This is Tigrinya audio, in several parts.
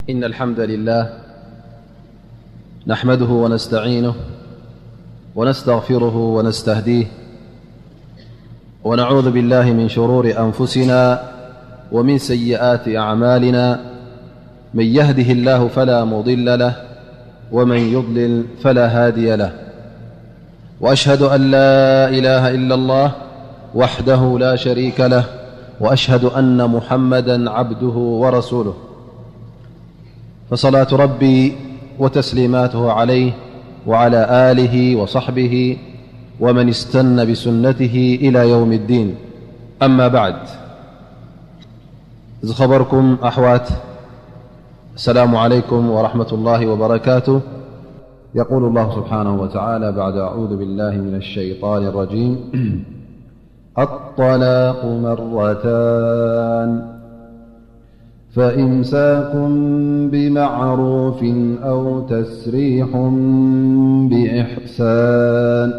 إن الحمد لله نحمده ونستعينه ونستغفره ونستهديه، ونعوذ بالله من شرور أنفسنا ومن سيئات أعمالنا. من يهده الله فلا مضل له، ومن يضلل فلا هادي له. وأشهد أن لا إله إلا الله وحده لا شريك له، وأشهد أن محمدا عبده ورسوله. فصلاة ربي وتسليماته عليه وعلى آله وصحبه ومن استن بسنته إلى يوم الدين. أما بعد، ዝኸበርኩም ኣሕዋት፣ السلام عليكم ورحمة الله وبركاته. يقول الله سبحانه وتعالى بعد أعوذ بالله من الشيطان الرجيم: الطلاق مرتان، فإمساك بمعروف أو تسريح بإحسان.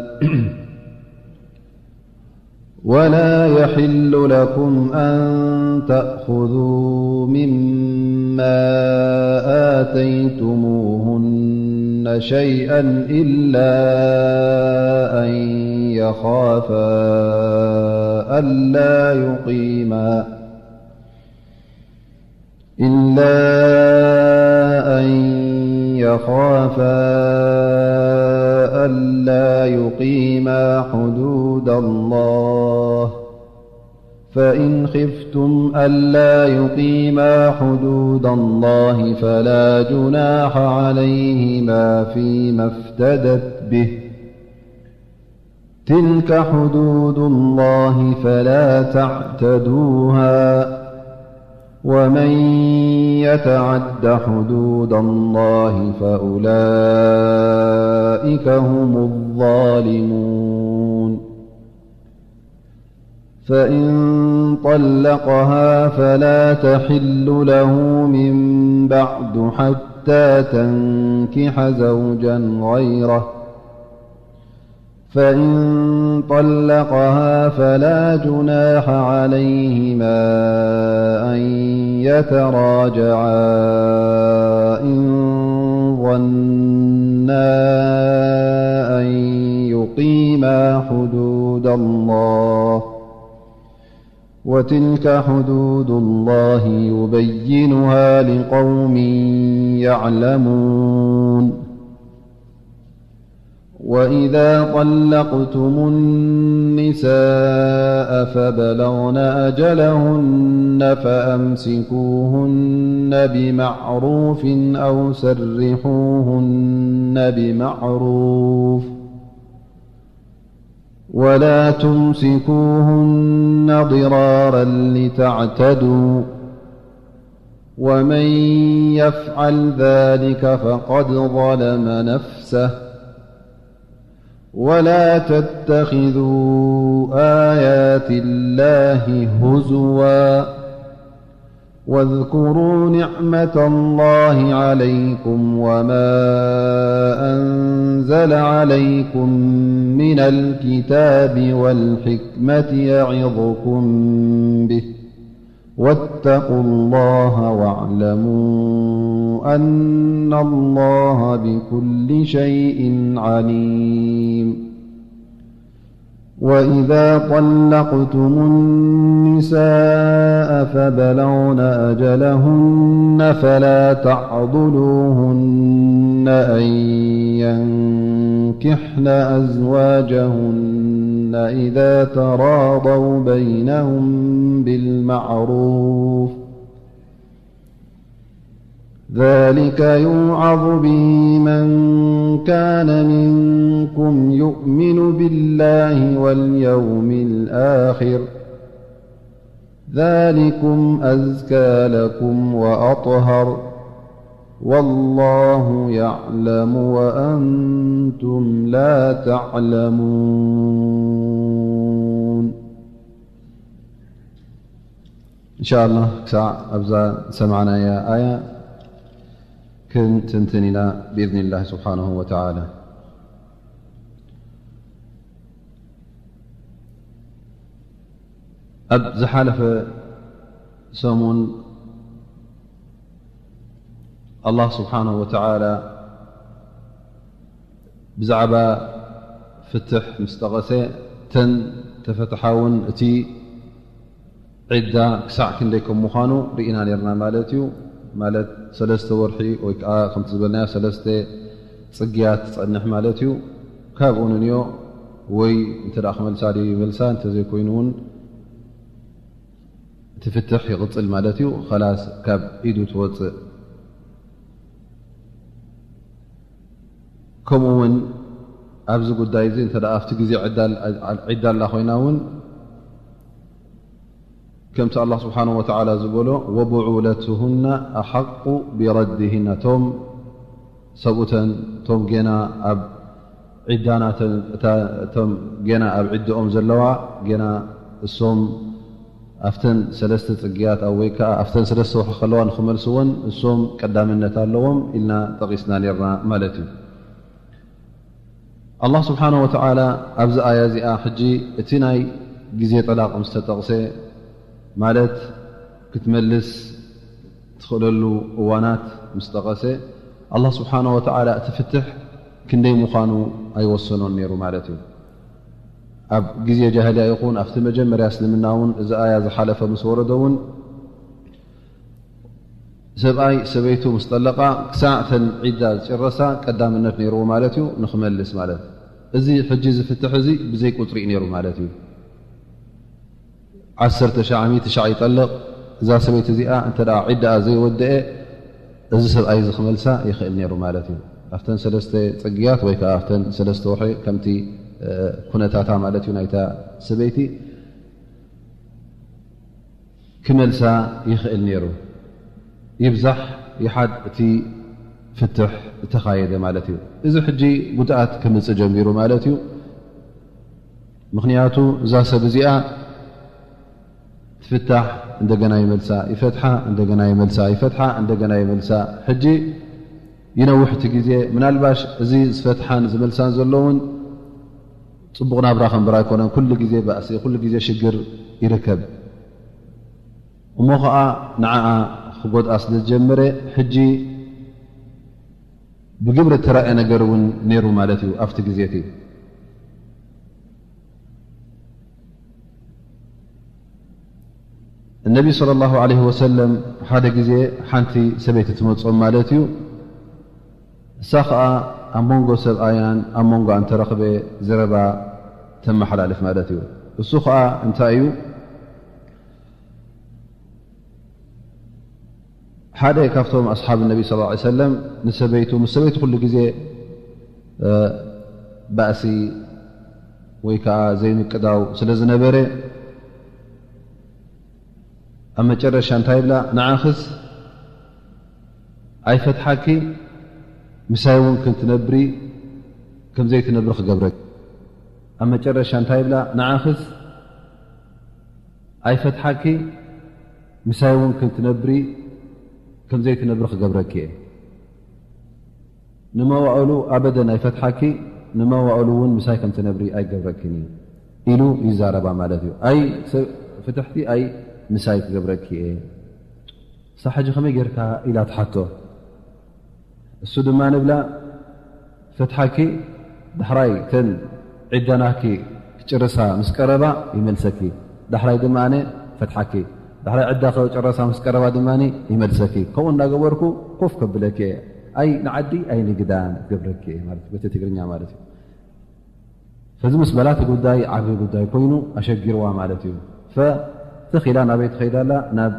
ولا يحل لكم أن تأخذوا مما آتيتموهن شيئا إلا أن يخافا ألا يقيما إلا أن يخافا ألا يقيما حدود الله، فإن خفتم ألا يقيما حدود الله فلا جناح عليهما فيما افتدت به، تلك حدود الله فلا تعتدوها، ومن يتعد حدود الله فأولئك هم الظالمون. فإن طلقها فلا تحل له من بعد حتى تنكح زوجا غيره، فإن طلقها فلا جناح عليهما أن يتراجعا إن ظنا أن يقيما حدود الله، وتلك حدود الله يبينها لقوم يعلمون. وإذا طلقتم النساء فبلغن أجلهن فأمسكوهن بمعروف أو سرحوهن بمعروف، ولا تمسكوهن ضرارا لتعتدوا، ومن يفعل ذلك فقد ظلم نفسه، ولا تتخذوا آيات الله هزوا، واذكروا نعمة الله عليكم وما أنزل عليكم من الكتاب والحكمة يعظكم به، واتقوا الله واعلموا أن الله بكل شيء عليم. وإذا طلقتم النساء فبلغن أجلهن فلا تعضلوهن أن ينكحن أزواجهن إذا تراضوا بينهم بالمعروف، ذلك يوعظ به من كان منكم يؤمن بالله واليوم الآخر، ذلكم أزكى لكم وأطهر، والله يعلم وأنتم لا تعلمون. إن شاء الله ክሳዕ ኣብዛ ዝሰማዕናያ ኣያ ክንትንትን ኢና ብإذن الله سبحانه وتعالى። ኣብ ዝሓለፈ ሰሙን ኣላህ ስብሓነሁ ወተዓላ ብዛዕባ ፍትሕ ምስ ጠቐሰ፣ እተን ተፈትሓ እውን እቲ ዒዳ ክሳዕ ክንደይ ከም ምዃኑ ርኢና ነርና ማለት እዩ። ማለት ሰለስተ ወርሒ ወይ ከዓ ከምቲ ዝበልናዮ ሰለስተ ፅግያት ትፀንሕ ማለት እዩ። ካብኡ ንንዮ ወይ እንተ ደኣ ክመልሳ ድዩ ይመልሳ፣ እንተዘይኮይኑ እውን እቲ ፍትሕ ይቕጽል ማለት እዩ። ኸላስ ካብ ኢዱ ትወጽእ። ከምኡ እውን ኣብዚ ጉዳይ እዚ እንተ ደኣ ኣብቲ ግዜ ዕዳ ኣላ ኮይና እውን ከምቲ ኣላህ ስብሓነሁ ወተዓላ ዝበሎ፣ ወብዑለትሁና ኣሓቁ ቢረድሂና፣ እቶም ሰብኡተን እቶም ጌና ኣብ ዒዳናተን እቶም ጌና ኣብ ዒድኦም ዘለዋ ጌና እሶም ኣብተን ሰለስተ ጽግያት ኣብ ወይ ከዓ ኣብተን ሰለስተ ወርሒ ከለዋ ንኽመልስዎን እሶም ቀዳምነት ኣለዎም ኢልና ጠቒስና ነርና ማለት እዩ። ኣላህ ስብሓነሁ ወተዓላ ኣብዚ ኣያ እዚኣ ሕጂ እቲ ናይ ግዜ ጠላቕ ምስ ተጠቕሰ፣ ማለት ክትመልስ ትኽእለሉ እዋናት ምስ ጠቐሰ፣ ኣላህ ስብሓነሁ ወተዓላ እቲ ፍትሕ ክንደይ ምዃኑ ኣይወሰኖን ነይሩ ማለት እዩ። ኣብ ግዜ ጃህልያ ይኹን ኣብቲ መጀመርያ እስልምና እውን እዚ ኣያ ዝሓለፈ ምስ ወረዶ እውን ሰብኣይ ሰበይቱ ምስ ጠለቓ ክሳዕ ተን ዒዳ ዝጭረሳ ቀዳምነት ነይርዎ ማለት እዩ ንኽመልስ ማለት። እዚ ሕጂ እዚ ፍትሕ እዚ ብዘይ ቁፅሪ እዩ ነይሩ ማለት እዩ። ዓሰርተ ሻዕ፣ ሚእቲ ሻዕ ይጠልቕ፣ እዛ ሰበይቲ እዚኣ እንተ ደኣ ዒዳኣ ዘይወደአ እዚ ሰብኣይ እዚ ክመልሳ ይኽእል ነይሩ ማለት እዩ። ኣብተን ሰለስተ ጽግያት ወይ ከዓ ኣብተን ሰለስተ ወርሒ ከምቲ ኩነታታ ማለት እዩ ናይታ ሰበይቲ ክመልሳ ይኽእል ነይሩ። ይብዛሕ ይሓድ እቲ ፍትሕ እተኻየደ ማለት እዩ። እዚ ሕጂ ጉድኣት ክምጽእ ጀሚሩ ማለት እዩ። ምኽንያቱ እዛ ሰብ እዚኣ ትፍታሕ፣ እንደገና ይመልሳ ይፈትሓ፣ እንደገና ይመልሳ ይፈትሓ፣ እንደገና ይመልሳ። ሕጂ ይነውሕ እቲ ግዜ። ምናልባሽ እዚ ዝፈትሓን ዝመልሳን ዘለውን ጽቡቕ ናብራ ከንብራ ኣይኮነን። ኩሉ ግዜ ባእሲ፣ ኩሉ ግዜ ሽግር ይርከብ። እሞ ኸኣ ንዓኣ ክጎድኣ ስለ ዝጀመረ፣ ሕጂ ብግብሪ እተራእየ ነገር እውን ነይሩ ማለት እዩ። ኣብቲ ግዜ እቲ እነቢ ሰለላሁ ዐለይሂ ወሰለም ሓደ ግዜ ሓንቲ ሰበይቲ ትመጾም ማለት እዩ። እሳ ኸኣ ኣብ መንጎ ሰብኣያን ኣብ መንጎኣን ተረኽበ ዘረባ ተመሓላልፍ ማለት እዩ። እሱ ኸኣ እንታይ እዩ? ሓደ ካብቶም ኣስሓብ ነቢ ሰለላሁ ዐለይሂ ወሰለም ንሰበይቱ፣ ምስ ሰበይቱ ኩሉ ግዜ ባእሲ ወይ ከዓ ዘይምቅዳው ስለ ዝነበረ፣ ኣብ መጨረሻ እንታይ ይብላ? ንዓኽስ ኣይፈትሓኪ፣ ምሳይ እውን ክንትነብሪ ከም ዘይትነብሪ ክገብረኪ። ኣብ መጨረሻ እንታይ ይብላ? ንዓኽስ ኣይፈትሓኪ፣ ምሳይ እውን ክንትነብሪ ከም ዘይትነብሪ ክገብረኪ እየ። ንመዋእሉ ኣበደን ኣይፈትሓኪ፣ ንመዋእሉ እውን ምሳይ ከም ትነብሪ ኣይገብረኪን እዩ ኢሉ ይዛረባ ማለት እዩ። ኣይ ፍትሕቲ ኣይ ምሳይ ክገብረኪ እየ። እሳ ሕጂ ከመይ ጌርካ ኢላ ትሓቶ። እሱ ድማ ንብላ ፈትሓኪ፣ ዳሕራይ ተን ዒዳናኪ ክጭርሳ ምስ ቀረባ ይመልሰኪ። ዳሕራይ ድማ ኣነ ፈትሓኪ። ዳሕራይ ዕዳ ከጨረሳ ምስ ቀረባ ድማ ይመልሰኪ። ከምኡ እናገበርኩ ኮፍ ከብለኪ እየ። ኣይ ንዓዲ ኣይ ንግዳን ክገብረኪ እየ ማለት እዩ፣ በቲ ትግርኛ ማለት እዩ። ፈዚ ምስ በላ እቲ ጉዳይ ዓቢ ጉዳይ ኮይኑ ኣሸጊርዋ ማለት እዩ። ፈትኽ ኢላ ናበይ ትኸይድ ኣላ? ናብ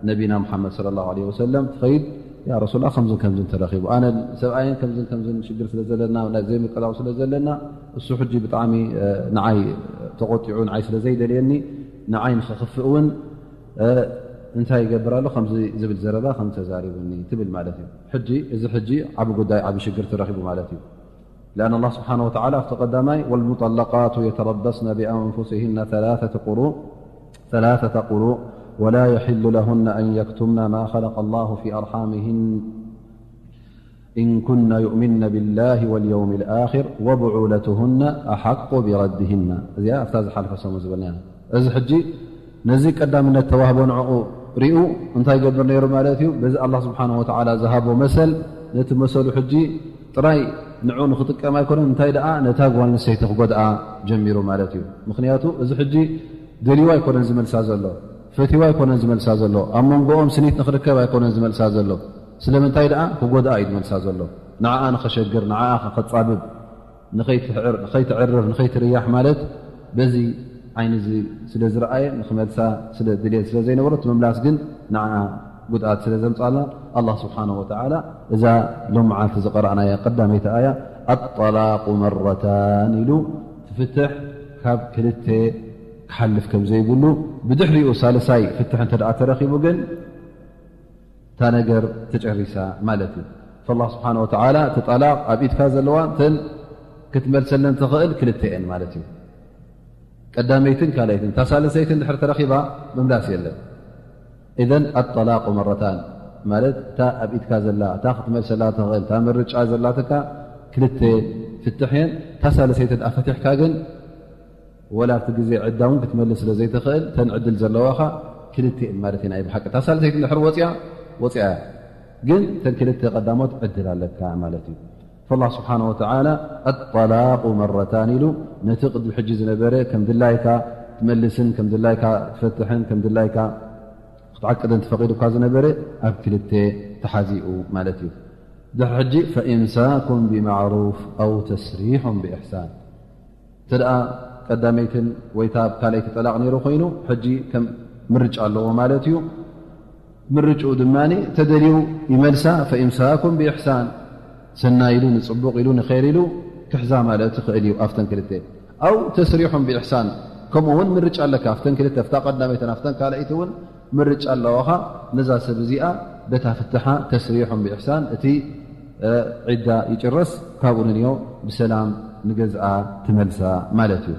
ነቢና ሙሓመድ ሰለላሁ ዐለይሂ ወሰለም ትኸይድ። ያ ረሱላ፣ ከምዝን ከምዝን ተረኺቡ፣ ኣነ ሰብኣይን ከምዝን ከምዝን ሽግር ስለ ዘለና፣ ናይ ዘይምቅዳው ስለ ዘለና፣ እሱ ሕጂ ብጣዕሚ ንዓይ ተቆጢዑ፣ ንዓይ ስለ ዘይደልየኒ፣ ንዓይ ንኸኽፍእ እውን እንታይ ይገብር ኣሎ? ከምዚ ዝብል ዘረባ ከም ተዛሪቡኒ ትብል ማለት እዩ። ሕጂ እዚ ሕጂ ዓቢ ጉዳይ ዓቢ ሽግር ተረኺቡ ማለት እዩ። لأن الله سبحانه وتعالى في تقدماي والمطلقات يتربصن بأنفسهن ثلاثة قروء ثلاثة قروء ولا يحل لهن أن يكتمن ما خلق الله في أرحامهن إن كن يؤمن بالله واليوم الآخر وبعولتهن أحق بردهن. እዚኣ ኣብታ ዝሓለፈ ሰሙን ዝበልናያ። እዚ ሕጂ ነዚ ቀዳምነት ተዋህቦ ንዕኡ ሪኡ እንታይ ይገብር ነይሩ ማለት እዩ? በዚ ኣላህ ስብሓን ወተዓላ ዝሃቦ መሰል፣ ነቲ መሰሉ ሕጂ ጥራይ ንዑ ንኽጥቀም ኣይኮነን፣ እንታይ ደኣ ነታ ጓል ኣንስተይቲ ክጎድኣ ጀሚሩ ማለት እዩ። ምኽንያቱ እዚ ሕጂ ደልይዋ ኣይኮነን ዝመልሳ ዘሎ፣ ፈትይዋ ኣይኮነን ዝመልሳ ዘሎ፣ ኣብ መንጎኦም ስኒት ንኽርከብ ኣይኮነን ዝመልሳ ዘሎ። ስለምንታይ ደኣ ክጎድኣ እዩ ዝመልሳ ዘሎ፣ ንዓኣ ንኸሸግር፣ ንዓኣ ከጻብብ፣ ንኸይትዕርፍ ንኸይትርያሕ ማለት በዚ ዓይኒ እዚ ስለ ዝረኣየ ንኽመልሳ ስለ ድልየት ስለ ዘይነበሮ፣ እቲ ምምላስ ግን ንዓ ጉድኣት ስለ ዘምፃላ፣ ኣላህ ስብሓነ ወተዓላ እዛ ሎም መዓልቲ ዝቐረእናያ ቀዳመይቲ ኣያ ኣጠላቁ መረታን ኢሉ ትፍትሕ ካብ ክልተ ክሓልፍ ከም ዘይብሉ፣ ብድሕሪኡ ሳልሳይ ፍትሕ እንተ ደኣ ተረኺቡ ግን እታ ነገር ተጨሪሳ ማለት እዩ። ፈላህ ስብሓነ ወተዓላ እቲ ጠላቕ ኣብ ኢድካ ዘለዋ እተን ክትመልሰለን ትኽእል ክልተ እየን ማለት እዩ። ቀዳመይትን ካልኣይትን። እታ ሳልሰይትን ድሕር ተረኺባ ምምላስ የለን። ኢዘን ኣጠላቁ መረታን ማለት እታ ኣብ ኢድካ ዘላ፣ እታ ክትመልሰላ ትኽእል፣ እታ ምርጫ ዘላትካ ክልተ ፍትሕ እየን። እታ ሳልሰይቲ ደኣ ፈቲሕካ ግን ወላ ኣብቲ ግዜ ዕዳ እውን ክትመልስ ስለ ዘይትኽእል፣ እተን ዕድል ዘለዋኻ ክልተ እየን ማለት እዩ። ናይ ብሓቂ እታ ሳልሰይቲ እንድሕር ወፂኣ፣ ወፂኣ እያ። ግን እተን ክልተ ቀዳሞት ዕድል ኣለካ ማለት እዩ። ፈላህ ስብሓነ ወተዓላ ኣጠላቁ መረታን ኢሉ ነቲ ቅድሚ ሕጂ ዝነበረ ከም ድላይካ ትመልስን ከም ድላይካ ትፈትሕን ከም ድላይካ ክትዓቅድን ተፈቒዱካ ዝነበረ ኣብ ክልተ ተሓዚኡ ማለት እዩ። ድሕሪ ሕጂ ፈኢምሳኩም ብማዕሩፍ ኣው ተስሪሑን ብኢሕሳን። እንተ ደኣ ቀዳመይትን ወይታ ኣብ ካልኣይቲ ጠላቕ ነይሩ ኮይኑ፣ ሕጂ ከም ምርጫ ኣለዎ ማለት እዩ። ምርጭኡ ድማ ተደልዩ ይመልሳ፣ ፈኢምሳኩም ብኢሕሳን፣ ሰናይ ኢሉ፣ ንጽቡቕ ኢሉ፣ ንኸይር ኢሉ ክሕዛ ማለት ይኽእል እዩ ኣብተን ክልተ። ኣው ተስሪሑን ብኢሕሳን፣ ከምኡ እውን ምርጫ ኣለካ ኣብተን ክልተ፣ ኣብታ ቀዳመይትን ኣብተን ካልኣይቲ እውን ምርጫ ኣለዋኻ። ነዛ ሰብ እዚኣ በታ ፍትሓ ተስሪሑን ብኢሕሳን፣ እቲ ዒዳ ይጭረስ፣ ካብኡ ንንዮ ብሰላም ንገዝኣ ትመልሳ ማለት እዩ።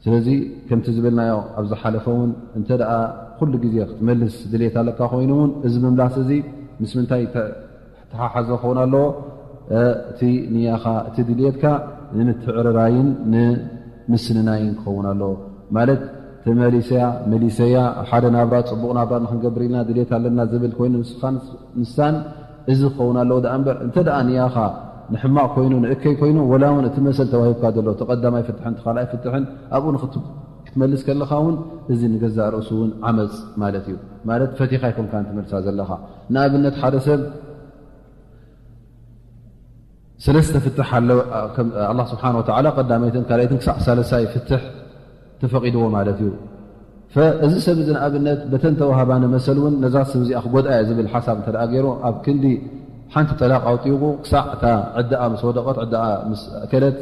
ስለዚ ከምቲ ዝበልናዮ ኣብ ዝሓለፈ እውን እንተ ደኣ ኩሉ ግዜ ክትመልስ ድሌት ኣለካ ኮይኑ እውን፣ እዚ ምምላስ እዚ ምስ ምንታይ ተ-፣ ተሓሓዞ ክኸውን ኣለዎ? እቲ ንያኻ፣ እቲ ድልየትካ ንምትዕርራይን ንምስንናይን ክኸውን ኣለዎ። ማለት ተመሊሰያ፣ መሊሰያ፣ ሓደ ናብራ፣ ጽቡቕ ናብራ ንኽንገብር ኢልና ድልየት ኣለና ዝብል ኮይኑ ንስኻን ንሳን፣ እዚ ክኸውን ኣለዎ ደኣ እምበር፣ እንተ ደኣ ንያኻ ንሕማቕ ኮይኑ፣ ንእከይ ኮይኑ፣ ወላ እውን እቲ መሰል ተዋሂብካ ዘሎ፣ እቲ ቀዳማይ ፍትሕን እቲ ካልኣይ ፍትሕን ኣብኡ ንኽት-፣ ክትመልስ ከለኻ እውን፣ እዚ ንገዛእ ርእሱ እውን ዓመጽ ማለት እዩ። ማለት ፈቲኻ ኣይኮንካን ትመልሳ ዘለኻ። ንኣብነት ሓደ ሰብ ሰለስተ ፍትሕ ኣለዎ። ከም ኣላህ ስብሓነ ወተዓላ ቀዳመይትን ካልኣይትን ክሳዕ ሳልሳይ ፍትሕ ተፈቒድዎ ማለት እዩ። ፈ-፣ እዚ ሰብ እዚ ንኣብነት በተን ተዋሃባኒ መሰል እውን ነዛ ሰብ እዚኣ ክጎድኣ እየ ዝብል ሓሳብ እንተ ደኣ ገይሩ፣ ኣብ ክንዲ ሓንቲ ጠላቕ ኣውጢቑ ክሳዕ እታ ዕዳኣ ምስ ወደቐት፣ ዕዳኣ ምስ ኣከለት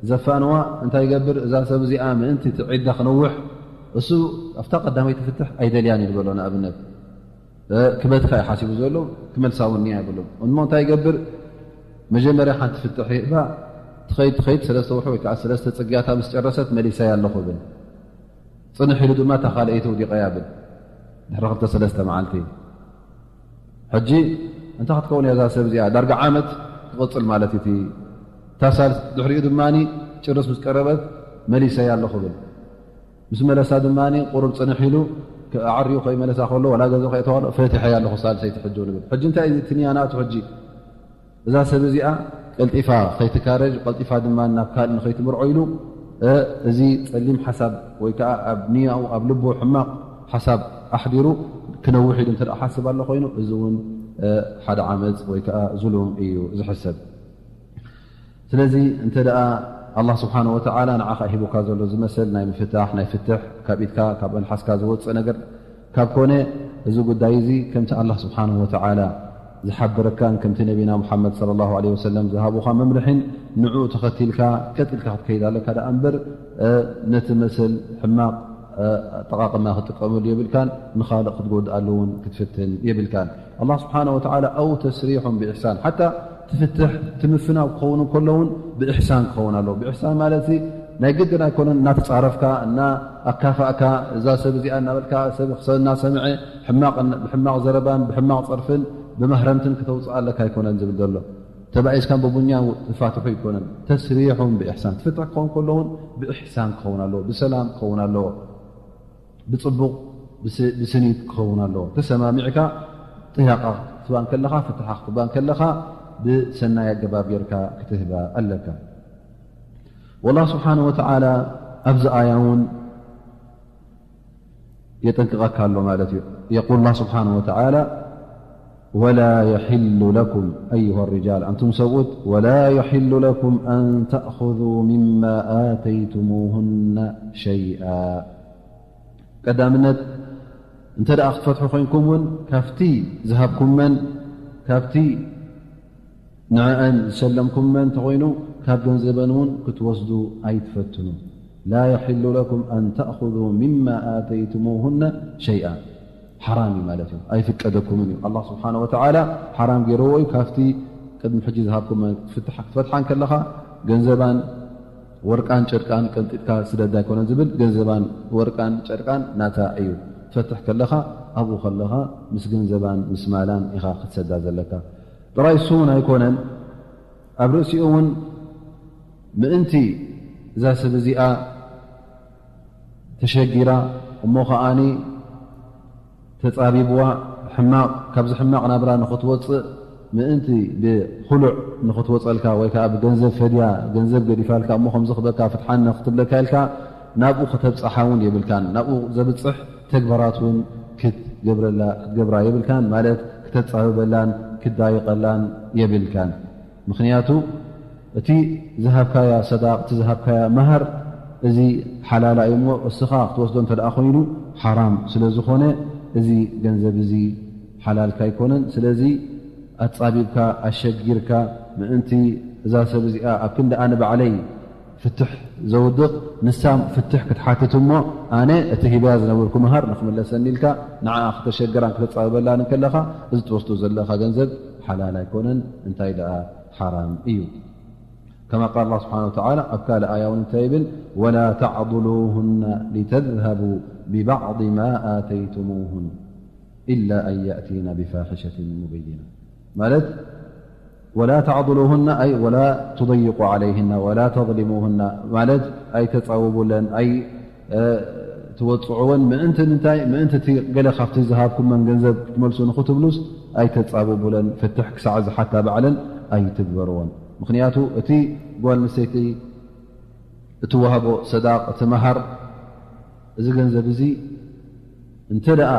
ዘፋንዋ እንታይ ይገብር? እዛ ሰብ እዚኣ ምእንቲ እቲ ዒዳ ክነውሕ እሱ ኣብታ ቀዳመይቲ ፍትሕ ኣይደልያን እዩ ዝበሎ ንኣብነት። ክበትካ እዩ ሓሲቡ ዘሎ፣ ክመልሳ እውን ንያ የብሉን። እሞ እንታይ ይገብር? መጀመርያ ሓንቲ ፍትሕ ይህባ፣ ትኸይድ ትኸይድ ሰለስተ ወርሒ ወይ ከዓ ሰለስተ ጽግያታ ምስ ጨረሰት መሊሰያ ኣለኹ ብል። ጽንሕ ኢሉ ድማ እታ ካልኣይቲ ውዲቐያ ብል። ድሕሪ ክልተ ሰለስተ መዓልቲ። ሕጂ እንታይ ክትከውን እያ እዛ ሰብ እዚኣ? ዳርጋ ዓመት ክቕጽል ማለት እዩ። እቲ ታሳል ድሕሪኡ ድማ ጭርስ ምስ ቀረበት መሊሰያ ኣለኹ ብል። ምስ መለሳ ድማ ቁሩብ ጽንሕ ኢሉ፣ ኣዕርዩ ከይመለሳ ከሎ፣ ዋላ ገዛ ከይተዋሎ፣ ፈቲሐያ ኣለኹ ሳልሰይቲ ሕጂ እውን ብል። ሕጂ እንታይ እዩ እቲ ንያ ናቱ ሕጂ? እዛ ሰብ እዚኣ ቀልጢፋ ከይትካረጅ፣ ቀልጢፋ ድማ ናብ ካልእ ንኸይትምርዖ ኢሉ፣ እ፣ እዚ ጸሊም ሓሳብ ወይ ከኣ ኣብ ንያኡ፣ ኣብ ልቡ ሕማቕ ሓሳብ ኣሕዲሩ ክነውሕ ኢሉ እንተ ደኣ ሓስብ ኣሎ ኮይኑ፣ እዚ እውን፣ እ፣ ሓደ ዓመጽ ወይ ከኣ ዙሉም እዩ ዝሕሰብ። ስለዚ እንተ ደኣ ኣላህ ስብሓነ ወተዓላ ንዓኻ ሂቡካ ዘሎ ዝመሰል ናይ ምፍታሕ፣ ናይ ፍትሕ፣ ካብ ኢድካ፣ ካብ መልሓስካ ዝወጽእ ነገር ካብ ኮነ፣ እዚ ጉዳይ እዚ ከምቲ ኣላህ ስብሓነ ወተዓላ ዝሓበረካን ከምቲ ነቢና ሙሓመድ ሰለላሁ ዐለይሂ ወሰለም ዝሃቡኻ መምርሒን ንዕኡ ተኸቲልካ ቀጥ ኢልካ ክትከይድ ኣለካ ደኣ እምበር፣ እ፣ ነቲ መሰል ሕማቕ፣ እ፣ ኣጠቓቕማ ክትጥቀመሉ የብልካን፣ ንኻልእ ክትጎድኣሉ እውን ክትፍትን የብልካን። ኣላህ ስብሓነ ወተዓላ ኣው ተስሪሑን ብኢሕሳን፣ ሓታ ትፍትሕ፣ ትምፍናው ክኸውን እንከሎ እውን ብኢሕሳን ክኸውን ኣለዎ። ብኢሕሳን ማለት እዚ ናይ ግድን ኣይኮነን፣ እናተጻረፍካ፣ እና ኣካፋእካ፣ እዛ ሰብ እዚኣ እናበልካ፣ ሰብ ክሰ-፣ እናሰምዐ፣ ሕማቕ፣ ብሕማቕ ዘረባን ብሕማቕ ጸርፍን ብማህረምትን ከተውጽእ ኣለካ ኣይኮነን ዝብል ዘሎ። ተባኢስካን ብቡኛ ተፋትሑ ኣይኮነን። ተስሪሑን ብኢሕሳን። ትፍትሕ ክኸውን ከሎ እውን ብኢሕሳን ክኸውን ኣለዎ፣ ብሰላም ክኸውን ኣለዎ። ብጽቡቕ ብስኒት ክኸውን ኣለዎ። ተሰማሚዕካ ጥያቃ ክትባ ከለኻ፣ ፍትሓ ክትባ ከለኻ ብሰናይ ኣገባብ ጌርካ ክትህባ ኣለካ። والله سبحانه وتعالى ኣብዚ ኣያ እውን የጠንቅቐካ ኣሎ ማለት እዩ። يقول الله سبحانه وتعالى ولا يحل لكم أيها الرجال، ኣንቱም ሰብኡት، ولا يحل لكم أن تأخذوا مما آتيتموهن شيئا። ቀዳምነት እንተ ደኣ ክትፈትሑ ኮይንኩም እውን ካብቲ ዝሃብኩመን ካብቲ ንዕአን ዝሸለምኩመን እንተኾይኑ ካብ ገንዘበን እውን ክትወስዱ ኣይትፈትኑ። لا يحل لكم أن تأخذوا مما آتيتموهن شيئا። ሓራም እዩ ማለት እዩ፣ ኣይፍቀደኩምን እዩ። ኣላህ ስብሓነ ወተዓላ ሓራም ገይርዎ እዩ። ካብቲ ቅድሚ ሕጂ ዝሃብኩመን ክትፍትሓ ክትፈትሓ እንከለኻ ገንዘባን ወርቃን ጨርቃን ቀንጢጥካ ስደዳ ኣይኮነን ዝብል፣ ገንዘባን ወርቃን ጨርቃን ናታ እዩ። ትፈትሕ ከለኻ ኣብኡ ከለኻ ምስ ገንዘባን ምስ ማላን ኢኻ ክትሰዳ ዘለካ። ጥራይ እሱ እውን ኣይኮነን፣ ኣብ ርእሲኡ እውን ምእንቲ እዛ ሰብ እዚኣ ተሸጊራ እሞ ከዓኒ ተጻቢብዋ፣ ሕማቕ፣ ካብዚ ሕማቕ ናብራ ንኽትወጽእ ምእንቲ ብኹሉዕ ንኽትወጸልካ ወይ ከኣ ብገንዘብ ፈድያ፣ ገንዘብ ገዲፋልካ እሞ ከምዚ ክበካ ፍትሓን ንኽትብለካ ኢልካ ናብኡ ከተብጽሓ እውን የብልካን። ናብኡ ዘብጽሕ ተግባራት እውን ክትገብረላ፣ ክትገብራ የብልካን፣ ማለት ክተጻብበላን ክዳይቐላን የብልካን። ምኽንያቱ እቲ ዝሃብካያ ሰዳቕ፣ እቲ ዝሃብካያ መሃር፣ እዚ ሓላላ እዩ እሞ፣ እስኻ ክትወስዶ እንተ ደኣ ኮይኑ ሓራም ስለ ዝኾነ፣ እዚ ገንዘብ እዚ ሓላልካ ኣይኮነን። ስለዚ ኣጻቢብካ፣ ኣሸጊርካ፣ ምእንቲ እዛ ሰብ እዚኣ ኣብ ክንዲ ኣነ ባዕለይ ፍትሕ ዘውድቕ፣ ንሳ ፍትሕ ክትሓትት እሞ፣ ኣነ እቲ ሂበያ ዝነበርኩ መሃር ንኽምለሰኒ ኢልካ ንዓኣ ክተሸግራን ክተጻብበላን እንከለኻ፣ እዚ ትወስዶ ዘለኻ ገንዘብ ሓላል ኣይኮነን። እንታይ ደኣ ሓራም እዩ። ከማ ቃል ኣላህ ስብሓነ ወተዓላ ኣብ ካልእ ኣያ እውን እንታይ ይብል? ወላ ተዕዱሉሁና ሊተዝሀቡ ቢባዕዲ ማ ኣተይቱሙሁን ኢላ ኣን የእቲና ቢፋሒሸትን ሙበይና። ማለት ወላ ተዕዱሉሁና ኣይ ወላ ትضይቁ ዓለይህና ወላ ተظሊሙሁና ማለት ኣይተጻውቡለን፣ ኣይ ትወጽዕወን። ምእንቲ ምንታይ? ምእንቲ እቲ ገለ ካብቲ ዝሃብኩመን ገንዘብ ክትመልሱ ንኽትብሉስ ኣይተጻብቡለን። ፍትሕ ክሳዕ ዝሓታ ባዕለን ኣይትግበርወን። ምኽንያቱ እቲ ጓል ኣንስተይቲ እትወሃቦ ሰዳቕ፣ እቲ መሃር፣ እዚ ገንዘብ እዚ እንተ ደኣ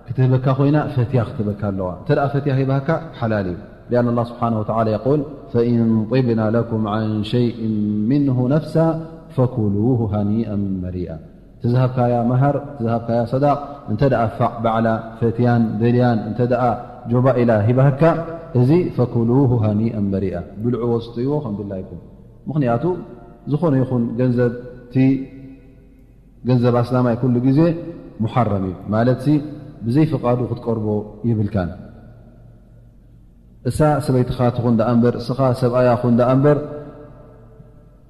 ክትህበካ ኮይና ፈትያ ክትህበካ ኣለዋ። እንተ ደኣ ፈትያ ሂባካ ሓላል እዩ። لأن الله سبحانه وتعالى يقول فإن طبن لكم عن شيء منه نفسا فكلوه هنيئا مريئا። እቲ ዝሃብካያ መሃር፣ እቲ ዝሃብካያ ሰዳቕ እንተ ደኣ ፋዕ ባዕላ ፈትያን ደልያን እንተ ደኣ ጆባ ኢላ ሂባካ፣ እዚ ፈኩሉሁ ሃኒአን መሪኣ፣ ብልዕዎ ስተይዎ ከም ድላይኩም። ምኽንያቱ ዝኾነ ይኹን ገንዘብ፣ እቲ ገንዘብ ኣስላማይ ኩሉ ግዜ ሙሓረም እዩ። ማለትሲ ብዘይ ፍቓዱ ክትቀርቦ የብልካን። እሳ ሰበይትኻ ትኹን ደኣ እምበር፣ እስኻ ሰብኣያ ኩን ደኣ እምበር፣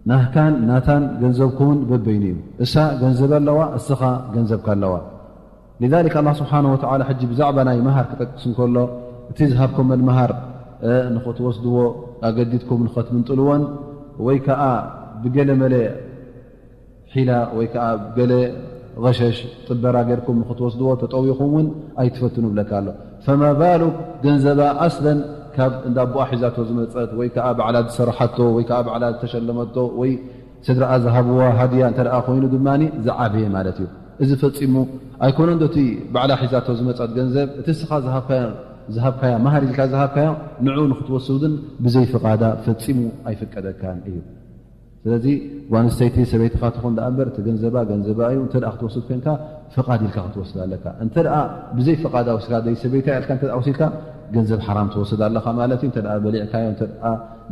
ናህካን ናታን ገንዘብኩምን በበይኑ እዩ። እሳ ገንዘብ ኣለዋ፣ እስኻ ገንዘብካ ኣለዋ። لذلك ኣላህ ስብሓነሁ ወተዓላ ሕጂ ብዛዕባ ናይ መሃር ክጠቅስ እንከሎ፣ እቲ ዝሃብኩመን መሃር፣ እ፣ ንኽትወስድዎ ኣገዲድኩም ንኸትምንጥልዎን፣ ወይ ከኣ ብገለ መለ ሒላ ወይ ከኣ ገለ ቐሸሽ ጥበራ ጌርኩም ንኽትወስድዎ ተጠዊኹም እውን ኣይትፈትኑ ብለካ ኣሎ። ፈማ ባሉክ ገንዘባ ኣስለን ካብ እንዳ ኣቦኣ ሒዛቶ ዝመጸት ወይ ከኣ ባዕላ ዝሰረሓቶ ወይ ከኣ ባዕላ ዝተሸለመቶ ወይ ስድራኣ ዝሃብዋ ሃድያ እንተ ደኣ ኮይኑ ድማ ዝዓበየ ማለት እዩ። እዚ ፈጺሙ ኣይኮነን ዶ እቲ ባዕላ ሒዛቶ ዝመጸት ገንዘብ፣ እቲ እስኻ ዝሃብካዮ፣ ዝሃብካያ፣ መሃር ኢልካ ዝሃብካዮ ንዕኡ ንኽትወስድን ብዘይ ፍቓዳ ፈጺሙ ኣይፍቀደካን እዩ። ስለዚ ጓል ኣንስተይቲ ሰበይትኻ ትኹን ደኣ እምበር፣ እቲ ገንዘባ ገንዘባ እዩ። እንተ ደኣ ክትወስድ ኮንካ ፍቓድ ኢልካ ክትወስድ ኣለካ። እንተ ደኣ ብዘይ ፍቓዳ ወሲድካ፣ ደይ ሰበይታ ኢልካ እንተ ደኣ ወሲድካ፣ ገንዘብ ሓራም ትወስድ ኣለኻ ማለት እዩ። እንተ ደኣ በሊዕካዮ፣ እንተ ደኣ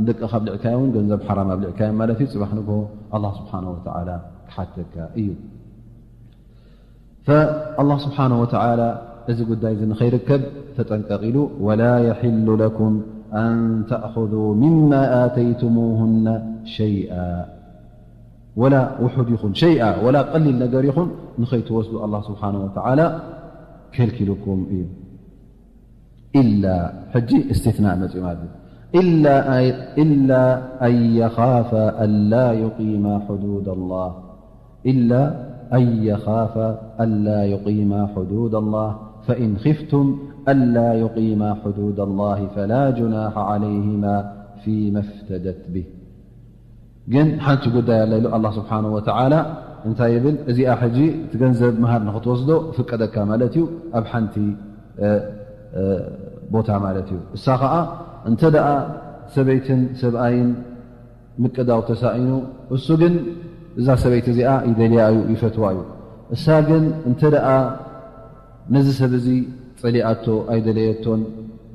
ንደቅኻ ኣብሊዕካዮ እውን ገንዘብ ሓራም ኣብሊዕካዮ ማለት እዩ። ጽባሕ ንግሆ ኣላህ ስብሓነሁ ወተዓላ ክሓተካ እዩ። ፈኣላህ ስብሓነሁ ወተዓላ እዚ ጉዳይ እዚ ንኸይርከብ ተጠንቀቕ ኢሉ፣ ወላ የሒሉ ለኩም ኣን ተእኹዙ ሚማ ኣተይቱሙሁነ ሸይኣ። ወላ ውሑድ ይኹን ሸይኣ፣ ወላ ቀሊል ነገር ይኹን ንኸይትወስዱ ኣላህ ስብሓነሁ ወተዓላ ከልኪሉኩም እዩ። ኢላ፣ ሕጂ እስትትናእ መጽዩ ማለት እዩ። ኢላ ኣይ-፣ ኢላ ኣን የኻፋ ኣላ ዩቂማ ሕዱድ ኣላህ። ኢላ أن يخافا ألا يقيما حدود الله، فإن خفتم ألا يقيما حدود الله فلا جناح عليهما فيما افتدت به. ግን ሓንቲ ጉዳይ ኣላ ኢሉ ኣላህ ስብሓነሁ ወተዓላ እንታይ ይብል? እዚኣ ሕጂ እቲ ገንዘብ መሃር ንኽትወስዶ ፍቀደካ ማለት እዩ። ኣብ ሓንቲ፣ እ፣ እ፣ ቦታ ማለት እዩ። እሳ ኸዓ እንተ ደኣ ሰበይትን ሰብኣይን ምቅዳው ተሳኢኑ፣ እሱ ግን እዛ ሰበይቲ እዚኣ ይደልያ እዩ፣ ይፈትዋ እዩ። እሳ ግን እንተ ደኣ ነዚ ሰብ እዚ ጸሊኣቶ ኣይደለየቶን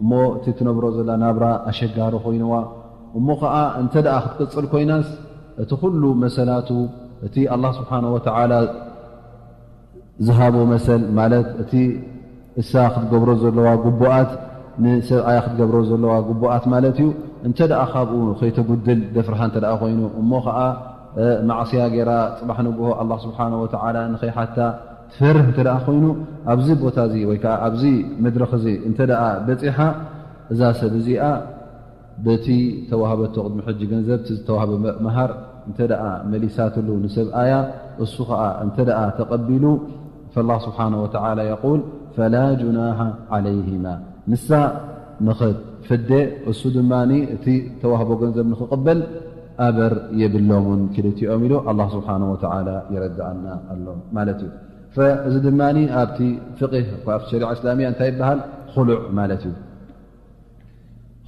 እሞ እቲ ትነብሮ ዘላ ናብራ ኣሸጋሪ ኮይንዋ እሞ ኸዓ እንተ ደኣ ክትቅጽል ኮይናስ፣ እቲ ኩሉ መሰላቱ፣ እቲ ኣላህ ስብሓነሁ ወተዓላ ዝሃቦ መሰል ማለት እቲ እሳ ክትገብሮ ዘለዋ ግቡኣት፣ ንሰብኣያ ክትገብሮ ዘለዋ ግቡኣት ማለት እዩ። እንተ ደኣ ካብኡ ከይተጉድል ደፍርሃ እንተ ደኣ ኮይኑ እሞ ኸዓ፣ እ፣ ማዕስያ ገይራ ጽባሕ ንግሆ ኣላህ ስብሓነሁ ወተዓላ ንኸይሓታ ትፈርህ እንተ ደኣ ኮይኑ፣ ኣብዚ ቦታ እዚ ወይ ከዓ ኣብዚ መድረኽ እዚ እንተ ደኣ በጺሓ፣ እዛ ሰብ እዚኣ በቲ ተዋህበቶ ቅድሚ ሕጂ ገንዘብ፣ እቲ ዝተዋህበ መ-፣ መሃር እንተ ደኣ መሊሳትሉ ንሰብኣያ፣ እሱ ኸዓ እንተ ደኣ ተቐቢሉ፣ فالله سبحانه وتعالى يقول فلا جناح عليهما። ንሳ ንኽትፍደ፣ እሱ ድማ እቲ ተዋህቦ ገንዘብ ንኽቕበል ኣበር የብሎምን ክልቲኦም ኢሉ ኣላህ ስብሓነሁ ወተዓላ የረድኣና ኣሎ ማለት እዩ። ፈ-፣ እዚ ድማ ኣብቲ ፍቅህ፣ ኣብቲ ሸሪዓ እስላሚያ እንታይ ይበሃል? ኹሉዕ ማለት እዩ።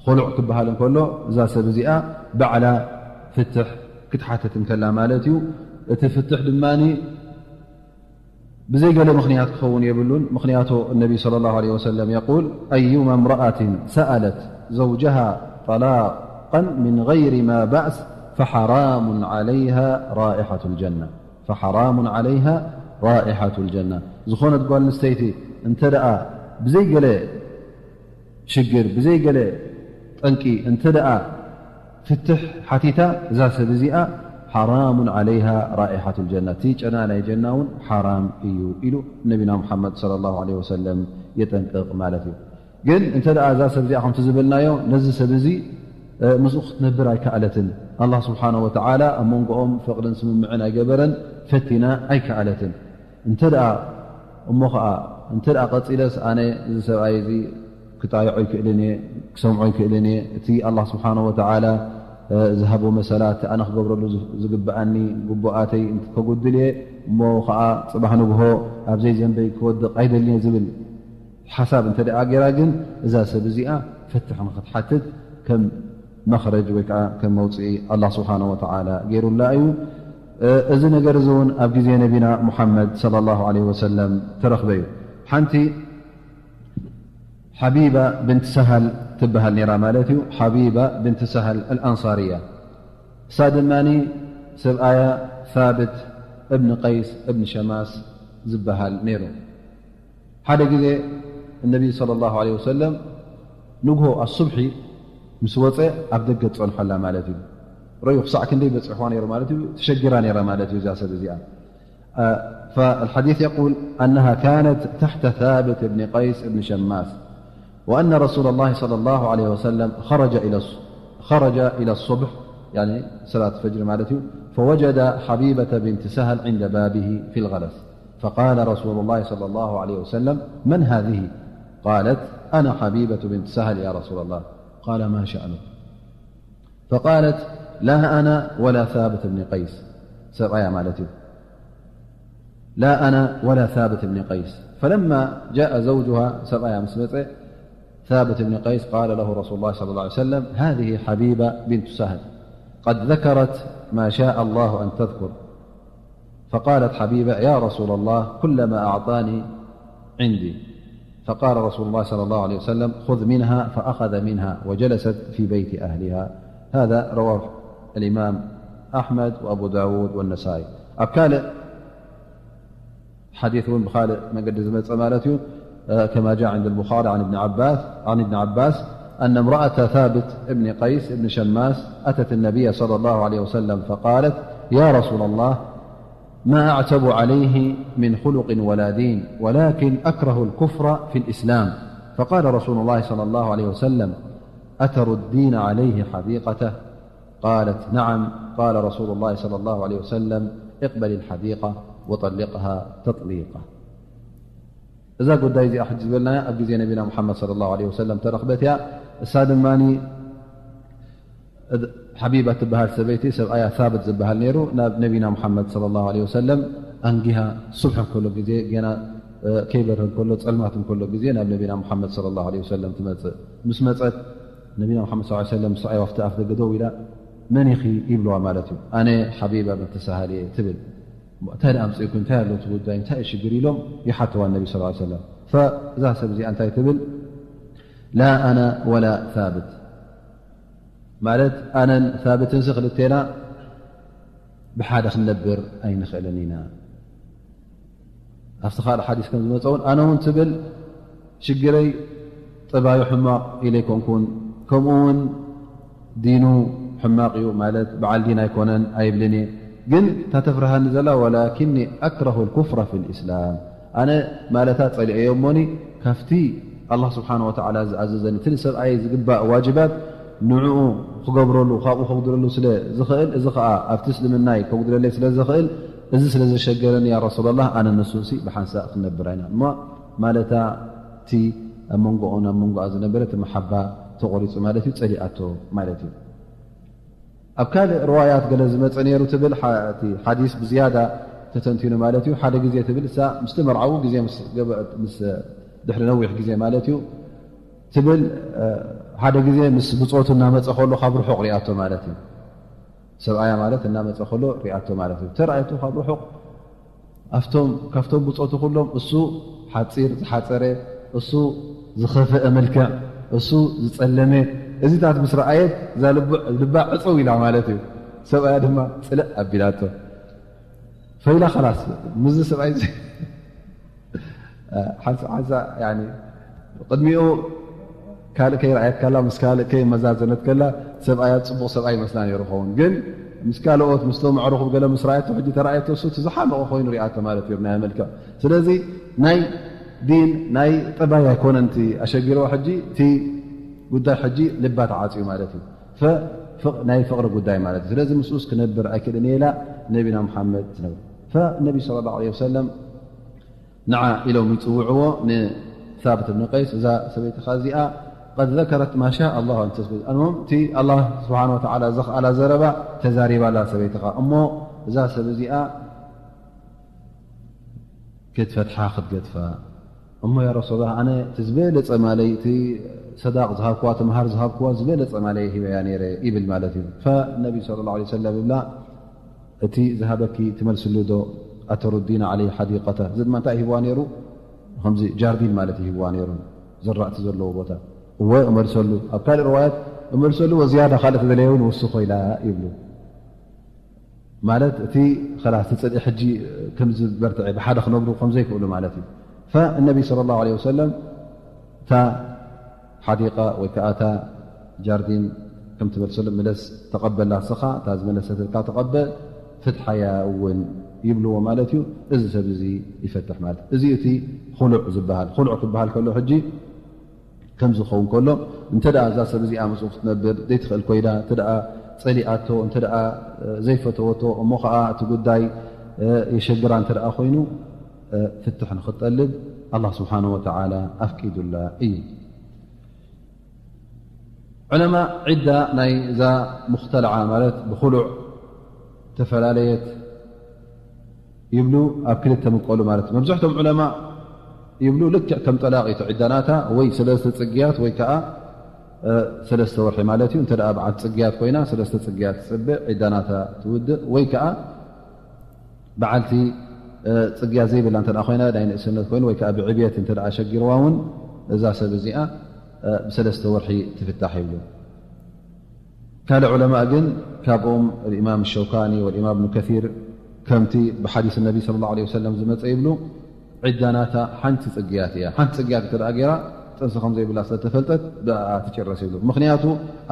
ኹሉዕ ክበሃል እንከሎ፣ እዛ ሰብ እዚኣ ባዕላ ፍትሕ ክትሓትት እንከላ ማለት እዩ። እቲ ፍትሕ ድማ ብዘይ ገለ ምኽንያት ክኸውን የብሉን። ምኽንያቱ፣ ነቢ ሰለላሁ ዐለይሂ ወሰለም የቁል፣ أيما امرأة سألت زوجها طلاقا من غير ما بأس فحرام عليها رائحة الجنة. فحرام عليها رائحة الجنة. ዝኾነት ጓል ኣንስተይቲ እንተ ደኣ ብዘይ ገለ ሽግር፣ ብዘይ ገለ ጠንቂ እንተ ደኣ ፍትሕ ሓቲታ፣ እዛ ሰብ እዚኣ ሓራሙን ዓለይሃ ራኢሓቱል ጀና፣ እቲ ጨና ናይ ጀና እውን ሓራም እዩ ኢሉ ነቢና ሙሓመድ ሰለላሁ ዓለይሂ ወሰለም የጠንቅቕ ማለት እዩ። ግን እንተ ደኣ እዛ ሰብ እዚኣ ከምቲ ዝበልናዮ ነዚ ሰብ እዚ፣ እ፣ ምስኡ ክትነብር ኣይከኣለትን። ኣላህ ስብሓነሁ ወተዓላ ኣብ መንጎኦም ፍቕርን ስምምዕን ኣይገበረን፣ ፈቲና ኣይከኣለትን። እንተ ደኣ እሞ ኸዓ፣ እንተ ደኣ ቀጺለስ ኣነ እዚ ሰብኣይ እዚ ክጣይዖ ኣይክእልን እየ፣ ክሰምዖ ኣይክእልን እየ። እቲ ኣላህ ስብሓነሁ ወተዓላ፣ እ፣ ዝሃቦ መሰላት፣ ኣነ ክገብረሉ ዝ-፣ ዝግብኣኒ ግቡኣተይ ከጉድል እየ፣ እሞ ኸዓ ጽባሕ ንግሆ ኣብ ዘይዘንበይ ክወድቕ ኣይደልን እየ ዝብል ሓሳብ እንተ ደኣ ገይራ፣ ግን እዛ ሰብ እዚኣ ፍትሕ ንኽትሓትት ከም መኽረጅ ወይ ከዓ ከም መውፅኢ ኣላህ ስብሓነሁ ወተዓላ ገይሩላ እዩ። እ፣ እዚ ነገር እዚ እውን ኣብ ግዜ ነቢና ሙሓመድ ሰለላሁ ዐለይሂ ወሰለም ተረኽበ እዩ። ሓንቲ ሓቢባ ብንት ሰሃል ትበሃል ነይራ ማለት እዩ። ሓቢባ ብንት ሰሃል ኣልኣንሳርያ፣ እሳ ድማኒ ሰብኣያ ሳብት እብን ቀይስ እብን ሸማስ ዝበሃል ነይሩ። ሓደ ግዜ እነቢ ሰለላሁ ዐለይሂ ወሰለም ንግሆ ኣሱብሒ ምስ ወፀ ኣብ ደገ ትፀንሖላ ማለት እዩ። ረዩ ክሳዕ ክንደይ በፂሕዋ ነይሩ ማለት እዩ፣ ተሸጊራ ነይራ ማለት እዩ እዛ ሰብ እዚኣ። فالحديث يقول أنها كانت تحت ثابت بن قيس بن شماس، وأن رسول الله صلى الله عليه وسلم خرج إلى الص-، خرج إلى الصبح، يعني صلاة الفجر مالتي، فوجد حبيبة بنت سهل عند بابه في الغلس، فقال رسول الله صلى الله عليه وسلم: "من هذه؟" قالت: "أنا حبيبة بنت سهل يا رسول الله." قال: "ما شأنك؟" فقالت: "لا أنا ولا ثابت بن قيس." سبعيا مالتي. "لا أنا ولا ثابت بن قيس." فلما جاء زوجها، سبعيا مسمته، ثابت بن قيس، قال له رسول الله صلى الله عليه وسلم: "هذه حبيبة بنت سهل، قد ذكرت ما شاء الله أن تذكر." فقالت حبيبة: "يا رسول الله، كلما أعطاني عندي." فقال رسول الله صلى الله عليه وسلم: "خذ منها." فأخذ منها وجلست في بيت أهلها. هذا رواه الإمام أحمد وأبو داود والنسائي. ኣብ ካልእ ሓዲስ እውን ብኻልእ መገዲ ዝመጸ ማለት እዩ። كما جاء عند البخاري عن ابن عباس، عن ابن عباس أن امرأة ثابت بن قيس بن شماس أتت النبي صلى الله عليه وسلم فقالت: "يا رسول الله، ما أعتب عليه من خلق ولا دين، ولكن أكره الكفر في الإسلام." فقال رسول الله صلى الله عليه وسلم: "أتردين عليه حديقته؟" قالت: "نعم." قال رسول الله صلى الله عليه وسلم: "اقبلي الحديقة." ወጠሊቅሃ ተጥሊቃ። እዛ ጉዳይ እዚኣ ሕጂ ዝበልናያ ኣብ ግዜ ነቢና ሙሓመድ ሰለላሁ ዐለይሂ ወሰለም ተረኽበት እያ። እሳ ድማ ሓቢባ ትበሃል ሰበይቲ፣ ሰብኣያ ሳብት ዝበሃል ነይሩ። ናብ ነቢና ሙሓመድ ሰለላሁ ዐለይሂ ወሰለም ኣንጊሃ፣ ሱብሒ እንከሎ ግዜ፣ ገና ከይበርህ እንከሎ፣ ጸልማት እንከሎ ግዜ ናብ ነቢና ሙሓመድ ሰለላሁ ዐለይሂ ወሰለም ትመጽእ። ምስ መጸት፣ ነቢና ሙሓመድ ሰለላሁ ዐለይሂ ወሰለም ምስኣ ኣብቲ ኣፍ ደገ ደው ኢላ፣ መን ኢኺ ይብልዋ ማለት እዩ። ኣነ ሓቢባ ብንቲ ሳሃል እየ ትብል። እንታይ ኣምፅእኩ፣ እንታይ ኣሎ እቲ ጉዳይ፣ እንታይ እዩ ሽግር ኢሎም ይሓተዋ ነቢ ሰለላሁ ዐለይሂ ወሰለም። ፈእዛ ሰብ እዚኣ እንታይ ትብል? ላ ኣና ወላ ሳብት፣ ማለት ኣነን ሳብትንሲ ክልቴና ብሓደ ክንነብር ኣይንኽእልን ኢና። ኣብቲ ካልእ ሓዲስ ከም ዝመፀ እውን ኣነ እውን ትብል ሽግረይ ጥባዩ ሕማቕ ኢለ ኣይኮንኩን፣ ከምኡ እውን ዲኑ ሕማቕ እዩ፣ ማለት በዓል ዲን ኣይኮነን ኣይብልን እየ። ግን እታ ተፍርሃኒ ዘላ ወላኪኒ ኣክረሁ ልኩፍረ ፊ ልእስላም፣ ኣነ ማለታ ጸሊአዮ እሞኒ ካብቲ ኣላህ ስብሓን ወተዓላ ዝኣዘዘኒ እቲ ንሰብኣይ ዝግባእ ዋጅባት ንዕኡ ክገብረሉ ካብኡ ከጉድለሉ ስለ ዝኽእል፣ እዚ ኸዓ ኣብቲ እስልምናይ ከጉድለለይ ስለ ዝኽእል፣ እዚ ስለ ዘሸገረኒ ያ ረሱላላህ ኣነ ንሱንሲ ብሓንሳእ ክንነብር ኣይና እሞ ማለታ እቲ ኣብ መንጎኡን ኣብ መንጎኣ ዝነበረ እቲ መሓባ ተቖሪጹ ማለት እዩ፣ ጸሊኣቶ ማለት እዩ። ኣብ ካልእ ርዋያት ገለ ዝመጸ ነይሩ ትብል፣ እቲ ሓዲስ ብዝያዳ ተተንቲኑ ማለት እዩ። ሓደ ግዜ ትብል እሳ ምስቲ መርዓዊ ግዜ ምስ ገበ-፣ ምስ ድሕሪ ነዊሕ ግዜ ማለት እዩ ትብል፣ ሓደ ግዜ ምስ ብጾቱ እናመጸ ከሎ ካብ ርሑቕ ሪኣቶ ማለት እዩ። ሰብኣያ ማለት እናመጸ ከሎ ሪኣቶ ማለት እዩ። ተራእየቶ ካብ ርሑቕ ኣብቶም፣ ካብቶም ብጾቱ ኩሎም እሱ ሓጺር ዝሓጸረ፣ እሱ ዝኸፈአ መልክዕ፣ እሱ ዝጸለመ፣ እዚታት ምስ ረኣየት እዛ ልቡ-፣ ልባ ዕጽው ኢላ ማለት እዩ። ሰብኣያ ድማ ጽልእ ኣቢላቶ። ፈኢላ ኸላስ ምስዚ ሰብኣይ እዚ ሓንሳ-፣ ሓንሳ-፣ ያኒ ቅድሚኡ ካልእ ከይረኣየት ከላ፣ ምስ ካልእ ከይመዛዘነት ከላ፣ ሰብኣያ ጽቡቕ ሰብኣይ ይመስላ ነይሩ ኸውን። ግን ምስ ካልኦት፣ ምስቶም ኣዕሩኹ ገለ ምስ ረኣየቶ፣ ሕጂ ተረኣየቶ፣ እሱ እቲ ዝሓመቐ ኮይኑ ሪኣቶ ማለት እዩ፣ ናይ መልክዕ። ስለዚ ናይ ዲን፣ ናይ ጠባይ ኣይኮነን እቲ ኣሸጊርዋ። ሕጂ እቲ ጉዳይ ሕጂ ልባ ተዓጽዩ ማለት እዩ። ፈ-፣ ፍቕ-፣ ናይ ፍቕሪ ጉዳይ ማለት እዩ። ስለዚ ምስኡስ ክነብር ኣይክእልን እየ ኢላ ነቢና ሙሓመድ ትነግሮ። ፈነቢ ሰለላሁ ዐለይሂ ወሰለም ንዓ ኢሎም ይጽውዕዎ ንሳብት እብኒ ቀይስ። እዛ ሰበይትኻ እዚኣ ቀድ ዘከረት ማ ሻ ኣላህ ኣን ተዝኩር፣ እሞ እቲ ኣላህ ስብሓን ወተዓላ ዘኽኣላ ዘረባ ተዛሪባ ኣላ ሰበይትኻ። እሞ እዛ ሰብ እዚኣ ክትፈትሓ ክትገድፋ። እሞ ያ ረሱላላህ፣ ኣነ እቲ ዝበለጸ ማለይ፣ እቲ ሰዳቕ ዝሃብኩዋ፣ እቲ መሃር ዝሃብኩዋ ዝበለጸ ማለይ ሂበያ ነይረ ይብል ማለት እዩ። ፈነቢ ሰለላሁ ዐለይሂ ወሰለም ይብላ፣ እቲ ዝሃበኪ ትመልስሉ ዶ? ኣተሩዲና ዓለይ ሓዲቀተ። እዚ ድማ እንታይ ሂብዋ ነይሩ? ከምዚ ጃርዲን ማለት ይህብዋ ነይሩ፣ ዝራእቲ ዘለዎ ቦታ። እወ እመልሰሉ። ኣብ ካልእ ርዋያት እመልሰሉ፣ ወዝያዳ ካልእ ተደለየ እውን ውስኾ ኢላ ይብሉ። ማለት እቲ ኸላስ እቲ ጽልኢ ሕጂ ከም ዝበርትዐ ብሓደ ክነብሩ ከም ዘይክእሉ ማለት እዩ። ፈነቢ ሰለላሁ ዐለይሂ ወሰለም እታ ሓዲቃ ወይ ከዓ እታ ጃርዲን ከም ትመልሰሉ፣ ምለስ ተቐበላ ንስኻ፣ እታ ዝመለሰትልካ ተቐበል፣ ፍትሓያ እውን ይብልዎ ማለት እዩ። እዚ ሰብ እዚ ይፈትሕ ማለት እዩ። እዚ እቲ ኹሉዕ ዝበሃል። ኹሉዕ ክበሃል ከሎ ሕጂ ከም ዝኸውን ከሎ፣ እንተ ደኣ እዛ ሰብ እዚኣ ምስኡ ክትነብር ዘይትኽእል ኮይና፣ እንተ ደኣ ጸሊኣቶ፣ እንተ ደኣ ዘይፈተወቶ፣ እሞ ኸኣ እቲ ጉዳይ የሸግራ እንተ ደኣ ኮይኑ፣ ፍትሕ ንኽትጠልብ ኣላህ ስብሓነሁ ወተዓላ ኣፍቂዱላ እዩ። ዑለማ ዒዳ ናይ እዛ ሙኽተልዓ ማለት ብኹሉዕ ተፈላለየት ይብሉ ኣብ ክልተ ምቀሉ ማለት እዩ። መብዝሕቶም ዑለማ ይብሉ ልክዕ ከም ጠላቕ እዩ እቲ ዒዳ ናታ፣ ወይ ሰለስተ ጽግያት ወይ ከኣ፣ እ፣ ሰለስተ ወርሒ ማለት እዩ። እንተ ደኣ በዓል ጽግያት ኮይና ሰለስተ ጽግያት ትጽበ ዒዳ ናታ ትውድእ፣ ወይ ከኣ በዓልቲ፣ እ፣ ጽግያት ዘይብላ እንተ ደኣ ኮይና ናይ ንእስነት ኮይኑ ወይ ከኣ ብዕብየት እንተ ደኣ ሸጊርዋ እውን እዛ ሰብ እዚኣ፣ እ፣ ብሰለስተ ወርሒ ትፍታሕ ይብሉ። ካልእ ዑለማእ ግን ካብኦም الإمام الشوكاني والإمام ابن كثير ከምቲ ብሓዲስ ነቢ صلى الله عليه وسلم ዝመጸ ይብሉ፣ ዒዳ ናታ ሓንቲ ጽግያት እያ። ሓንቲ ጽግያት እንተ ደኣ ገይራ ጥንሲ ከም ዘይብላ ስለ ተፈልጠት ብኣኣ ትጭረስ ይብሉ። ምኽንያቱ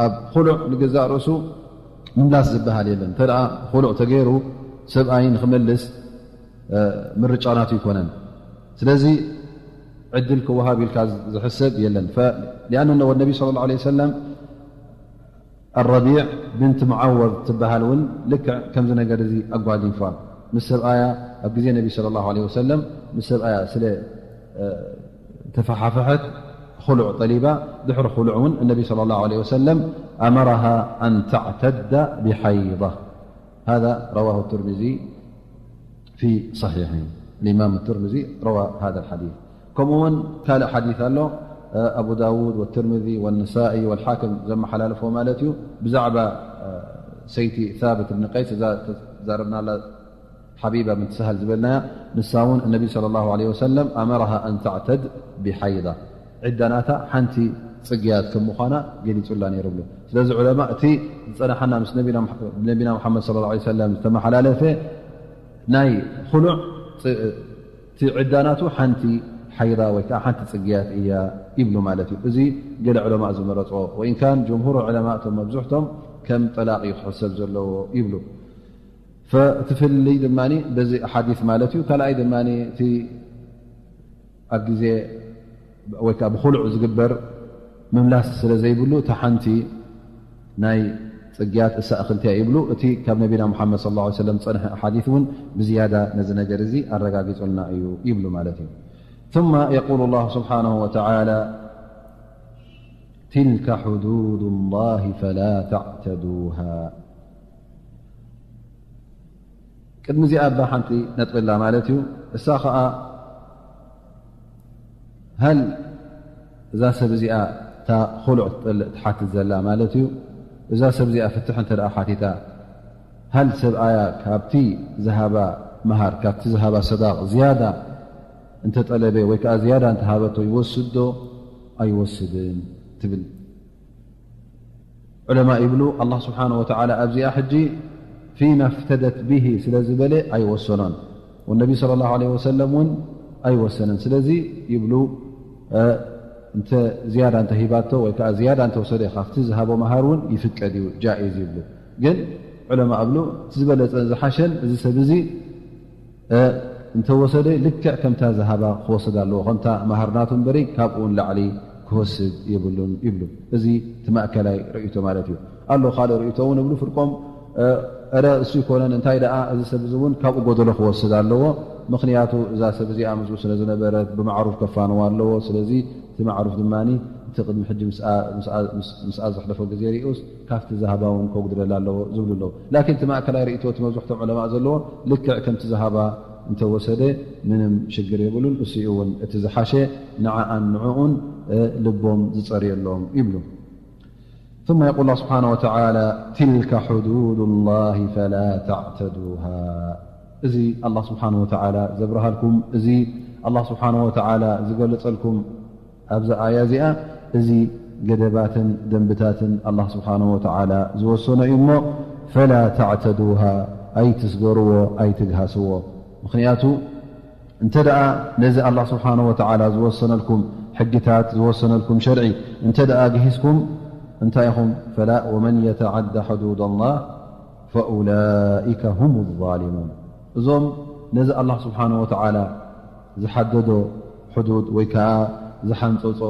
ኣብ ኹሉዕ ንገዛእ ርእሱ ምምላስ ዝበሃል የለን። እንተ ደኣ ኹሉዕ ተገይሩ ሰብኣይ ንኽመልስ፣ እ፣ ምርጫ ናቱ ይኮነን። ስለዚ ዕድል ክወሃብ ኢልካ ዝሕሰብ የለን። ፈ-፣ لأن النبي صلى الله عليه وسلم ኣረቢዕ ብንት መዓወዝ ትበሃል እውን ልክዕ ከምዚ ነገር እዚ ኣጓዲፋ። ምስ ሰብኣያ ኣብ ግዜ ነቢ صلى الله عليه وسلم ምስ ሰብኣያ ስለ ተፈሓፈሐት፣ ኹሉዕ ጠሊባ። ድሕሪ ኹሉዕ እውን ነቢ صلى الله عليه وسلم أمرها أن تعتد بحيضة. هذا رواه الترمذي في صحيحه. الإمام الترمذي روى هذا الحديث. ከምኡ እውን ካልእ ሓዲث ኣሎ፣ ኣቡ ዳውድ والترمذي والنسائي والحاكم ዘመሓላለፎ ማለት እዩ። ብዛዕባ ሰይቲ ثابت بن قيس እዛ ተዛረብናላ ሓቢባ ብንት ሰሃል ዝበልናያ፣ ንሳ እውን ነቢ صلى الله عليه وسلم أمرها أن تعتد بحيضة፣ ዕዳ ናታ ሓንቲ ጽግያት ከም ምዃና ገሊጹላ ነይሩ ብሎ። ስለዚ ዑለማ እቲ ዝጸናሓና ምስ ነቢና መሓመድ صلى الله عليه وسلم ዝተመሓላለፈ ናይ ኹሉዕ እቲ ዕዳ ናቱ ሓንቲ ሓይዳ ወይ ከዓ ሓንቲ ጽግያት እያ ይብሉ ማለት እዩ። እዚ ገለ ዑለማ ዝመረጽዎ፣ ወኢን ካን ጅምሁር ዑለማ እቶም መብዝሕቶም ከም ጠላቕ እዩ ክሕሰብ ዘለዎ ይብሉ። ፈ-፣ እቲ ፍልይ ድማ በዚ ሓዲስ ማለት እዩ። ካልኣይ ድማ እቲ ኣብ ግዜ ወይ ከዓ ብኹሉዕ ዝግበር ምምላስ ስለ ዘይብሉ፣ እታ ሓንቲ ናይ ጽግያት እሳ እኽልቲ እያ ይብሉ። እቲ ካብ ነቢና ሙሓመድ صلى الله عليه وسلم ዝጸንሐ ሓዲስ እውን ብዝያዳ ነዚ ነገር እዚ ኣረጋጊጹልና እዩ ይብሉ ማለት እዩ። ثم يقول الله سبحانه وتعالى: تلك حدود الله فلا تعتدوها. ቅድሚ እዚኣ እባ ሓንቲ ነጥብላ ማለት እዩ። እሳ ኸኣ፣ ሃል እዛ ሰብ እዚኣ እታ ኹሉዕ ትጠልእ ትሓትት ዘላ ማለት እዩ። እዛ ሰብ እዚኣ ፍትሕ እንተ ደኣ ሓቲታ፣ ሃል ሰብኣያ ካብቲ ዝሃባ መሃር፣ ካብቲ ዝሃባ ሰዳቕ ዝያዳ እንተጠለበ ወይ ከኣ ዝያዳ እንተሃበቶ ይወስድ ዶ ኣይወስድን? ትብል። ዑለማ ይብሉ፣ ኣላህ ስብሓነሁ ወተዓላ ኣብዚኣ ሕጂ ፊማ እፍተደት ብሂ ስለ ዝበለ ኣይወሰኖን። ወነቢ ሰለላሁ ዐለይሂ ወሰለም እውን ኣይወሰነን። ስለዚ ይብሉ፣ እ፣ እንተ ዝያዳ እንተ ሂባቶ ወይ ከዓ ዝያዳ እንተ ወሰደ ካብቲ ዝሃቦ መሃር እውን ይፍቀድ እዩ፣ ጃኢዝ ይብሉ። ግን ዑለማ እብሉ፣ እቲ ዝበለጸን ዝሓሸን እዚ ሰብ እዚ እ፣ እንተወሰደ ልክዕ ከምታ ዝሃባ ክወስድ ኣለዎ፣ ከምታ መሃር ናቱ እምበሪ ካብኡ ንላዕሊ ክወስድ የብሉን ይብሉ። እዚ እቲ ማእከላይ ርእይቶ ማለት እዩ። ኣሎ ካልእ ርእይቶ እውን እብሉ ፍርቆም፣ እ፣ እረ እሱ ይኮነን፣ እንታይ ደኣ እዚ ሰብ እዚ እውን ካብኡ ጎደሎ ክወስድ ኣለዎ። ምኽንያቱ እዛ ሰብ እዚኣ ምስኡ ስለ ዝነበረት ብማዕሩፍ ከፋንዋ ኣለዎ። ስለዚ እቲ ማዕሩፍ ድማ እቲ ቅድሚ ሕጂ ምስኣ፣ ምስኣ፣ ምስ-፣ ምስኣ ዘሕለፎ ግዜ ሪኡስ ካብቲ ዝሃባ እውን ከጉድለላ ኣለዎ ዝብሉ ኣለዉ። ላኪን እቲ ማእከላይ ርእይቶ እቲ መብዝሕቶም ዑለማእ ዘለዎ ልክዕ ከምቲ ዝሃባ እንተወሰደ ምንም ሽግር የብሉን። እሱ እውን እቲ ዝሓሸ ንዓኣን ንዕኡን፣ እ፣ ልቦም ዝጸርየሎም ይብሉ። ثم يقول الله سبحانه وتعالى: تلك حدود الله فلا تعتدوها። እዚ ኣላህ ስብሓነሁ ወተዓላ ዘብርሃልኩም፣ እዚ ኣላህ ስብሓነሁ ወተዓላ ዝገለጸልኩም ኣብዛ ኣያ እዚኣ፣ እዚ ገደባትን ደንብታትን ኣላህ ስብሓነሁ ወተዓላ ዝወሰኖ እዩ እሞ፣ ፈላ ተዕተዱሃ፣ ኣይትስገርዎ፣ ኣይትግሃስዎ። ምኽንያቱ እንተ ደኣ ነዚ ኣላህ ስብሓነሁ ወተዓላ ዝወሰነልኩም ሕግታት፣ ዝወሰነልኩም ሸርዒ እንተ ደኣ ግሂስኩም፣ እንታይ ኢኹም? ፈላ፣ ወመን የተዓዳ ሕዱድ ኣላህ ፈኡላኢከ ሁም ዛሊሙን። እዞም ነዚ ኣላህ ስብሓነሁ ወተዓላ ዝሓደዶ ሕዱድ ወይ ከዓ ዝሓንፀፆ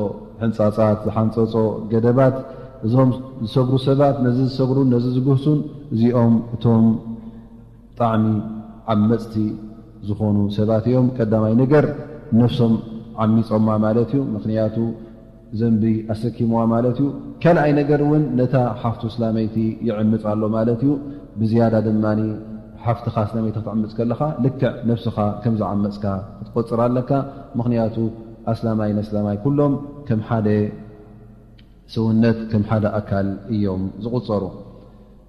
ሕንፃፃት፣ ዝሓንፀፆ ገደባት፣ እዞም ዝሰግሩ ሰባት፣ ነዚ ዝሰግሩን ነዚ ዝግህሱን፣ እዚኦም እቶም ብጣዕሚ ዓመፅቲ ዝኾኑ ሰባት እዮም። ቀዳማይ ነገር ነፍሶም ዓሚፆማ ማለት እዩ። ምኽንያቱ ዘንቢ ኣሰኪምዋ ማለት እዩ። ካልኣይ ነገር እውን ነታ ሓፍቱ እስላመይቲ ይዕምፅ ኣሎ ማለት እዩ። ብዝያዳ ድማ ሓፍትኻ እስላመይቲ ክትዕምፅ ከለኻ ልክዕ ነፍስኻ ከም ዝዓመፅካ ክትቆፅር ኣለካ። ምኽንያቱ ኣስላማይ ነስላማይ ኩሎም ከም ሓደ ሰውነት፣ ከም ሓደ ኣካል እዮም ዝቑጸሩ።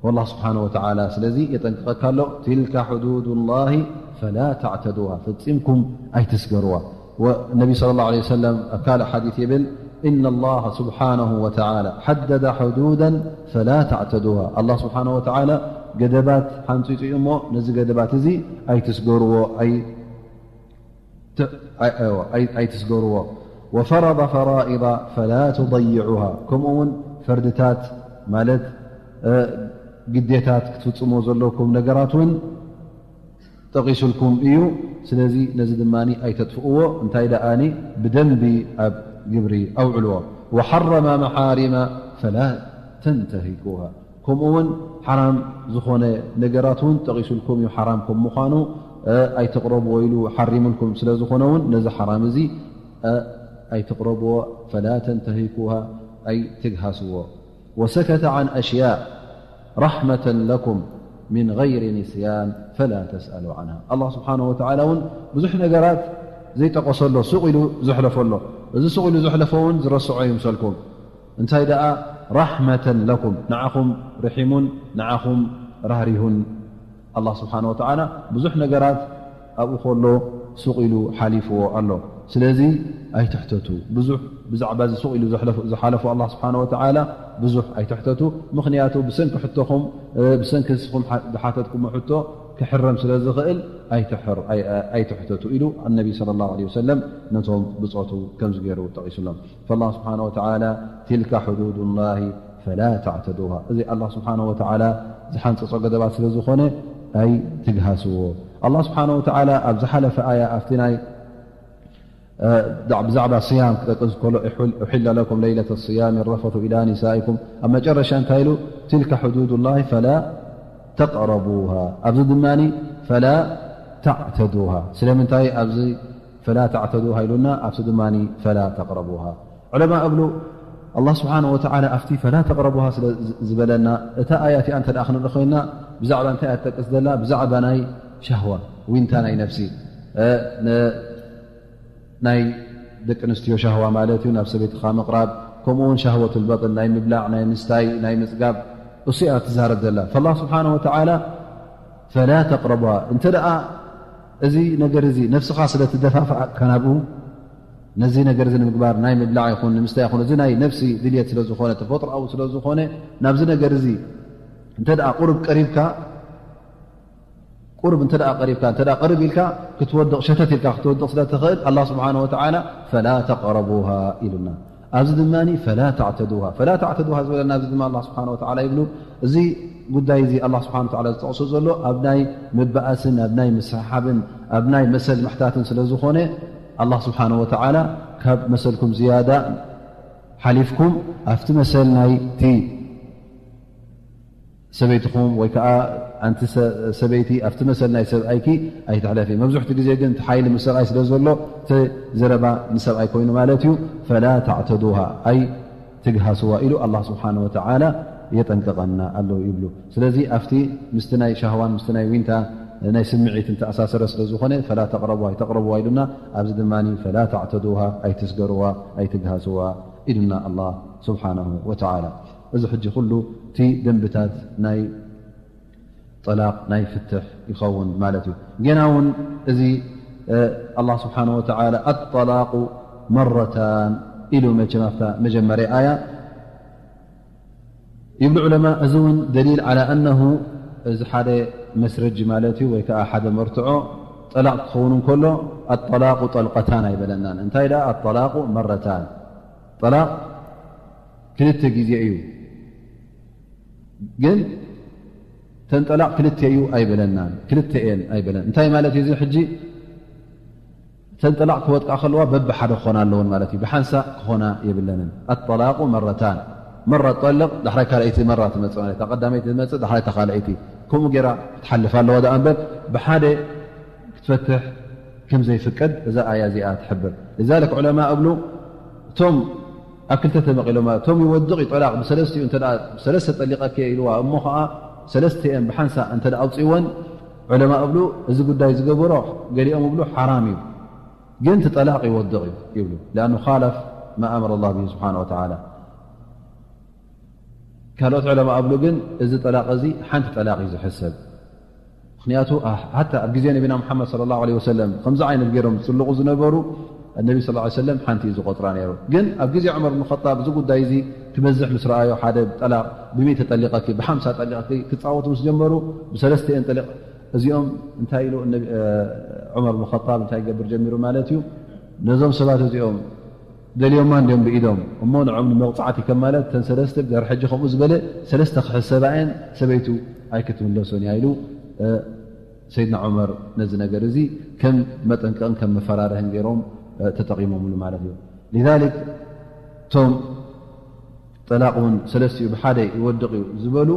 ወላህ ስብሓነ ወተዓላ ስለዚ የጠንቅቐካ ኣሎ፣ ትልካ ሕዱዱላሂ ፈላ ተዕተዱሃ፣ ፈጺምኩም ኣይትስገርዋ። ወነቢ ሰለላሁ ዐለይሂ ወሰለም ኣብ ካልእ ሓዲስ ይብል፣ ኢነላሃ ስብሓነሁ ወተዓላ ሐደደ ሕዱደን ፈላ ተዕተዱሃ። ኣላህ ስብሓነሁ ወተዓላ ገደባት ሓንጺጹ እዩ እሞ ነዚ ገደባት እዚ ኣይትስገርዎ፣ ኣይ ት-፣ ኣይ-፣ ኣይዋ፣ ኣይ-፣ ኣይትስገርዎ። ወፈረደ ፈራኢዳ ፈላ ቱደይዑሃ፣ ከምኡ እውን ፈርድታት ማለት፣ እ፣ ግዴታት ክትፍጽሞ ዘለኩም ነገራት እውን ጠቒሱልኩም እዩ። ስለዚ ነዚ ድማ ኣይተጥፍእዎ፣ እንታይ ደኣኒ ብደንቢ ኣብ ግብሪ ኣውዕልዎ። ወሐረመ መሓሪመ ፈላ ተንተሂኩሃ፣ ከምኡ እውን ሓራም ዝኾነ ነገራት እውን ጠቒሱልኩም እዩ፣ ሓራም ከም ምዃኑ ኣይትቕረብዎ ኢሉ ሓሪሙልኩም ስለ ዝኾነ እውን ነዚ ሓራም እዚ ኣይትቕረብዎ። ፈላ ተንተሂኩሃ ኣይትግሃስዎ። ወሰከተ ዓን ኣሽያእ ራሕመተን ለኩም ምን ገይሪ ንስያን ፈላ ተስኣሉ ዓንሃ። ኣላ ስብሓን ወተዓላ እውን ብዙሕ ነገራት ዘይጠቀሰሎ ሱቕ ኢሉ ዘሕለፈሎ። እዚ ሱቕ ኢሉ ዘሕለፎ እውን ዝረስዖ ይምሰልኩም። እንታይ ደኣ ራሕመተን ለኩም፣ ንዓኹም ርሒሙን ንዓኹም ራህሪሁን ኣላ ስብሓን ወተዓላ ብዙሕ ነገራት ኣብኡ ከሎ ሱቕ ኢሉ ሓሊፍዎ ኣሎ። ስለዚ ኣይትሕተቱ። ብዙሕ ብዛዕባ እዚ ሱቕ ኢሉ ዝሓለፉ ኣላ ስብሓን ወተዓላ ብዙሕ ኣይትሕተቱ። ምኽንያቱ ብሰንኪ ሕቶኹም ብሰንኪ ንስኹም ዝሓተትኩሞ ሕቶ ክሕረም ስለ ዝኽእል ኣይትሕተቱ ኢሉ ኣነቢ ሰለላሁ ዐለይሂ ወሰለም ነቶም ብጾቱ ከምዚ ገይሩ ጠቒሱሎም። ፈላ ስብሓን ወተዓላ ትልካ ሕዱዱላሂ ፈላ ተዕተዱሃ። እዚ ኣላ ስብሓን ወተዓላ ዝሓንፀፆ ገደባት ስለ ዝኾነ ኣይትግሃስዎ። ኣላ ስብሓን ወተዓላ ኣብ ዝሓለፈ ኣያ ኣብቲ ናይ ብዛዕባ ስያም ክጠቅስ ከሎ ኡሒለ ለኩም ለይለተ ስያም ረፈቱ ኢላ ኒሳኢኩም ኣብ መጨረሻ እንታይ ኢሉ? ትልካ ሕዱዱላሂ ፈላ ተቅረቡሃ። ኣብዚ ድማ ፈላ ተዕተዱሃ። ስለምንታይ ኣብዚ ፈላ ተዕተዱሃ ኢሉና ኣብቲ ድማ ፈላ ተቅረቡሃ። ዑለማ እብሉ ኣላ ስብሓን ወተዓላ ኣብቲ ፈላ ተቅረቡሃ ስለ ዝበለና እታ ኣያ እቲኣ እንተ ደኣ ክንርኢ ኮይንና ብዛዕባ እንታይ እያ ትጠቅስ ዘላ? ብዛዕባ ናይ ሻህዋ ዊንታ ናይ ነፍሲ ናይ ደቂ ኣንስትዮ ሻህዋ ማለት እዩ ናብ ሰበይትኻ ምቕራብ ከምኡ እውን ሻህወቱል በጥን ናይ ምብላዕ ናይ ምስታይ ናይ ምፅጋብ እሱ እያ ትዛረብ ዘላ። ፈላ ስብሓን ወተዓላ ፈላ ተቅረቡሃ እንተ ደኣ እዚ ነገር እዚ ነፍስኻ ስለ ትደፋፍኣካ ናብኡ ነዚ ነገር እዚ ንምግባር ናይ ምብላዕ ይኹን ንምስታይ ይኹን እዚ ናይ ነፍሲ ድልየት ስለ ዝኾነ ተፈጥሮኣዊ ስለ ዝኾነ ናብዚ ነገር እዚ እንተ ደኣ ቁሩብ ቀሪብካ ቁሩብ እንተ ደኣ ቀሪብካ እንተ ደኣ ቅርብ ኢልካ ክትወድቕ ሸተት ኢልካ ክትወድቕ ስለ ትኽእል ኣላ ስብሓን ወተዓላ ፈላ ተቅረቡሃ ኢሉና። ኣብዚ ድማ ፈላ ተዕተዱሃ ፈላ ተዕተዱሃ ዝበለና ኣብዚ ድማ ኣላ ስብሓን ወተዓላ ይብሉ። እዚ ጉዳይ እዚ ኣላ ስብሓን ወተዓላ ዝጠቕሶ ዘሎ ኣብ ናይ ምበኣስን ኣብ ናይ ምስሓሓብን ኣብ ናይ መሰል ምሕታትን ስለ ዝኾነ ኣላ ስብሓን ወተዓላ ካብ መሰልኩም ዝያዳ ሓሊፍኩም ኣብቲ መሰል ናይቲ ሰበይትኹም ወይ ከዓ ኣንቲ ሰበይቲ ኣብቲ መሰል ናይ ሰብኣይኪ ኣይትሕለፊ። መብዝሕቲ ግዜ ግን እቲ ሓይሊ ምስ ሰብኣይ ስለ ዘሎ እቲ ዘረባ ንሰብኣይ ኮይኑ ማለት እዩ። ፈላ ተዕተዱሃ ኣይ ትግሃስዋ ኢሉ ኣላ ስብሓን ወተዓላ የጠንቅቐና ኣሎ ይብሉ። ስለዚ ኣብቲ ምስቲ ናይ ሻህዋን ምስቲ ናይ ዊንታ ናይ ስምዒት እንተኣሳሰረ ስለ ዝኾነ ፈላ ተቅረቡዋ ኣይተቅረቡዋ ኢሉና። ኣብዚ ድማ ፈላ ተዕተዱሃ ኣይትስገርዋ ኣይትግሃስዋ ኢሉና ኣላ ስብሓናሁ ወተዓላ። እዚ ሕጂ ኩሉ እቲ ደንብታት ናይ ጠላቕ ናይ ፍትሕ ይኸውን ማለት እዩ። ጌና እውን እዚ ኣላ ስብሓን ወተዓላ ኣጠላቁ መረታን ኢሉ መቸም ኣብታ መጀመርያ ኣያ ይብሉ ዑለማ። እዚ እውን ደሊል ዓላ ኣነሁ እዚ ሓደ መስረጂ ማለት እዩ ወይ ከዓ ሓደ መርትዖ ጠላቕ ክኸውን እንከሎ ኣጠላቁ ጠልቀታን ኣይበለናን። እንታይ ደኣ ኣጠላቁ መረታን ጠላቕ ክልተ ግዜ እዩ። ግን ተንጠላቕ ክልተ እዩ ኣይበለናን፣ ክልተ እየን ኣይበለን። እንታይ ማለት እዩ እዚ ሕጂ? ተንጠላቕ ክወጥቃ ከለዋ በብሓደ ክኾና ኣለውን ማለት እዩ። ብሓንሳእ ክኾና የብለንን። ኣጠላቁ መረታን፣ መራ ጠልቕ ዳሕራይ ካልኣይቲ መራ ትመፅእ ማለት እታ ቀዳመይቲ ትመፅእ ዳሕራይ እታ ካልኣይቲ ከምኡ ጌራ ክትሓልፍ ኣለዋ። ደኣ እምበር ብሓደ ክትፈትሕ ከም ዘይፍቀድ እዛ ኣያ እዚኣ ትሕብር። لذلك ዑለማ እብሉ እቶም ኣብ ክልተ ተመቒሎም ማለት እቶም ይወድቕ እዩ ጠላቕ ብሰለስቲኡ እንተ ደኣ ብሰለስተ ጠሊቐኪ ኢልዋ እሞ ኸዓ ሰለስቲአን ብሓንሳ እንተ ደኣ ኣውፅእወን ዑለማ እብሉ እዚ ጉዳይ ዝገበሮ ገሊኦም እብሉ ሓራም እዩ ግን እቲ ጠላቕ ይወድቕ እዩ ይብሉ لأنه خالف ما أمر الله به سبحانه وتعالى ካልኦት ዑለማ እብሉ ግን እዚ ጠላቕ እዚ ሓንቲ ጠላቕ እዩ ዝሕሰብ ምኽንያቱ ሓታ ኣብ ግዜ ነቢና ሙሓመድ صلى الله عليه وسلم ከምዚ ዓይነት ገይሮም ዝፅልቑ ዝነበሩ ነቢ صلى الله عليه وسلم ሓንቲ እዩ ዝቆፅራ ነይሩ ግን ኣብ ግዜ ዑመር ብን ኸጣብ እዚ ጉዳይ እዚ ክበዝሕ ምስ ረኣዮ ሓደ ጠላቕ ብሚእቲ ጠሊቐኪ ብሓምሳ ጠሊቐኪ ክፃወቱ ምስ ጀመሩ ብሰለስተኤን ጠሊቕ እዚኦም እንታይ ኢሉ ዑመር ብን ኸጣብ እንታይ ይገብር ጀሚሩ ማለት እዩ ነዞም ሰባት እዚኦም ደልዮማ እንዲዮም ብኢዶም እሞ ንዖም ንመቕፃዕቲ ከም ማለት ተን ሰለስተ ድሕሪ ሕጂ ከምኡ ዝበለ ሰለስተ ክሕሰባየን ሰበይቱ ኣይክትምለሶን እያ ኢሉ ሰይድና ዑመር ነዚ ነገር እዚ ከም መጠንቀቕን ከም መፈራርህን ገይሮም ተጠቒሞምሉ ማለት እዩ ሊዛሊክ እቶም ጠላቕ እውን ሰለስቲኡ ብሓደ ይወድቕ እዩ ዝበሉ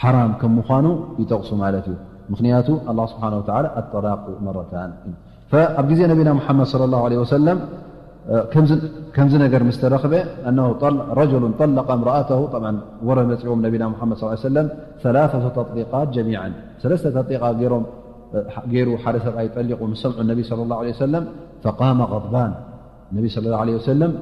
ሓራም ከም ምዃኑ ይጠቕሱ ማለት እዩ ምኽንያቱ ኣላህ ስብሓን ወተዓላ ኣጠላቁ መረታን እዩ። ፈ-፣ ኣብ ግዜ ነቢና ሙሓመድ ሰለላሁ ዐለይሂ ወሰለም፣ እ፣ ከምዚ፣ ከምዚ ነገር ምስ ተረኽበ፣ أنه طل-، رجل طلق امرأته، طبعا ወረ መፂኦም ነቢና ሙሓመድ ሰለላሁ ዐለይሂ ወሰለም፣ ثلاثة تطليقات جميعا፣ ሰለስተ ተጥሊቃ ገይሮም፣ እ፣ ገይሩ ሓደ ሰብኣይ ጠሊቁ ምስ ሰምዑ ነቢ ሰለላሁ ዐለይሂ ወሰለም፣ فقام غضبان، ነቢ ሰለላሁ ዐለይሂ ወሰለም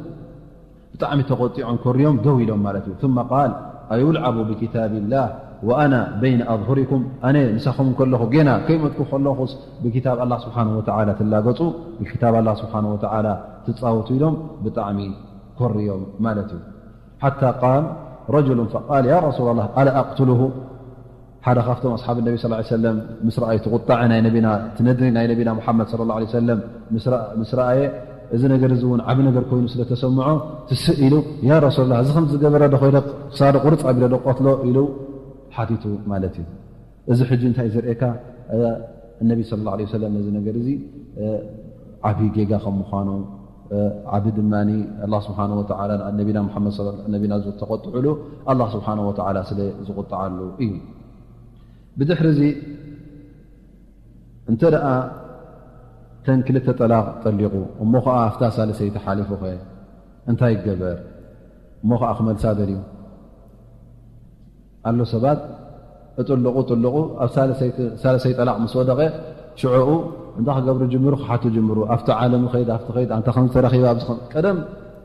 ብጣዕሚ ተቆጢዖም ኮርዮም ደው ኢሎም ማለት እዩ። ثم قال أيلعب بكتاب الله وأنا بين أظهركم، ኣነ ምሳኹም ከለኹ፣ ጌና ከይመጥኩ ከለኹስ ብኪታብ ኣላህ ስብሓንሁ ወተዓላ ትላገጹ፣ ብኪታብ ኣላህ ስብሓንሁ ወተዓላ ትጻወቱ ኢሎም ብጣዕሚ ኮርዮም ማለት እዩ። حتى قام رجل فقال يا رسول الله ألا أقتله؟ ሓደ ካብቶም ኣስሓብ ነቢ ሰለላሁ ዐለይሂ ወሰለም ምስ ረኣዩ፣ እቲ ቁጣዐ ናይ ነቢና፣ እቲ ነድሪ ናይ ነቢና ሙሓመድ ሰለላሁ ዐለይሂ ወሰለም ምስ ረኣ-፣ ምስ ረኣየ፣ እዚ ነገር እዚ እውን ዓቢ ነገር ኮይኑ ስለ ተሰምዖ፣ ትስእ ኢሉ፣ ያ ረሱሉላህ፣ እዚ ከምዚ ዝገበረ ዶ ኮይነ ክሳዱ ቁርጽ ኣቢለ ዶ ቀትሎ? ኢሉ ሓቲቱ ማለት እዩ። እዚ ሕጂ እንታይ ዘርእየካ? እ፣ ነቢ ሰለላሁ ዐለይሂ ወሰለም ነዚ ነገር እዚ፣ እ፣ ዓቢ ጌጋ ከም ምዃኑ፣ እ፣ ዓቢ ድማ ኣላህ ስብሓነሁ ወተዓላ ነቢና ሙሓመድ ሰለ-፣ ነቢና ዝተቆጥዕሉ ኣላህ ስብሓነሁ ወተዓላ ስለ ዝቁጣዓሉ እዩ። ብድሕሪ እዚ እንተ ደኣ ተን ክልተ ጠላቕ ጠሊቑ፣ እሞ ኸዓ ኣብታ ሳልሰይቲ ሓሊፉ ኸ እንታይ ይገበር? እሞ ኸዓ ክመልሳ ደልዩ ኣሎ። ሰባት እጥልቑ ጥልቑ ኣብ ሳልሰይቲ፣ ሳልሰይ ጠላቕ ምስ ወደቐ፣ ሽዑኡ እንታይ ክገብሩ ጅምሩ? ክሓቱ ጅምሩ። ኣብቲ ዓለም ኸይድ፣ ኣብቲ ኸይድ፣ ኣንታ ከምዚ ተረኺባ፣ ኣብዚ ከም-፣ ቀደም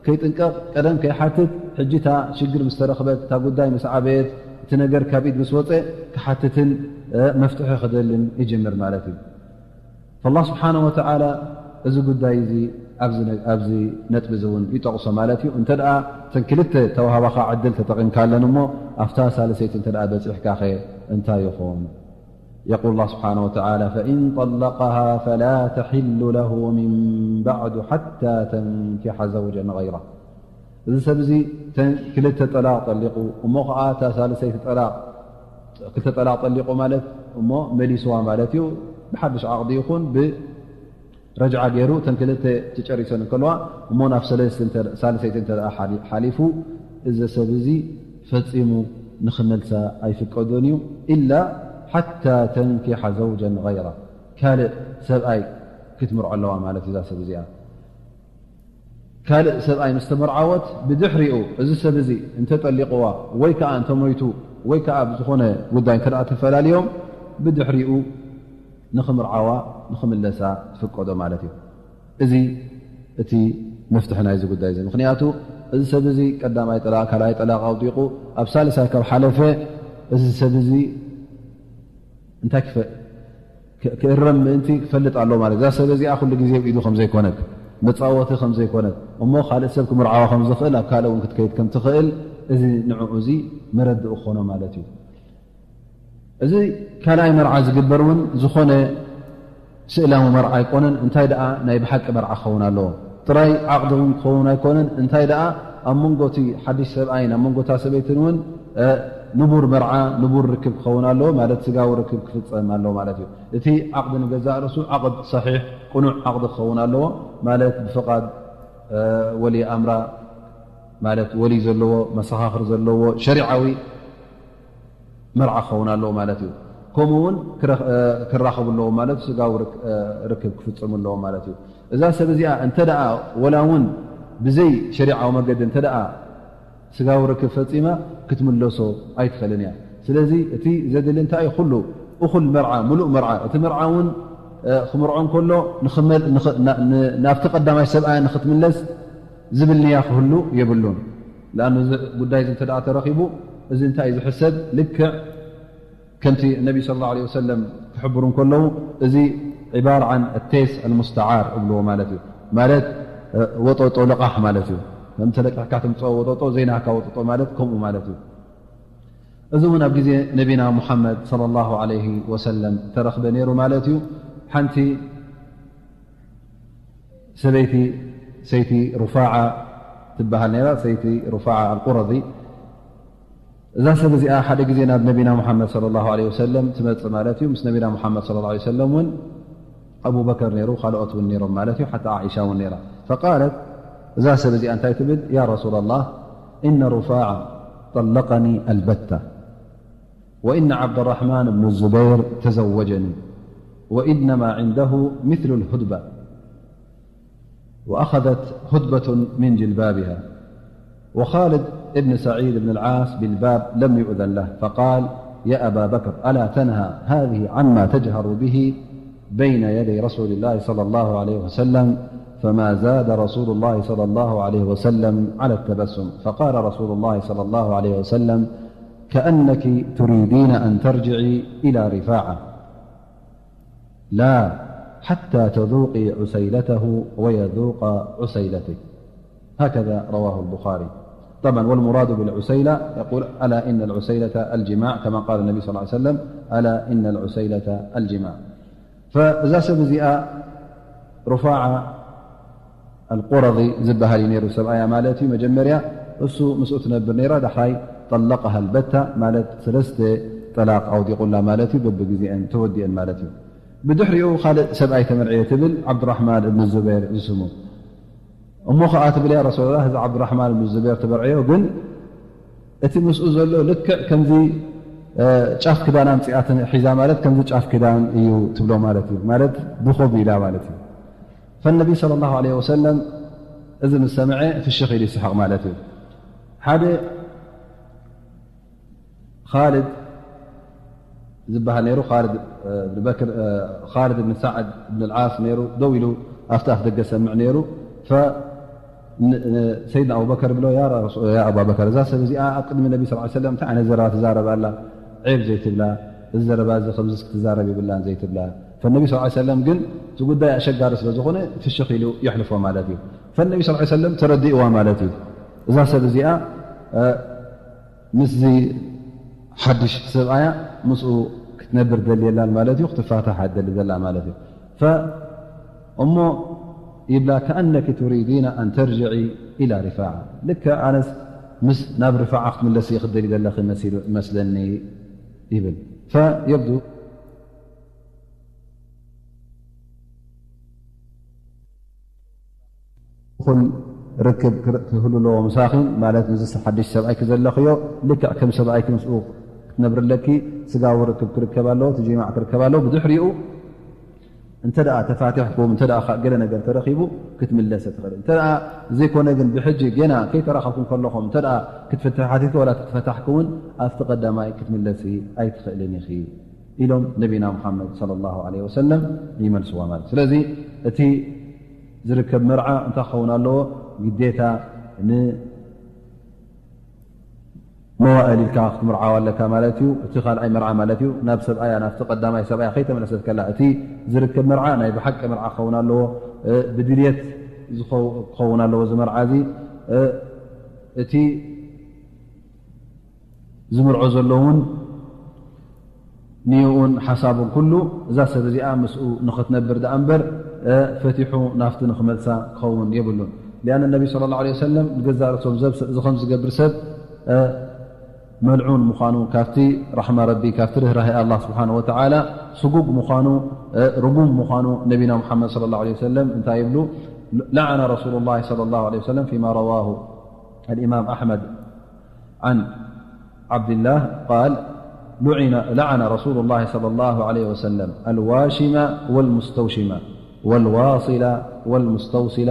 ከይጥንቀቕ፣ ቀደም ከይሓትት፣ ሕጂ እታ ሽግር ምስ ተረኽበት፣ እታ ጉዳይ ምስ ዓበየት፣ እቲ ነገር ካብ ኢድ ምስ ወጸ፣ ክሓትትን፣ እ፣ መፍትሒ ክደልን ይጅምር ማለት እዩ። ፈላህ ስብሓነ ወተዓላ እዚ ጉዳይ እዚ ኣብዚ ነ-፣ ኣብዚ ነጥቢ እዚ እውን ይጠቕሶ ማለት እዩ። እንተ ደኣ እተን ክልተ ተዋህባኻ ዕድል ተጠቒምካለን እሞ፣ ኣብታ ሳልሰይቲ እንተ ደኣ በጺሕካኸ እንታይ ይኹን? የቁል ላህ ስብሓነ ወተዓላ፣ ፈኢን ጠለቀሃ ፈላ ተሒሉ ለሁ ሚን ባዕዱ ሓታ ተንኪሓ ዘውጀን ገይራ። እዚ ሰብ እዚ ተን ክልተ ጠላቕ ጠሊቑ፣ እሞ ኸዓ እታ ሳልሰይቲ ጠላቕ፣ ክልተ ጠላቕ ጠሊቑ ማለት እሞ መሊስዋ ማለት እዩ። ብሓድሽ ዓቕዲ ይኹን ብረጅዓ ገይሩ እተን ክልተ ተጨሪሰን እንከለዋ፣ እሞ ናብ ሰለስቲ እንተ-፣ ሳልሰይቲ እንተ ደኣ ሓሊ-፣ ሓሊፉ፣ እዚ ሰብ እዚ ፈጺሙ ንኽመልሳ ኣይፍቀዶን እዩ። ኢላ ሓታ ተንኪሓ ዘውጀን ገይራ፣ ካልእ ሰብኣይ ክትምርዖ ኣለዋ ማለት እዩ እዛ ሰብ እዚኣ። ካልእ ሰብኣይ ምስ ተመርዓወት፣ ብድሕሪኡ እዚ ሰብ እዚ እንተ ጠሊቕዋ ወይ ከኣ እንተ ሞይቱ ወይ ከኣ ብዝኾነ ጉዳይ እንተ ደኣ ተፈላልዮም፣ ብድሕሪኡ ንኽምርዓዋ፣ ንኽምለሳ ትፍቀዶ ማለት እዩ። እዚ እቲ መፍትሒ ናይዚ ጉዳይ እዚ። ምኽንያቱ እዚ ሰብ እዚ ቀዳማይ ጠላቕ፣ ካልኣይ ጠላቕ ኣውዲቑ ኣብ ሳልሳይ ካብ ሓለፈ፣ እዚ ሰብ እዚ እንታይ ክፈ-፣ ክ-፣ ክእረም ምእንቲ ክፈልጥ ኣሎ ማለት። እዛ ሰብ እዚኣ ኩሉ ግዜ ኣብ ኢዱ ከም ዘይኮነት፣ መጻወቲ ከም ዘይኮነት፣ እሞ ካልእ ሰብ ክምርዓዋ ከም ዝኽእል፣ ኣብ ካልእ እውን ክትከይድ ከም ትኽእል፣ እዚ ንዕኡ እዚ መረድእ ክኾኖ ማለት እዩ። እዚ ካልኣይ መርዓ ዝግበር እውን ዝኾነ ስእላዊ መርዓ ኣይኮነን። እንታይ ደኣ ናይ ብሓቂ መርዓ ክኸውን ኣለዎ። ጥራይ ዓቕዲ እውን ክኸውን ኣይኮነን። እንታይ ደኣ ኣብ መንጎ እቲ ሓድሽ ሰብኣይን ኣብ መንጎ እታ ሰበይትን እውን፣ እ፣ ንቡር መርዓ፣ ንቡር ርክብ ክኸውን ኣለዎ፣ ማለት ስጋዊ ርክብ ክፍጸም ኣለዎ ማለት እዩ። እቲ ዓቕዲ ንገዛእ ርእሱ ዓቕድ ሰሒሕ፣ ቅኑዕ ዓቕዲ ክኸውን ኣለዎ፣ ማለት ብፍቓድ፣ እ፣ ወሊ ኣምራ፣ ማለት ወሊ ዘለዎ፣ መሰኻኽር ዘለዎ፣ ሸሪዓዊ መርዓ ክኸውን ኣለዎ ማለት እዩ። ከምኡ እውን ክረ-፣ እ፣ ክራኸቡ ኣለዎም ማለት ስጋዊ ርክ-፣ እ፣ ርክብ ክፍጽሙ ኣለዎም ማለት እዩ። እዛ ሰብ እዚኣ እንተ ደኣ ወላ እውን ብዘይ ሸሪዓዊ መገዲ እንተ ደኣ ስጋዊ ርክብ ፈጺማ ክትምለሶ ኣይትኽእልን እያ። ስለዚ እቲ ዘድሊ እንታይ እዩ? ኩሉ እኹል መርዓ፣ ምሉእ መርዓ፣ እቲ መርዓ እውን፣ እ፣ ክምርዖ እንከሎ ንኽመል-፣ ንኽ-፣ ና-፣ ን-፣ ናብቲ ቀዳማይ ሰብኣያ ንኽትምለስ ዝብል ንያ ክህሉ የብሉን። ለኣኑ እዚ ጉዳይ እዚ እንተ ደኣ ተረኺቡ፣ እዚ እንታይ እዩ ዝሕሰብ? ልክዕ ከምቲ ነቢ ሰለላሁ ዐለይሂ ወሰለም ክሕብሩ እንከለዉ፣ እዚ ዒባር ዓን ቴስ ኣልሙስተዓር እብልዎ ማለት እዩ። ማለት፣ እ፣ ወጠጦ ልቓሕ ማለት እዩ። ከምቲ ለቂሕካ ትምፅኦ ወጠጦ፣ ዘይናካ ወጠጦ ማለት ከምኡ ማለት እዩ። እዚ እውን ኣብ ግዜ ነቢና ሙሓመድ ሰለላሁ ዐለይሂ ወሰለም ተረኽበ ነይሩ ማለት እዩ። ሓንቲ ሰበይቲ፣ ሰይቲ ሩፋዓ ትበሃል ነይራ፣ ሰይቲ ሩፋዓ ኣልቁረዚ። እዛ ሰብ እዚኣ ሓደ ግዜ ናብ ነቢና ሙሓመድ ሰለላሁ ዐለይሂ ወሰለም ትመጽእ ማለት እዩ። ምስ ነቢና ሙሓመድ ሰለላሁ ዐለይሂ ወሰለም እውን ኣቡበከር ነይሩ፣ ካልኦት እውን ነይሮም ማለት እዩ፣ ሓታ ዓኢሻ እውን ነይራ። ፈቃለት፣ እዛ ሰብ እዚኣ እንታይ ትብል? ያ ረሱላላህ፣ ኢነ ሩፋዓ ጠለቀኒ ኣልበታ። وإن عبد الرحمن بن الزبير تزوجني، وإنما عنده مثل الهدبة، وأخذت هدبة من جلبابها. وخالد بن سعيد بن العاص بالباب لم يؤذن له، فقال: يا أبا بكر، ألا تنهى هذه عما تجهر به بين يدي رسول الله صلى الله عليه وسلم؟ فما زاد رسول الله صلى الله عليه وسلم على التبسم، فقال رسول الله صلى الله عليه وسلم: كأنك تريدين أن ترجعي إلى رفاعة، لا، حتى تذوقي عسيلته ويذوق عسيلتك. هكذا رواه البخاري. طبعا، والمراد بالعسيلة يقول: ألا إن العسيلة الجماع، كما قال النبي صلى الله عليه وسلم: ألا إن العسيلة الجماع. فإذا سب زئا رفاعة القرظي ዝበሃል እዩ ነይሩ ሰብኣያ ማለት እዩ። መጀመርያ እሱ ምስኡ ትነብር ነይራ፣ ዳሕራይ ጠለቀሃ ኣልበታ ማለት ሰለስተ ጠላቕ ኣውዲቑላ ማለት እዩ። በብግዜአን ተወዲአን ማለት እዩ። ብድሕሪኡ ካልእ ሰብኣይ ተመርዕየ ትብል ዓብዱራሕማን እብን ዙበይር ዝስሙ። እሞ ኸኣ ትብል፣ ያ ረሱላላህ፣ እዚ ዓብዱራሕማን እብን ዙበይር ተመርዕዮ፣ ግን እቲ ምስኡ ዘሎ ልክዕ ከምዚ እ፣ ጫፍ ክዳን ኣምፂኣ ሒዛ ማለት ከምዚ ጫፍ ክዳን እዩ ትብሎ ማለት እዩ። ማለት ብኹብ ኢላ ማለት እዩ። ፈነቢ ሰለላሁ ዐለይሂ ወሰለም እዚ ምስ ሰምዐ ፍሽኽ ኢሉ ይስሕቕ ማለት እዩ። ሓደ ኻልድ ዝበሃል ነይሩ፣ ኻልድ፣ እ፣ ብን በክር፣ እ፣ ኻልድ ብን ሳዕድ ብን ልዓስ ነይሩ፣ ደው ኢሉ ኣብቲ ኣፍ ደገ ሰምዕ ነይሩ። ፈ-፣ ን-፣ ን-፣ ሰይድና ኣቡበከር ብሎ፣ "ያ ረሱ-፣ ያ ኣባበከር፣ እዛ ሰብ እዚኣ ኣብ ቅድሚ ነቢ ሰለላሁ ዐለይሂ ወሰለም እንታይ ዓይነት ዘረባ ትዛረብ ኣላ? ዔብ ዘይትብላ፣ እዚ ዘረባ እዚ ከምዚ ክትዛረብ የብላን ዘይትብላ?" ፈነቢ ሰለላሁ ዐለይሂ ወሰለም ግን እቲ ጉዳይ ኣሸጋሪ ስለ ዝኾነ ፍሽኽ ኢሉ የሕልፎ ማለት እዩ። ፈነቢ ሰለላሁ ዐለይሂ ወሰለም ተረዲእዋ ማለት እዩ። እዛ ሰብ እዚኣ፣ እ፣ ምስዚ ሓድሽ ሰብኣያ ምስኡ ክትነብር ደልየላን ማለት እዩ፣ ክትፋታሕ ደሊ ዘላ ማለት እዩ። ፈ-፣ እሞ ይብላ፣ "ከኣነኪ ቱሪዲና ኣን ተርጅዒ ኢላ ሪፋዓ፣ ልክዕ ኣነስ ምስ ናብ ሪፋዓ ክትምለሲ ክደሊ ዘለኺ መሲሉ መስለኒ" ይብል። ፈየብዱ እኹል ርክብ ክር-፣ ክህሉ ኣለዎ ምሳኺ፣ ማለት ምስዚ ሓድሽ ሰብኣይኪ ዘለኽዮ ልክዕ ከም ሰብኣይኪ ምስኡ ክትነብሪ ኣለኪ። ስጋዊ ርክብ ክርከብ ኣለዎ፣ እቲ ጅማዕ ክርከብ ኣለዎ። ብድሕሪኡ እንተ ደኣ ተፋቲሕኩም፣ እንተ ደኣ ገለ ነገር ተረኺቡ ክትምለሰ ትኽእል። እንተ ደኣ ዘይኮነ ግን ብሕጂ ገና ከይተራኸብኩም ከለኹም እንተ ደኣ ክትፍትሒ ሓቲትኪ ዋላ ተተፈታሕኪ እውን ኣብቲ ቀዳማይ ክትምለሲ ኣይትኽእልን ኢኺ። ኢሎም ነቢና ሙሓመድ ሰለላሁ ዐለይሂ ወሰለም ይመልስዋ ማለት። ስለዚ እቲ ዝርከብ መርዓ እንታይ ክኸውን ኣለዎ? ግዴታ ንመዋእል ኢልካ ክትምርዓዋ ኣለካ ማለት እዩ። እቲ ካልኣይ መርዓ ማለት እዩ። ናብ ሰብኣያ፣ ናብቲ ቀዳማይ ሰብኣያ ከይተመለሰት ከላ እቲ ዝርከብ መርዓ ናይ ብሓቂ መርዓ ክኸውን ኣለዎ። እ፣ ብድልየት ዝኸው-፣ ክኸውን ኣለዎ እዚ መርዓ እዚ። እ፣ እቲ ዝምርዖ ዘሎ እውን ንዮኡን ሓሳቡን ኩሉ እዛ ሰብ እዚኣ ምስኡ ንኽትነብር ደኣ እምበር፣ እ፣ ፈቲሑ ናፍቲ ንኽመልሳ ክኸውን የብሉን። ሊኣን ነቢ ሰለላሁ ዐለይሂ ወሰለም ንገዛእ ርእሶም ዘብ-፣ እዚ ከም ዝገብር ሰብ፣ እ፣ መልዑን ምዃኑ፣ ካብቲ ራሕማ ረቢ፣ ካብቲ ርህራሄ ኣላህ ስብሓነሁ ወተዓላ ስጉግ ምዃኑ፣ እ፣ ርጉም ምዃኑ ነቢና ሙሓመድ ሰለላሁ ዐለይሂ ወሰለም እንታይ ይብሉ? ለዓነ ረሱሉላህ ሰለላሁ ዐለይሂ ወሰለም ፊማ ረዋሁ الإمام أحمد عن عبد الله قال: لعن، لعن رسول الله صلى الله عليه وسلم الواشم والمستوشم والواصل والمستوصل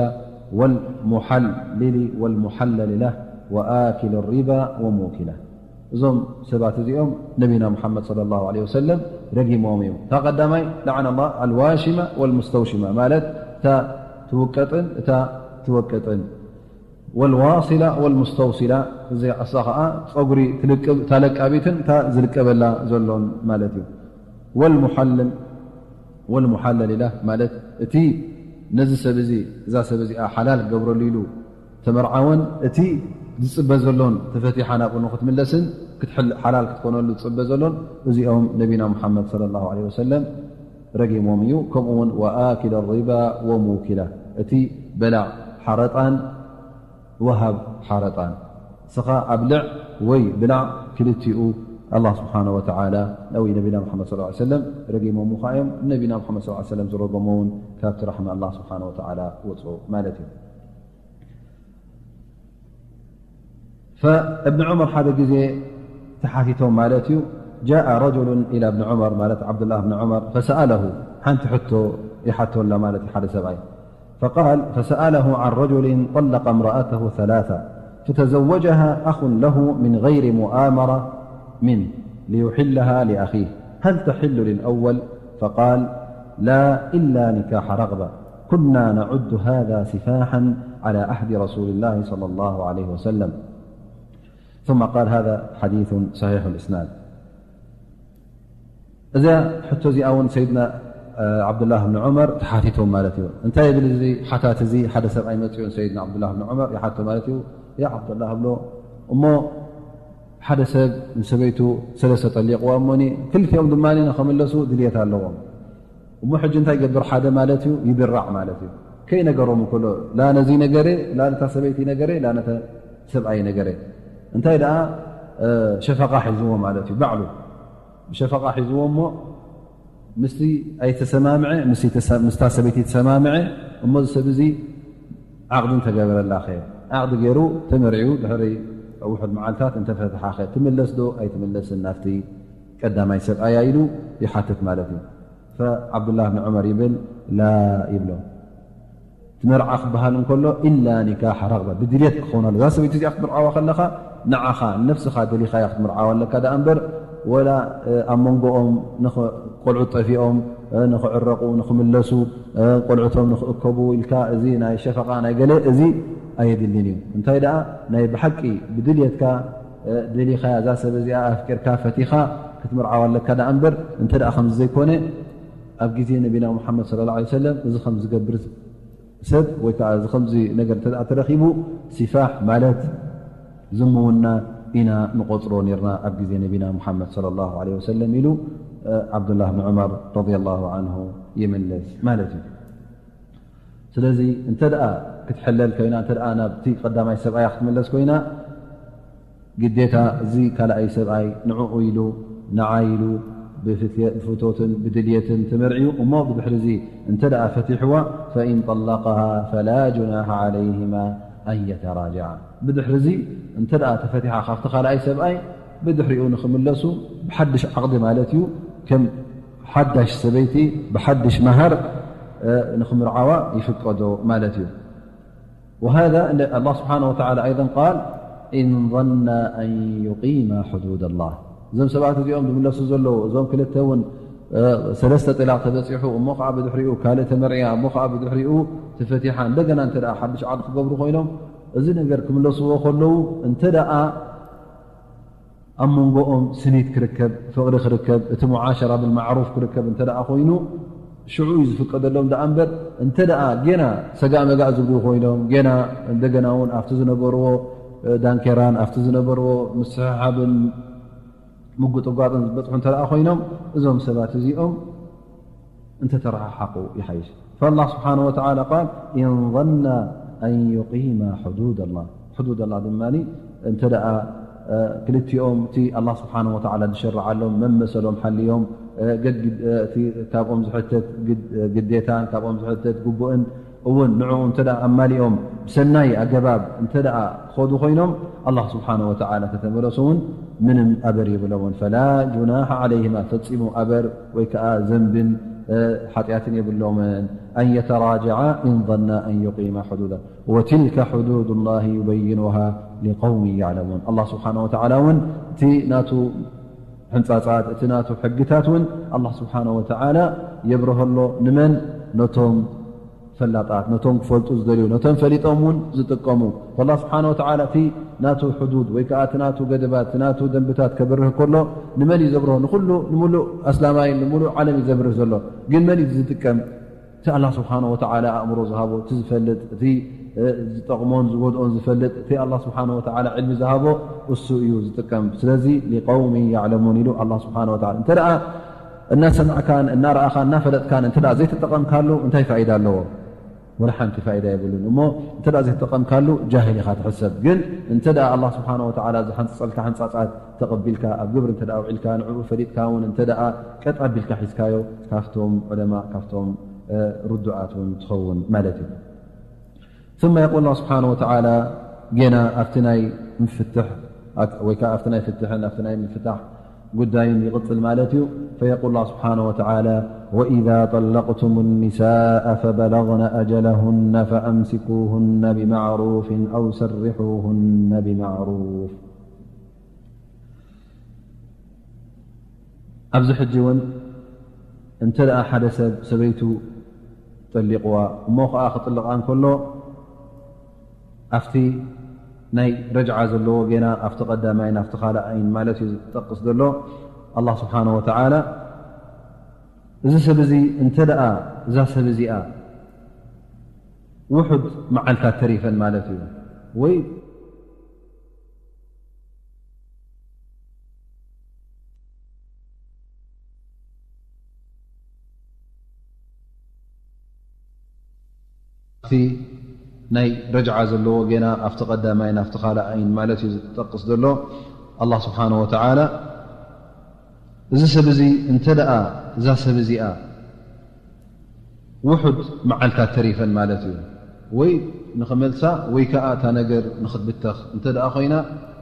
والمحلل والمحلل له وآكل الربا وموكله. እዞም ሰባት እዚኦም ነቢና ሙሓመድ ሰለላሁ ዐለይሂ ወሰለም ረጊሞም እዮም። እታ ቀዳማይ ለዓነ ላህ ኣልዋሽመ ወልሙስተውሽመ ማለት እታ ትውቀጥን እታ ትወቅጥን ወልዋሲላ ወልሙስተውሲላ፣ እዚ ዓሳ ኸዓ ጸጉሪ ትልቅብ፣ እታ ለቃቢትን እታ ዝልቀበላ ዘሎን ማለት እዩ። ወልሙሓልል ወልሙሓለል ኢላ ማለት እቲ ነዚ ሰብ እዚ፣ እዛ ሰብ እዚኣ ሓላል ክገብረሉ ኢሉ ተመርዓወን እቲ ዝጽበ ዘሎን ተፈቲሓ ናብኡ ንኽትምለስን ክትሕል-፣ ሓላል ክትኮነሉ ዝጽበ ዘሎን እዚኦም ነቢና ሙሓመድ ሰለላሁ ዐለይሂ ወሰለም ረጊሞም እዩ። ከምኡ እውን ወኣኪለ ሪባ ወሙኪላ፣ እቲ በላዕ ሓረጣን ወሃብ ሓረጣን፣ ንስኻ ኣብልዕ ወይ ብላዕ፣ ክልቲኡ ኣላህ ስብሓነ ወተዓላ ወይ ነቢና ሙሓመድ ሰለላሁ ዐለይሂ ወሰለም ረጊሞም ምዃ እዮም። ነቢና ሙሓመድ ሰለላሁ ዐለይሂ ወሰለም ዝረገሞ እውን ካብቲ ራሕማ ኣላህ ስብሓነ ወተዓላ ወፅኡ ማለት እዩ። ፈእብኒ ዑመር ሓደ ግዜ ተሓቲቶም ማለት እዩ፣ جاء رجل إلى ابن عمر ማለት عبد الله بن عمر فسأله ሓንቲ ሕቶ ይሓቶ ኣሎ ማለት ሓደ ሰብኣይ فقال فسأله عن رجل طلق امرأته ثلاثة فتزوجها أخ له من غير مؤامرة منه ليحلها لأخيه هل تحل للأول؟ فقال لا إلا نكاح رغبة كنا نعد هذا سفاحا على عهد رسول الله صلى الله عليه وسلم ثم قال هذا حديث صحيح الإسناد እዚኣ ሕቶ እዚኣ እውን ሰይድና ዓብዱላህ ብን ዑመር ተሓቲቶም ማለት እዩ። እንታይ ይብል እዚ ሓታት እዚ? ሓደ ሰብኣይ መፅኡ ሰይድና ዓብዱላህ ብን ዑመር ይሓቶ ማለት እዩ። ያ ዓብዱላህ ብሎ እሞ ሓደ ሰብ ንሰበይቱ ሰለስተ ጠሊቕዋ እሞኒ ክልቲኦም ድማ ንኸምለሱ ድልየት ኣለዎም እሞ ሕጂ እንታይ ይገብር ሓደ ማለት እዩ ይብራዕ ማለት እዩ። ከይነገሮም እንከሎ ላ ነዚ ነገረ ላ ነታ ሰበይቲ ነገረ ላ ነተ ሰብኣይ ነገረ እንታይ ደኣ ሸፈቃ ሒዝዎ ማለት እዩ። ባዕሉ ብሸፈቃ ሒዝዎ እሞ ምስቲ ኣይተሰማምዐ ምስታ ሰበይቲ ተሰማምዐ እሞ እዚ ሰብ እዚ ዓቕዲ እንተገበረላ ኸ ዓቕዲ ገይሩ ተመርዒዩ ድሕሪ ውሑድ መዓልታት እንተፈትሓ ኸ ትምለስ ዶ ኣይትምለስን ናብቲ ቀዳማይ ሰብኣያ ኢሉ ይሓትት ማለት እዩ። ዓብዱላህ ብን ዑመር ይብል ላ ይብሎ እቲ መርዓ ክበሃል እንከሎ ኢላ ኒካሕ ረግባ ብድልየት ክኸውን ኣሎ። እዛ ሰበይቲ እዚኣ ክትምርዓዋ ከለኻ ንዓኻ ንነፍስኻ ደሊኻያ ክትምርዓዋ ኣለካ ደኣ እምበር ወላ ኣብ መንጎኦም ቆልዑት ጠፊኦም ንኽዕረቑ ንኽምለሱ ቆልዑቶም ንኽእከቡ ኢልካ እዚ ናይ ሸፈቃ ናይ ገለ እዚ ኣየድልን እዩ። እንታይ ደኣ ናይ ብሓቂ ብድልየትካ ደሊኻያ እዛ ሰብ እዚኣ ኣፍቂርካ ፈቲኻ ክትምርዓዋ ኣለካ ደኣ እምበር እንተ ደኣ ከምዚ ዘይኮነ ኣብ ግዜ ነቢና ሙሓመድ ሰለላሁ ዐለይሂ ወሰለም እዚ ከም ዝገብር ሰብ ወይ ከዓ እዚ ከምዚ ነገር እንተ ደኣ ተረኺቡ ሲፋሕ ማለት ዝምውና ኢና ንቆፅሮ ነርና ኣብ ግዜ ነቢና ሙሓመድ ሰለላሁ ዐለይሂ ወሰለም ኢሉ ዓብዱላህ ብን ዑመር ረዲየላሁ ዐንሁ ይምልስ ማለት እዩ። ስለዚ እንተ ደኣ ክትሕለል ኮይና እንተ ደኣ ናብቲ ቀዳማይ ሰብኣያ ክትምለስ ኮይና ግዴታ እዚ ካልኣይ ሰብኣይ ንዕኡ ኢሉ ንዓይ ኢሉ ብፍትየት ብፍቶትን ብድልየትን ተመርዕዩ እሞ ብድሕሪ እዚ እንተ ደኣ ፈቲሕዋ ፈኢን ጠለቀሃ ፈላ ጁናሓ ዓለይሂማ ኣን የተራጅዓ ብድሕሪ እዚ እንተ ደኣ ተፈቲሓ ካብቲ ካልኣይ ሰብኣይ ብድሕሪኡ ንኽምለሱ ብሓድሽ ዓቕዲ ማለት እዩ ከም ሓዳሽ ሰበይቲ ብሓድሽ መሃር ንኽምርዓዋ ይፍቀዶ ማለት እዩ። وهذا الله سبحانه وتعالى أيضا قال إن ظنا أن يقيما حدود الله እዞም ሰባት እዚኦም ዝምለሱ ዘለዉ እዞም ክልተ እውን ሰለስተ ጥላቕ ተበፂሑ እሞ ከዓ ብድሕሪኡ ካልእ ተመርዕያ እሞ ከዓ ብድሕሪኡ ተፈቲሓ እንደገና እንተ ሓድሽ ዓቕዲ ክገብሩ ኮይኖም እዚ ነገር ክምለስዎ ከለዉ እንተ ደኣ ኣብ መንጎኦም ስኒት ክርከብ፣ ፍቕሪ ክርከብ፣ እቲ ሙዓሸራ ብልማዕሩፍ ክርከብ እንተ ደኣ ኮይኑ ሽዑ እዩ ዝፍቀደሎም ደኣ እምበር እንተ ደኣ ጌና ሰጋእ መጋእ ዝብሉ ኮይኖም ጌና እንደገና እውን ኣብቲ ዝነበርዎ ዳንኬራን ኣብቲ ዝነበርዎ ምስሕሓብን ምጉጥጓጥን ዝበፅሑ እንተ ደኣ ኮይኖም እዞም ሰባት እዚኦም እንተተረሓሓቑ ይሓይሽ። فالله سبحانه وتعالى قال إن ظنا أن يقيما حدود الله حدود الله ድማ እንተ ደኣ ክልቲኦም እቲ ኣላህ ስብሓን ወተዓላ ዝሸረዓሎም መመሰሎም ሓልዮም ገድ- እቲ ካብኦም ዝሕተት ግድ- ግዴታን ካብኦም ዝሕተት ግቡእን እውን ንዕኡ እንተ ደኣ ኣማሊኦም ብሰናይ ኣገባብ እንተ ደኣ ክኸዱ ኮይኖም ኣላህ ስብሓን ወተዓላ ተተመለሱ እውን ምንም ኣበር የብሎምን ፈላ ጁናሓ ዓለይሂማ ፈጺሙ ኣበር ወይ ከዓ ዘንብን ሓጢኣትን የብሎምን ኣን የተራጀዓ ኢን ظና ኣን ዩቂማ ሕዱዳ ወትልከ ሕዱድ ላህ ዩበይኑሃ ሊቀውሚ ያዕለሙን ኣላህ ስብሓን ወተዓላ እውን እቲ ናቱ ሕንፃፃት እቲ ናቱ ሕግታት እውን ኣላህ ስብሓን ወተዓላ የብረሀሎ ንመን ነቶም ፈላጣት ነቶም ክፈልጡ ዝደልዩ ነቶም ፈሊጦም እውን ዝጥቀሙ ኣላህ ስብሓን ወተዓላ እቲ ናቱ ሕዱድ ወይ ከዓ እቲ ናቱ ገደባት እቲ ናቱ ደንብታት ከብርህ ከሎ ንመን እዩ ዘብርሆ ንኩሉ ንምሉእ ኣስላማይን ንምሉእ ዓለም እዩ ዘብርህ ዘሎ ግን መን እዩ ዝጥቀም እቲ ኣላህ ስብሓን ወተዓላ ኣእምሮ ዝሃቦ እቲ ዝፈልጥ እቲ ዝጠቕሞን ዝጎድኦን ዝፈልጥ እቲ ኣላህ ስብሓን ወተዓላ ዕልሚ ዝሃቦ እሱ እዩ ዝጥቀም ስለዚ ሊቀውሚ ያዕለሙን ኢሉ ኣላህ ስብሓን ወተዓላ እንተ ደኣ እናሰማዕካን እናረኣኻን እናፈለጥካን እንተ ደኣ ዘይተጠቐምካሉ እንታይ ፋይዳ ኣለዎ ወላ ሓንቲ ፋይዳ የብሉን እሞ እንተ ደኣ ዘይተጠቐምካሉ ጃሂል ኢኻ ትሕሰብ ግን እንተ ደኣ ኣላህ ስብሓን ወተዓላ ዝሓንፅፀልካ ሓንፃፃት ተቐቢልካ ኣብ ግብሪ እንተ ደኣ ውዒልካ ንዕኡ ፈሊጥካ እውን እንተ ደኣ ቀጥ ኣቢልካ ሒዝካዮ ካብቶም ዑለማ ካብቶም ርዱኣት እውን ትኸውን ማለት እዩ ثم يقول الله سبحانه وتعالى ጌና ኣብቲ ናይ ምፍትሕ ወይ ከዓ ኣብቲ ናይ ፍትሕን ኣብቲ ናይ ምፍታሕ ጉዳይን ይቕጽል ማለት እዩ። فيقول الله سبحانه وتعالى: وإذا طلقتم النساء فبلغن أجلهن فأمسكوهن بمعروف أو سرحوهن بمعروف. ኣብዚ ሕጂ እውን እንተ ደኣ ሓደ ሰብ ሰበይቱ ጠሊቕዋ እሞ ኸዓ ክጥልቓ እንከሎ ኣብቲ ናይ ረጅዓ ዘለዎ ጌና ኣብቲ ቀዳማይን ኣብቲ ካልኣይን ማለት እዩ ዝጠቅስ ዘሎ ኣላህ ስብሓነ ወተዓላ። እዚ ሰብ እዚ እንተ ደኣ እዛ ሰብ እዚኣ ውሑድ መዓልታት ተሪፈን ማለት እዩ ወይ እቲ ናይ ረጅዓ ዘለዎ ጌና ኣብቲ ቀዳማይን ኣብቲ ካልኣይን ማለት እዩ ዝጠቅስ ዘሎ ኣላህ ስብሓነ ወተዓላ። እዚ ሰብ እዚ እንተ ደኣ እዛ ሰብ እዚኣ ውሑድ መዓልታት ተሪፈን ማለት እዩ ወይ ንኽመልሳ ወይ ከኣ እታ ነገር ንኽትብተኽ እንተ ደኣ ኮይና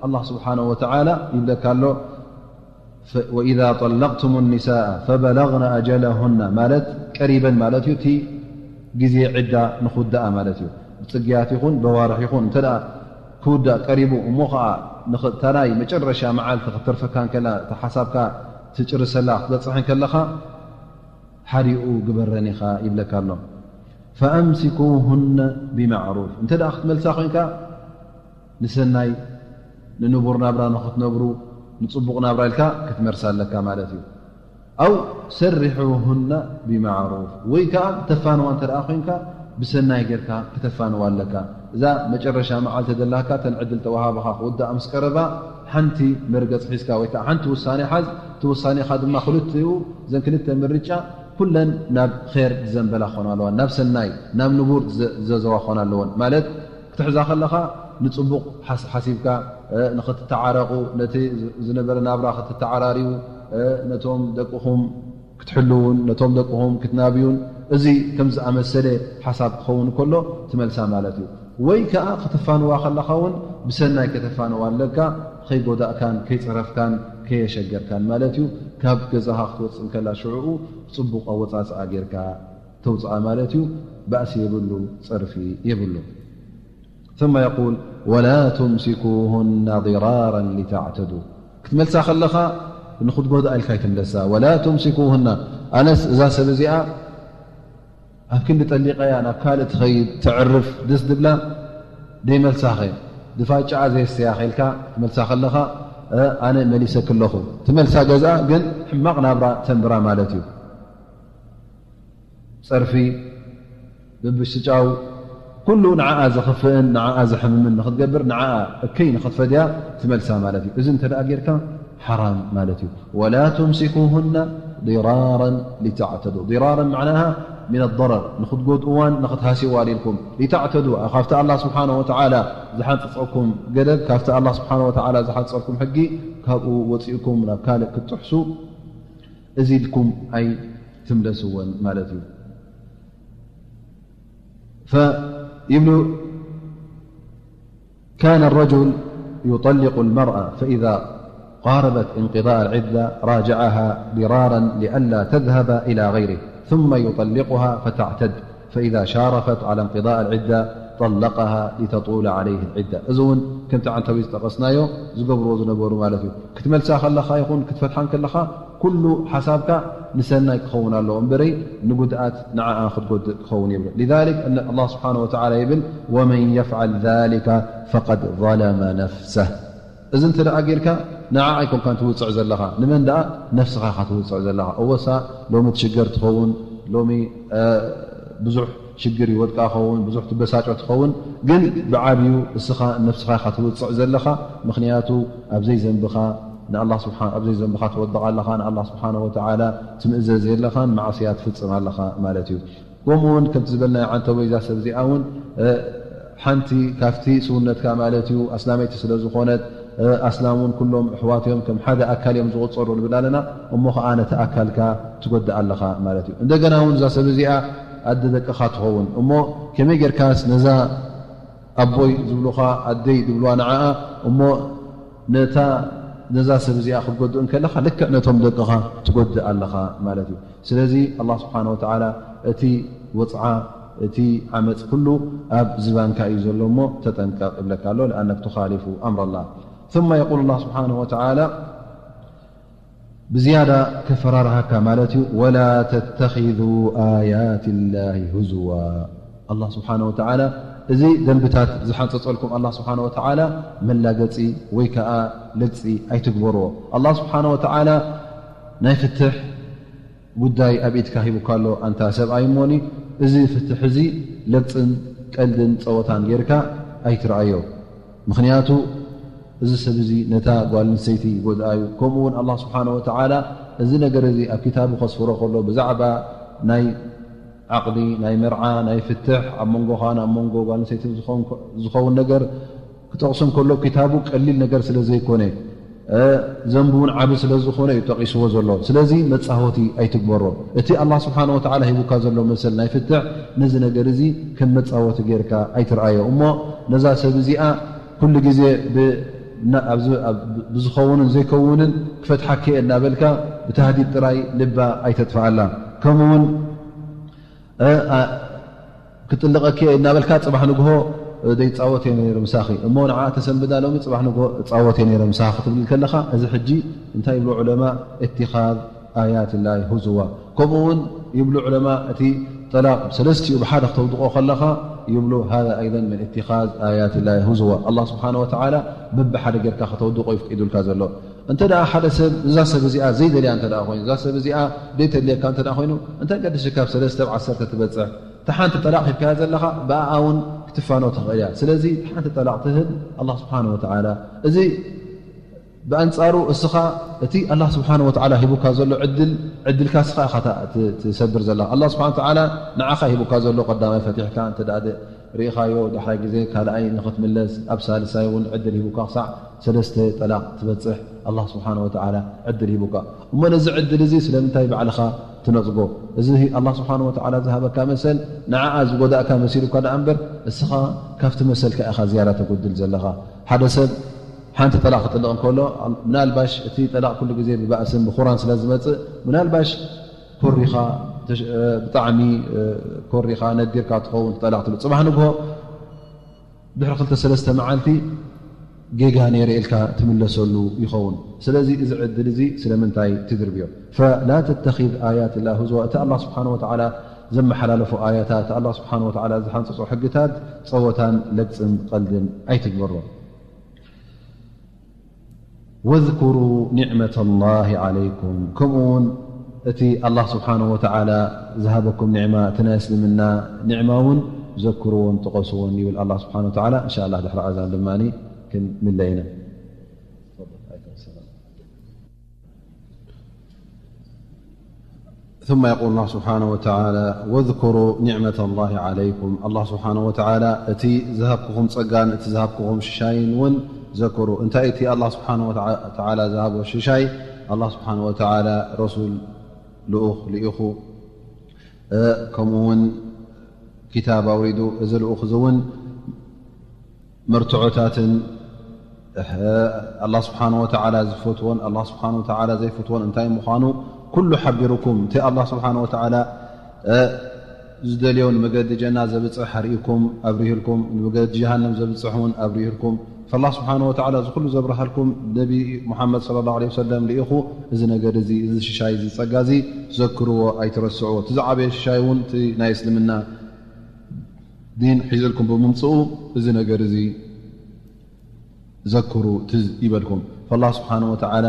ኣላህ ስብሓነ ወተዓላ ይብለካ ኣሎ። وإذا طلقتم النساء فبلغن أجلهن ማለት ቀሪበን ማለት እዩ። እቲ ግዜ ዕዳ ንኽውዳኣ ማለት እዩ። ብጽግያት ይኹን በዋርሕ ይኹን እንተ ደኣ ክውዳእ ቀሪቡ እሞ ኸዓ ንኽ-፣ እታ ናይ መጨረሻ መዓልቲ ክትተርፈካ እንከላ እታ ሓሳብካ ትጭርሰላ ክትበጽሕ እንከለኻ ሓዲኡ ግበረን ኢኻ ይብለካ ኣሎ። فأمسكوهن بمعروف እንተ ደኣ ክትመልሳ ኮይንካ ንሰናይ ንንቡር ናብራ ንኽትነብሩ ንጽቡቕ ናብራ ኢልካ ክትመርሳ ኣለካ ማለት እዩ። أو سرحوهن بمعروف ወይ ከኣ ተፋንዋ እንተ ደኣ ኮይንካ ብሰናይ ጌርካ ክተፋንዋ ኣለካ። እዛ መጨረሻ መዓልቲ ዘላካ እተን ዕድል ተዋሃብኻ ክውዳእ ምስ ቀረባ ሓንቲ መርገጽ ሒዝካ ወይ ከኣ ሓንቲ ውሳኔ ሓዝ። እቲ ውሳኔኻ ድማ ክልቲኡ እዘን ክልተ ምርጫ ኩለን ናብ ኼር ዝዘንበላ ክኾና ኣለዋ፣ ናብ ሰናይ ናብ ንቡር ዝዘ-፣ ዝዘዘዋ ክኾና ኣለወን ማለት ክትሕዛ ከለኻ ንጽቡቕ ሓስ-፣ ሓሲብካ ንኽትተዓረቑ ነቲ ዝነበረ ናብራ ክትተዓራርዩ ነቶም ደቅኹም ክትሕልውን ነቶም ደቅኹም ክትናብዩን እዚ ከም ዝኣመሰለ ሓሳብ ክኸውን ከሎ ትመልሳ ማለት እዩ። ወይ ከኣ ከተፋንዋ ከለኻ እውን ብሰናይ ከተፋንዋ ኣለካ፣ ከይጎዳእካን ከይጸረፍካን ከየሸገርካን ማለት እዩ። ካብ ገዛኻ ክትወጽእ እንከላ ሽዕኡ ጽቡቕ ኣወጻጽኣ ጌርካ ተውፅኣ ማለት እዩ። ባእሲ የብሉ፣ ፀርፊ የብሉ። ثم يقول ولا تمسكوهن ضرارا لتعتدوا ክትመልሳ ከለኻ ንኽትጎድኣ ኢልካ ኣይትምለሳ። ولا تمسكوهن ኣነስ እዛ ሰብ እዚኣ ኣብ ክንዲ ጠሊቐያ ናብ ካልእ ትኸይድ ተዕርፍ ደስ ድብላ ደይመልሳኸ ድፋጫኣ ዘየስተያኸ ኢልካ ክትመልሳ ከለኻ ኣነ መሊሰክ ኣለኹ። ትመልሳ ገዝኣ ግን ሕማቕ ናብራ ተንብራ ማለት እዩ። ጸርፊ፣ ብብሽጫው፣ ኩሉ ንዓኣ ዘኽፍእን ንዓኣ ዘሕምምን ንኽትገብር ንዓኣ እከይ ንኽትፈድያ ትመልሳ ማለት እዩ። እዚ እንተ ደኣ ጌርካ ሓራም ማለት እዩ። ولا تمسكوهن ضرارا لتعتدوا. ضرارا معناها من الضرر ንኽትጎድእዋን ንኽትሃስይዋን ኢልኩም። لتعتدوا ካብቲ ኣላህ ስብሓነሁ ወተዓላ ዝሓንጸጸኩም ገደብ፣ ካብቲ ኣላህ ስብሓነሁ ወተዓላ ዝሓንጸጸኩም ሕጊ ካብኡ ወጺእኩም ናብ ካልእ ክትጥሕሱ እዚ ኢልኩም ኣይትምለስወን ማለት እዩ። فيبلو كان الرجل يطلق المرأة فإذا قاربت انقضاء العدة راجعها ضرارا لئلا تذهب إلى غيره ثم يطلقها فتعتد فإذا شارفت على انقضاء العدة طلقها لتطول عليه العدة. እዚ እውን ከምቲ ዓንተዊ ዝጠቐስናዮ ዝገብርዎ ዝነበሩ ማለት እዩ። ክትመልሳ ከለኻ ይኹን ክትፈትሓ ከለኻ ኩሉ ሓሳብካ ንሰናይ ክኸውን ኣለዎ እምበረይ ንጉድኣት ንዓኣ ክትጎድእ ክኸውን የብሉ። لذلك الله سبحانه وتعالى ይብል ومن يفعل ذلك فقد ظلم نفسه. እዚ እንተ ደኣ ጌርካ ንዓ ኣይኮንካን ትውፅዕ ዘለኻ። ንመን ደኣ? ነፍስኻ ኢኻ ትውፅዕ ዘለኻ። እወሳ ሎሚ ትሽገር ትኸውን፣ ሎሚ ብዙሕ ሽግር ይወድቃ ኸውን፣ ብዙሕ ትበሳጮ ትኸውን፣ ግን ብዓብዩ እስኻ ነፍስኻ ኢኻ ትውፅዕ ዘለኻ። ምኽንያቱ ኣብዘይ ዘንብኻ ንኣላህ ስብሓን ኣብዘይ ዘንብኻ ትወድቕ ኣለኻ፣ ንኣላህ ስብሓን ወተዓላ ትምእዘዝ የለኻን፣ ማዕስያ ትፍፅም ኣለኻ ማለት እዩ። ከምኡ እውን ከምቲ ዝበልናዮ ዓንተቦይ እዛ ሰብ እዚኣ እውን ሓንቲ ካብቲ ስውነትካ ማለት እዩ ኣስላመይቲ ስለ ዝኾነት ኣስላም እውን ኩሎም ኣሕዋት እዮም ከም ሓደ ኣካል እዮም ዝቑፀሩ ንብል ኣለና። እሞ ኸዓ ነቲ ኣካልካ ትጎድእ ኣለኻ ማለት እዩ። እንደገና እውን እዛ ሰብ እዚኣ ኣደ ደቅኻ ትኸውን እሞ ከመይ ጌርካስ ነዛ ኣቦይ ዝብሉኻ ኣደይ ዝብልዋ ንዓኣ እሞ ነታ ነዛ ሰብ እዚኣ ክትጎድእ እንከለኻ ልክዕ ነቶም ደቅኻ ትጎድእ ኣለኻ ማለት እዩ። ስለዚ ኣላህ ስብሓነ ወተዓላ እቲ ወፅዓ፣ እቲ ዓመፅ ኩሉ ኣብ ዝባንካ እዩ ዘሎ እሞ ተጠንቀቕ ይብለካ ኣሎ። لأنك تخالف أمر الله. ثم يقول الله سبحانه وتعالى ብዝያዳ ከፈራርሃካ ማለት እዩ። ولا تتخذوا آيات الله هزوا. ኣላህ ስብሓነ ወተዓላ እዚ ደንብታት ዝሓንፀፀልኩም ኣላህ ስብሓነ ወተዓላ መላገፂ ወይ ከዓ ለግፂ ኣይትግበርዎ። ኣላህ ስብሓነ ወተዓላ ናይ ፍትሕ ጉዳይ ኣብ ኢድካ ሂቡካ ኣሎ ኣንታ ሰብኣይ እሞኒ፣ እዚ ፍትሕ እዚ ለግፅን ቀልድን ፀወታን ጌርካ ኣይትረኣዮ። ምኽንያቱ እዚ ሰብ እዚ ነታ ጓል ኣንስተይቲ ይጎድኣ እዩ። ከምኡ እውን ኣላህ ስብሓነ ወተዓላ እዚ ነገር እዚ ኣብ ኪታቡ ከስፍሮ ከሎ ብዛዕባ ናይ ዓቕዲ፣ ናይ መርዓ፣ ናይ ፍትሕ ኣብ መንጎኻን ኣብ መንጎ ጓል ኣንስተይቲ ዝኸውን ነገር ክጠቕሶም ከሎ ኪታቡ ቀሊል ነገር ስለ ዘይኮነ፣ ዘንቡ እውን ዓቢ ስለ ዝኾነ እዩ ጠቒስዎ ዘሎ። ስለዚ መጻወቲ ኣይትግበሮ። እቲ ኣላህ ስብሓነ ወተዓላ ሂቡካ ዘሎ መሰል ናይ ፍትሕ ነዚ ነገር እዚ ከም መጻወቲ ጌርካ ኣይትርኣዮ። እሞ ነዛ ሰብ እዚኣ ኩሉ ግዜ ብ-፣ ና-፣ ኣብዚ-፣ ኣብ-፣ ብዝኸውንን ዘይከውንን ክፈትሓኪ እየ እናበልካ ብታህዲድ ጥራይ ልባ ኣይተጥፍኣላ። ከምኡ እውን እ፣ ኣ-፣ ክጥልቐኪ እየ እናበልካ ጽባሕ ንግሆ፣ እ፣ ዘይጻወት እየ ነይረ ምሳኺ። እሞ ንዓ ተሰንብዳ ሎሚ ጽባሕ ንግሆ እጻወት እየ ነይረ ምሳኺ ክትብል ከለኻ፣ እዚ ሕጂ እንታይ ይብሉ ዑለማ? اتخاذ آيات الله هزوا። ከምኡ እውን ይብሉ ዑለማ፣ እቲ ጠላቕ ሰለስቲኡ ብሓደ ክተውድቖ ከለኻ ይብሉ፣ هذا أيضا من اتخاذ آيات الله هزوا። ኣላህ ስብሓነ ወተዓላ በብሓደ ጌርካ ከተውድቖ ይፍቂዱልካ ዘሎ። እንተ ደኣ ሓደ ሰብ እዛ ሰብ እዚኣ ዘይደልያ እንተ ደኣ ኮይኑ፣ እዛ ሰብ እዚኣ ዘይተድልየካ እንተ ደኣ ኮይኑ፣ እንታይ ገድሽ ካብ ሰለስተ ኣብ ዓሰርተ ትበጽሕ? እታ ሓንቲ ጠላቕ ሂብካያ ዘለኻ፣ ብኣኣ እውን ክትፋኖ ትኽእል እያ። ስለዚ እታ ሓንቲ ጠላቕ ትህብ ኣላህ ስብሓነ ወተዓላ። እዚ ብኣንጻሩ እስኻ እቲ ኣላህ ስብሓነ ወተዓላ ሂቡካ ዘሎ ዕድል፣ ዕድልካ እስኻ ኢኻ ታ-፣ ት-፣ ትሰብር ዘለኻ። ኣላህ ስብሓነ ወተዓላ ንዓኻ ሂቡካ ዘሎ ቀዳማይ ፈቲሕካ እንተ ደኣ ደ-፣ ርኢኻዮ፣ ዳሕራይ ግዜ ካልኣይ ንኽትምለስ፣ ኣብ ሳልሳይ እውን ዕድል ሂቡካ፣ ክሳዕ ሰለስተ ጠላቕ ትበጽሕ ኣላህ ስብሓነ ወተዓላ ዕድል ሂቡካ። እሞ ነዚ ዕድል እዚ ስለምንታይ ባዕልኻ ትነጽጎ? እዚ ኣላህ ስብሓነ ወተዓላ ዝሃበካ መሰል ንዓኣ ዝጎዳእካ መሲሉካ ደኣ እምበር፣ እስኻ ካብቲ መሰልካ ኢኻ ዝያዳ ተጎድል ዘለኻ። ሓደ ሰብ ሓንቲ ጠላቕ ክጥልቕ እንከሎ፣ ምናልባሽ እቲ ጠላቕ ኩሉ ግዜ ብባእስን ብኹራን ስለ ዝመጽእ፣ ምናልባሽ ኮሪኻ፣ ተሽ-፣ እ፣ ብጣዕሚ፣ እ፣ ኮሪኻ፣ ነዲርካ ትኸውን፣ ጠላቕ ትብል። ጽባሕ ንግሆ ድሕሪ ክልተ ሰለስተ መዓልቲ ጌጋ ነይረ ኢልካ ትምለሰሉ ይኸውን። ስለዚ እዚ ዕድል እዚ ስለምንታይ ትድርብዮ? فلا تتخذ آيات الله هزوا። እቲ ኣላህ ስብሓነ ወተዓላ ዘመሓላለፎ ኣያታት፣ እቲ ኣላህ ስብሓነ ወተዓላ ዝሓንጸጾ ሕግታት ጸወታን ለግጽን ቀልድን ኣይትግበሮ። واذكروا نعمة الله عليكم። ከምኡ እውን እቲ ኣላህ ስብሓነ ወተዓላ ዝሃበኩም ኒዕማ፣ እቲ ናይ እስልምና ኒዕማ እውን ዘክርዎን ጥቐስዎን ይብል ኣላህ ስብሓነ ወተዓላ። እንሻ ኣላህ ድሕሪ ኣዛን ድማ ክንምለ ኢና። ثم يقول الله سبحانه وتعالى: واذكروا نعمة الله عليكم. ኣላህ ስብሓነ ወተዓላ እቲ ዝሃብኩኹም ጸጋን እቲ ዝሃብኩኹም ሽሻይን እውን ዘክሩ። እንታይ እቲ ኣላህ ስብሓነ ወተዓላ ዝሃቦ ሽሻይ? ኣላህ ስብሓነ ወተዓላ ረሱል ልኡኽ ልኢኹ፣ እ፣ ከምኡ እውን ኪታብ ኣውሪዱ። እዚ ልኡኽ እዚ እውን መርትዖታትን፣ እ፣ ኣላህ ስብሓነ ወተዓላ ዝፈትዎን ኣላህ ስብሓነ ወተዓላ ዘይፈትዎን እንታይ ምዃኑ ኩሉ ሓቢሩኩም። እቲ ኣላህ ስብሓነ ወተዓላ፣ እ፣ ዝደልዮ ንመገዲ ጀና ዘብጽሕ ኣርእዩኩም፣ ኣብሪህልኩም፣ ንመገዲ ጀሃነም ዘብጽሕ እውን ኣብሪህልኩም። ፈላህ ስብሓነ ወተዓላ እዚ ኩሉ ዘብርሃልኩም ነቢ ሙሓመድ ሰለላሁ ዐለይሂ ወሰለም ልኢኹ። እዚ ነገር እዚ፣ እዚ ሽሻይ፣ እዚ ጸጋ እዚ ዘክርዎ፣ ኣይትረስዕዎ። እቲ ዝዓበየ ሽሻይ እውን እቲ ናይ እስልምና ዲን ሒዝልኩም ብምምጽኡ፣ እዚ ነገር እዚ ዘክሩ፣ ትዝ ይበልኩም። ፈላህ ስብሓነ ወተዓላ፣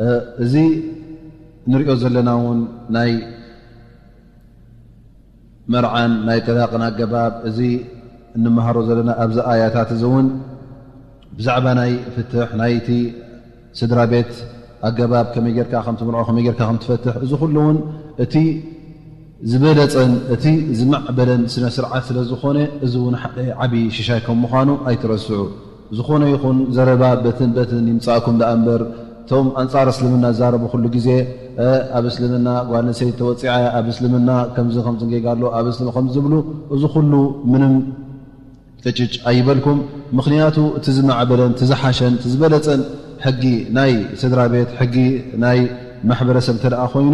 እ፣ እዚ ንሪኦ ዘለና እውን ናይ መርዓን ናይ ጠላቕን ኣገባብ፣ እዚ እንመሃሮ ዘለና ኣብዚ ኣያታት እዚ እውን ብዛዕባ ናይ ፍትሕ ናይቲ ስድራ ቤት ኣገባብ፣ ከመይ ጌርካ ከም ትምርዖ፣ ከመይ ጌርካ ከም ትፈትሕ፣ እዚ ኩሉ እውን እቲ ዝበለጸን እቲ ዝማዕበለን ስነ ስርዓት ስለ ዝኾነ፣ እዚ እውን ሓደ ዓቢ ሽሻይ ከም ምዃኑ ኣይትረስዑ። ዝኾነ ይኹን ዘረባ በትን በትን ይምጻእኩም ደኣ እምበር፣ እቶም ኣንጻር እስልምና ዝዛረቡ ኩሉ ግዜ፣ እ፣ ኣብ እስልምና ጓል ኣንስተይቲ ተወጺዓ እያ፣ ኣብ እስልምና ከምዚ ከምዚ ጌጋ ኣሎ፣ ኣብ እስልም-፣ ከምዚ ዝብሉ፣ እዚ ኩሉ ምንም ቅጭጭ ኣይበልኩም። ምኽንያቱ እቲ ዝማዕበለን እቲ ዝሓሸን እቲ ዝበለጸን ሕጊ ናይ ስድራ ቤት፣ ሕጊ ናይ ማሕበረሰብ እንተ ደኣ ኮይኑ፣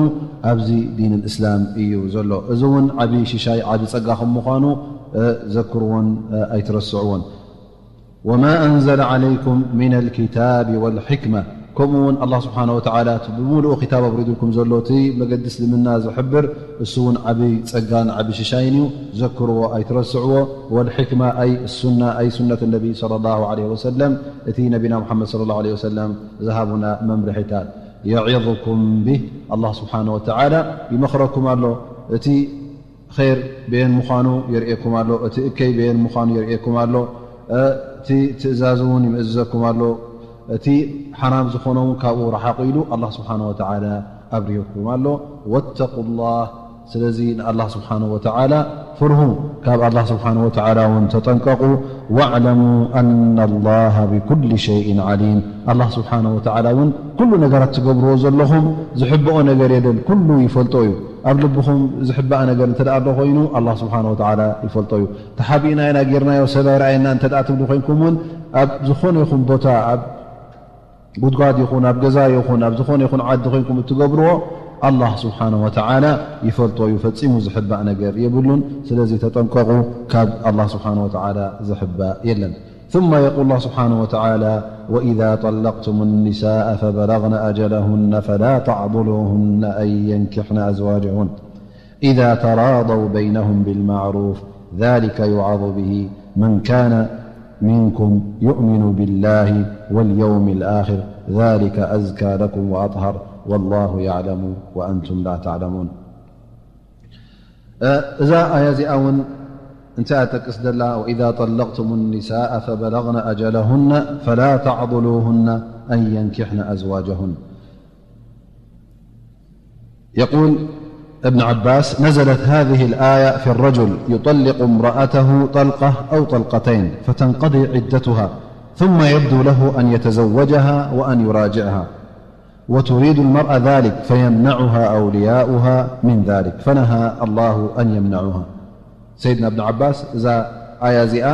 ኣብዚ ዲን እስላም እዩ ዘሎ። እዚ እውን ዓቢ ሽሻይ፣ ዓቢ ጸጋ ከም ምዃኑ፣ እ፣ ዘክርዎን፣ እ፣ ኣይትረስዕዎን። ወማ ኣንዘለ ዓለይኩም ሚነል ኪታቢ ወል ሕክማ፣ ከምኡ እውን ኣላህ ስብሓነ ወተዓላ እቲ ብምሉኡ ክታብ ኣውሪዱልኩም ዘሎ፣ እቲ መገዲ እስልምና ዝሕብር፣ እሱ እውን ዓቢ ጸጋን ዓቢ ሽሻይን እዩ። ዘክርዎ፣ ኣይትረስዕዎ። ወል ሕክማ ኣይ ሱና፣ ኣይ ሱነት ነቢ ሰለላሁ ዐለይሂ ወሰለም፣ እቲ ነቢና ሙሓመድ ሰለላሁ ዐለይሂ ወሰለም ዝሃቡና መምርሒታት። የዒዙኩም ቢህ፣ ኣላህ ስብሓነ ወተዓላ ይመኽረኩም ኣሎ። እቲ ኸይር በየን ምዃኑ የርእየኩም ኣሎ፣ እቲ እከይ በየን ምዃኑ የርእየኩም ኣሎ፣ እቲ ትእዛዝ እውን ይምእዝዘኩም ኣሎ፣ እቲ ሓራም ዝኾነ እውን ካብኡ ረሓቑ ኢሉ ኣላህ ስብሓነ ወተዓላ ኣብሪሁኩም ኣሎ። ወተቁላህ፣ ስለዚ ንኣላህ ስብሓነ ወተዓላ ፍርሁ፣ ካብ ኣላህ ስብሓነ ወተዓላ እውን ተጠንቀቑ። ወዕለሙ ኣነ ኣላህ ብኩሊ ሸይእን ዓሊም፣ ኣላህ ስብሓነ ወተዓላ እውን ኩሉ ነገራት ትገብርዎ ዘለኹም ዝሕብኦ ነገር የለን፣ ኩሉ ይፈልጦ እዩ። ኣብ ልብኹም ዝሕባእ ነገር እንተ ደኣ ኣሎ ኮይኑ፣ ኣላህ ስብሓነ ወተዓላ ይፈልጦ እዩ። ተሓቢእና ኢና፣ ጌርናዮ፣ ሰብ ኣይረኣየና እንተ ደኣ ትብሉ ኮይንኩም እውን፣ ኣብ ዝኾነ ይኹን ቦታ፣ ኣብ ጉድጓድ ይኹን፣ ኣብ ገዛ ይኹን፣ ኣብ ዝኾነ ይኹን ዓዲ ኮይንኩም እትገብርዎ፣ ኣላህ ስብሓነ ወተዓላ ይፈልጦ እዩ። ፈጺሙ ዝሕባእ ነገር የብሉን። ስለዚ ተጠንቀቑ፣ ካብ ኣላህ ስብሓነ ወተዓላ ዝሕባእ የለን። ثم يقول الله سبحانه وتعالى: وإذا طلقتم النساء فبلغن أجلهن فلا تعضلوهن أن ينكحن أزواجهن إذا تراضوا بينهم بالمعروف ذلك يوعظ به من كان منكم يؤمن بالله واليوم الآخر ذلك أزكى لكم وأطهر والله يعلم وأنتم لا تعلمون. እዛ ኣያ እዚኣ እውን እንታይ እያ ትጠቅስ ዘላ? وإذا طلقتم النساء فبلغن أجلهن فلا تعضلوهن أن ينكحن أزواجهن. يقول ابن عباس: نزلت هذه الآية في الرجل يطلق امرأته طلقة أو طلقتين فتنقضي عدتها، ثم يبدو له أن يتزوجها وأن يراجعها، وتريد المرأة ذلك فيمنعها أولياؤها من ذلك، فنهى الله أن يمنعوها. ሰይድና እብን ዓባስ፣ እዛ ኣያ እዚኣ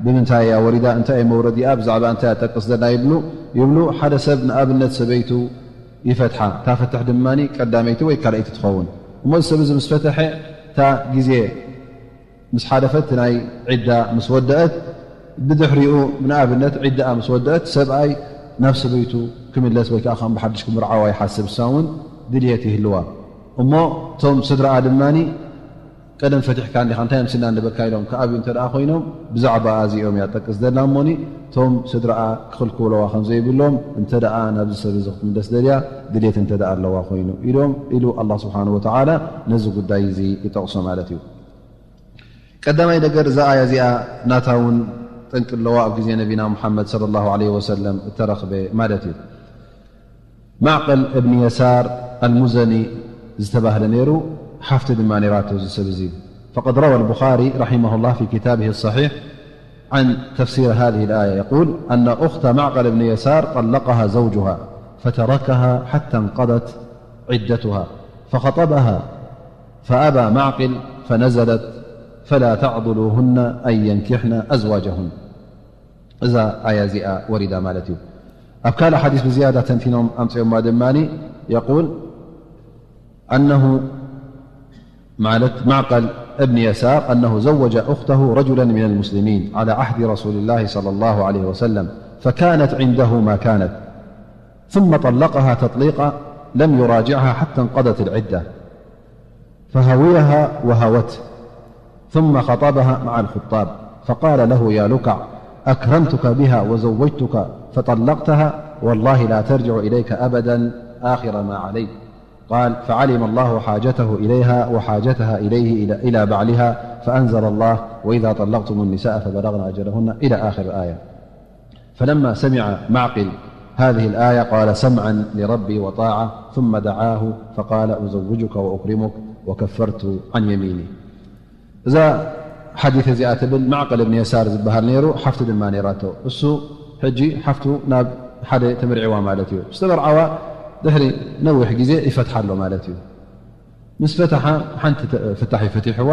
ብምንታይ እያ ወሪዳ? እንታይ እየ መውረዲኣ? ብዛዕባ እንታይ እያ ጠቅስ ዘላ? ይብሉ፣ ይብሉ፣ ሓደ ሰብ ንኣብነት ሰበይቱ ይፈትሓ፣ እታ ፍትሕ ድማ ቀዳመይቲ ወይ ካልኣይቲ ትኸውን። እሞ እዚ ሰብ እዚ ምስ ፈተሐ፣ እታ ግዜ ምስ ሓለፈት፣ እቲ ናይ ዒዳ ምስ ወደአት፣ ብድሕሪኡ ንኣብነት ዒዳኣ ምስ ወደአት፣ ሰብኣይ ናብ ሰበይቱ ክምለስ ወይ ከዓ ከም ብሓድሽ ክምርዓዋ ይሓስብ፣ እሳ እውን ድልየት ይህልዋ። እሞ እቶም ስድራኣ ድማ፣ ቀደም ፈቲሕካ እንዲኻ፣ እንታይ ኣምሲልና ንበካ ኢሎም ክኣብዩ እንተ ደኣ ኮይኖም፣ ብዛዕባ እዚኦም እያ ጠቅስ ዘላ እሞኒ፣ እቶም ስድራኣ ክኽልክለዋ ከም ዘይብሎም፣ እንተ ደኣ ናብዚ ሰብ እዚ ክትምለስ ደልያ ድልየት እንተ ደኣ ኣለዋ ኮይኑ ኢሎም ኢሉ ኣላህ ስብሓነሁ ወተዓላ ነዚ ጉዳይ እዚ ይጠቕሶ ማለት እዩ። ቀዳማይ ነገር፣ እዛ ኣያ እዚኣ ናታ እውን ጠንቂ ኣለዋ፣ ኣብ ግዜ ነቢና ሙሓመድ ሰለላሁ ዐለይሂ ወሰለም እተረኽበ ማለት እዩ። ማዕቅል እብኒ የሳር ኣልሙዘኒ ዝተባህለ ነይሩ፣ ሓፍቲ ድማ ነይራቶ እዚ ሰብ እዚ። فقد روى البخاري رحمه الله في كتابه الصحيح عن تفسير هذه الآية يقول أن أخت معقل بن يسار طلقها زوجها فتركها حتى انقضت عدتها فخطبها فأبى معقل فنزلت فلا تعضلوهن أن ينكحن أزواجهن. እዛ ኣያ እዚኣ ወሪዳ ማለት እዩ። ኣብ ካልእ ሓዲስ ብዝያዳ ተንቲኖም ኣምፅኦማ ድማ፣ يقول أنه، ማለት معقل ابن يسار، أنه زوج أخته رجلا من المسلمين على عهد رسول الله صلى الله عليه وسلم، فكانت عنده ما كانت، ثم طلقها تطليقا لم يراجعها حتى انقضت العدة، فهويها وهوته، ثم خطبها مع الخطاب فقال له: يا لكع، أكرمتك بها وزوجتك فطلقتها، والله لا ترجع إليك أبدا آخر ما عليك. قال: فعلم الله حاجته إليها وحاجتها إليه، إلى، إلى بعلها، فأنزل الله: وإذا طلقتم النساء فبلغن أجلهن، إلى آخر الآية. فلما سمع معقل هذه الآية قال: سمعا لربي وطاعة، ثم دعاه فقال: أزوجك وأكرمك، وكفرت عن يميني. እዛ ሓዲት እዚኣ ትብል፣ ማዕቅል እብን የሳር ዝበሃል ነይሩ፣ ሓፍቲ ድማ ነይራቶ። እሱ ሕጂ ሓፍቱ ናብ ሓደ ተመርዕዋ ማለት እዩ። ምስ ተመርዓዋ ድሕሪ ነዊሕ ግዜ ይፈትሓ ኣሎ ማለት እዩ። ምስ ፈትሓ፣ ሓንቲ ተ-፣ ፍታሕ ይፈቲሕዋ፣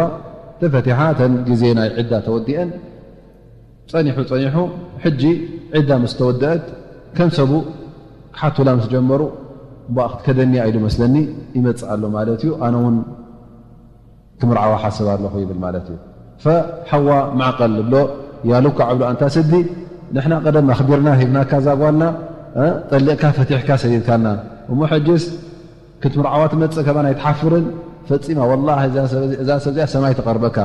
ተፈቲሓ፣ እተን ግዜ ናይ ዒዳ ተወዲአን፣ ጸኒሑ ጸኒሑ፣ ሕጂ ዒዳ ምስ ተወደአት፣ ከም ሰቡ ሓቱላ ምስ ጀመሩ፣ እምበኣ ክትከደኒ ኢሉ መስለኒ ይመጽእ ኣሎ ማለት እዩ። ኣነ እውን ክምርዓዋ ሓስብ ኣለኹ ይብል ማለት እዩ። ፈሓዋ ማዕቀል እብሎ፣ ያሉካ ዕብሎ ኣንታ ስዲ፣ ንሕና ቀደም ኣኽቢርና ሂብናካ እዛ ጓልና፣ እ፣ ጠሊቕካ ፈቲሕካ ሰዲድካና። እሞ ሕጅስ ክትምርዓዋ ትመጽእ ከማን ኣይትሓፍርን? ፈጺማ፣ ወላሂ እዛ ሰብ፣ እዛ ሰብ እዚኣ ሰማይ ትቐርበካ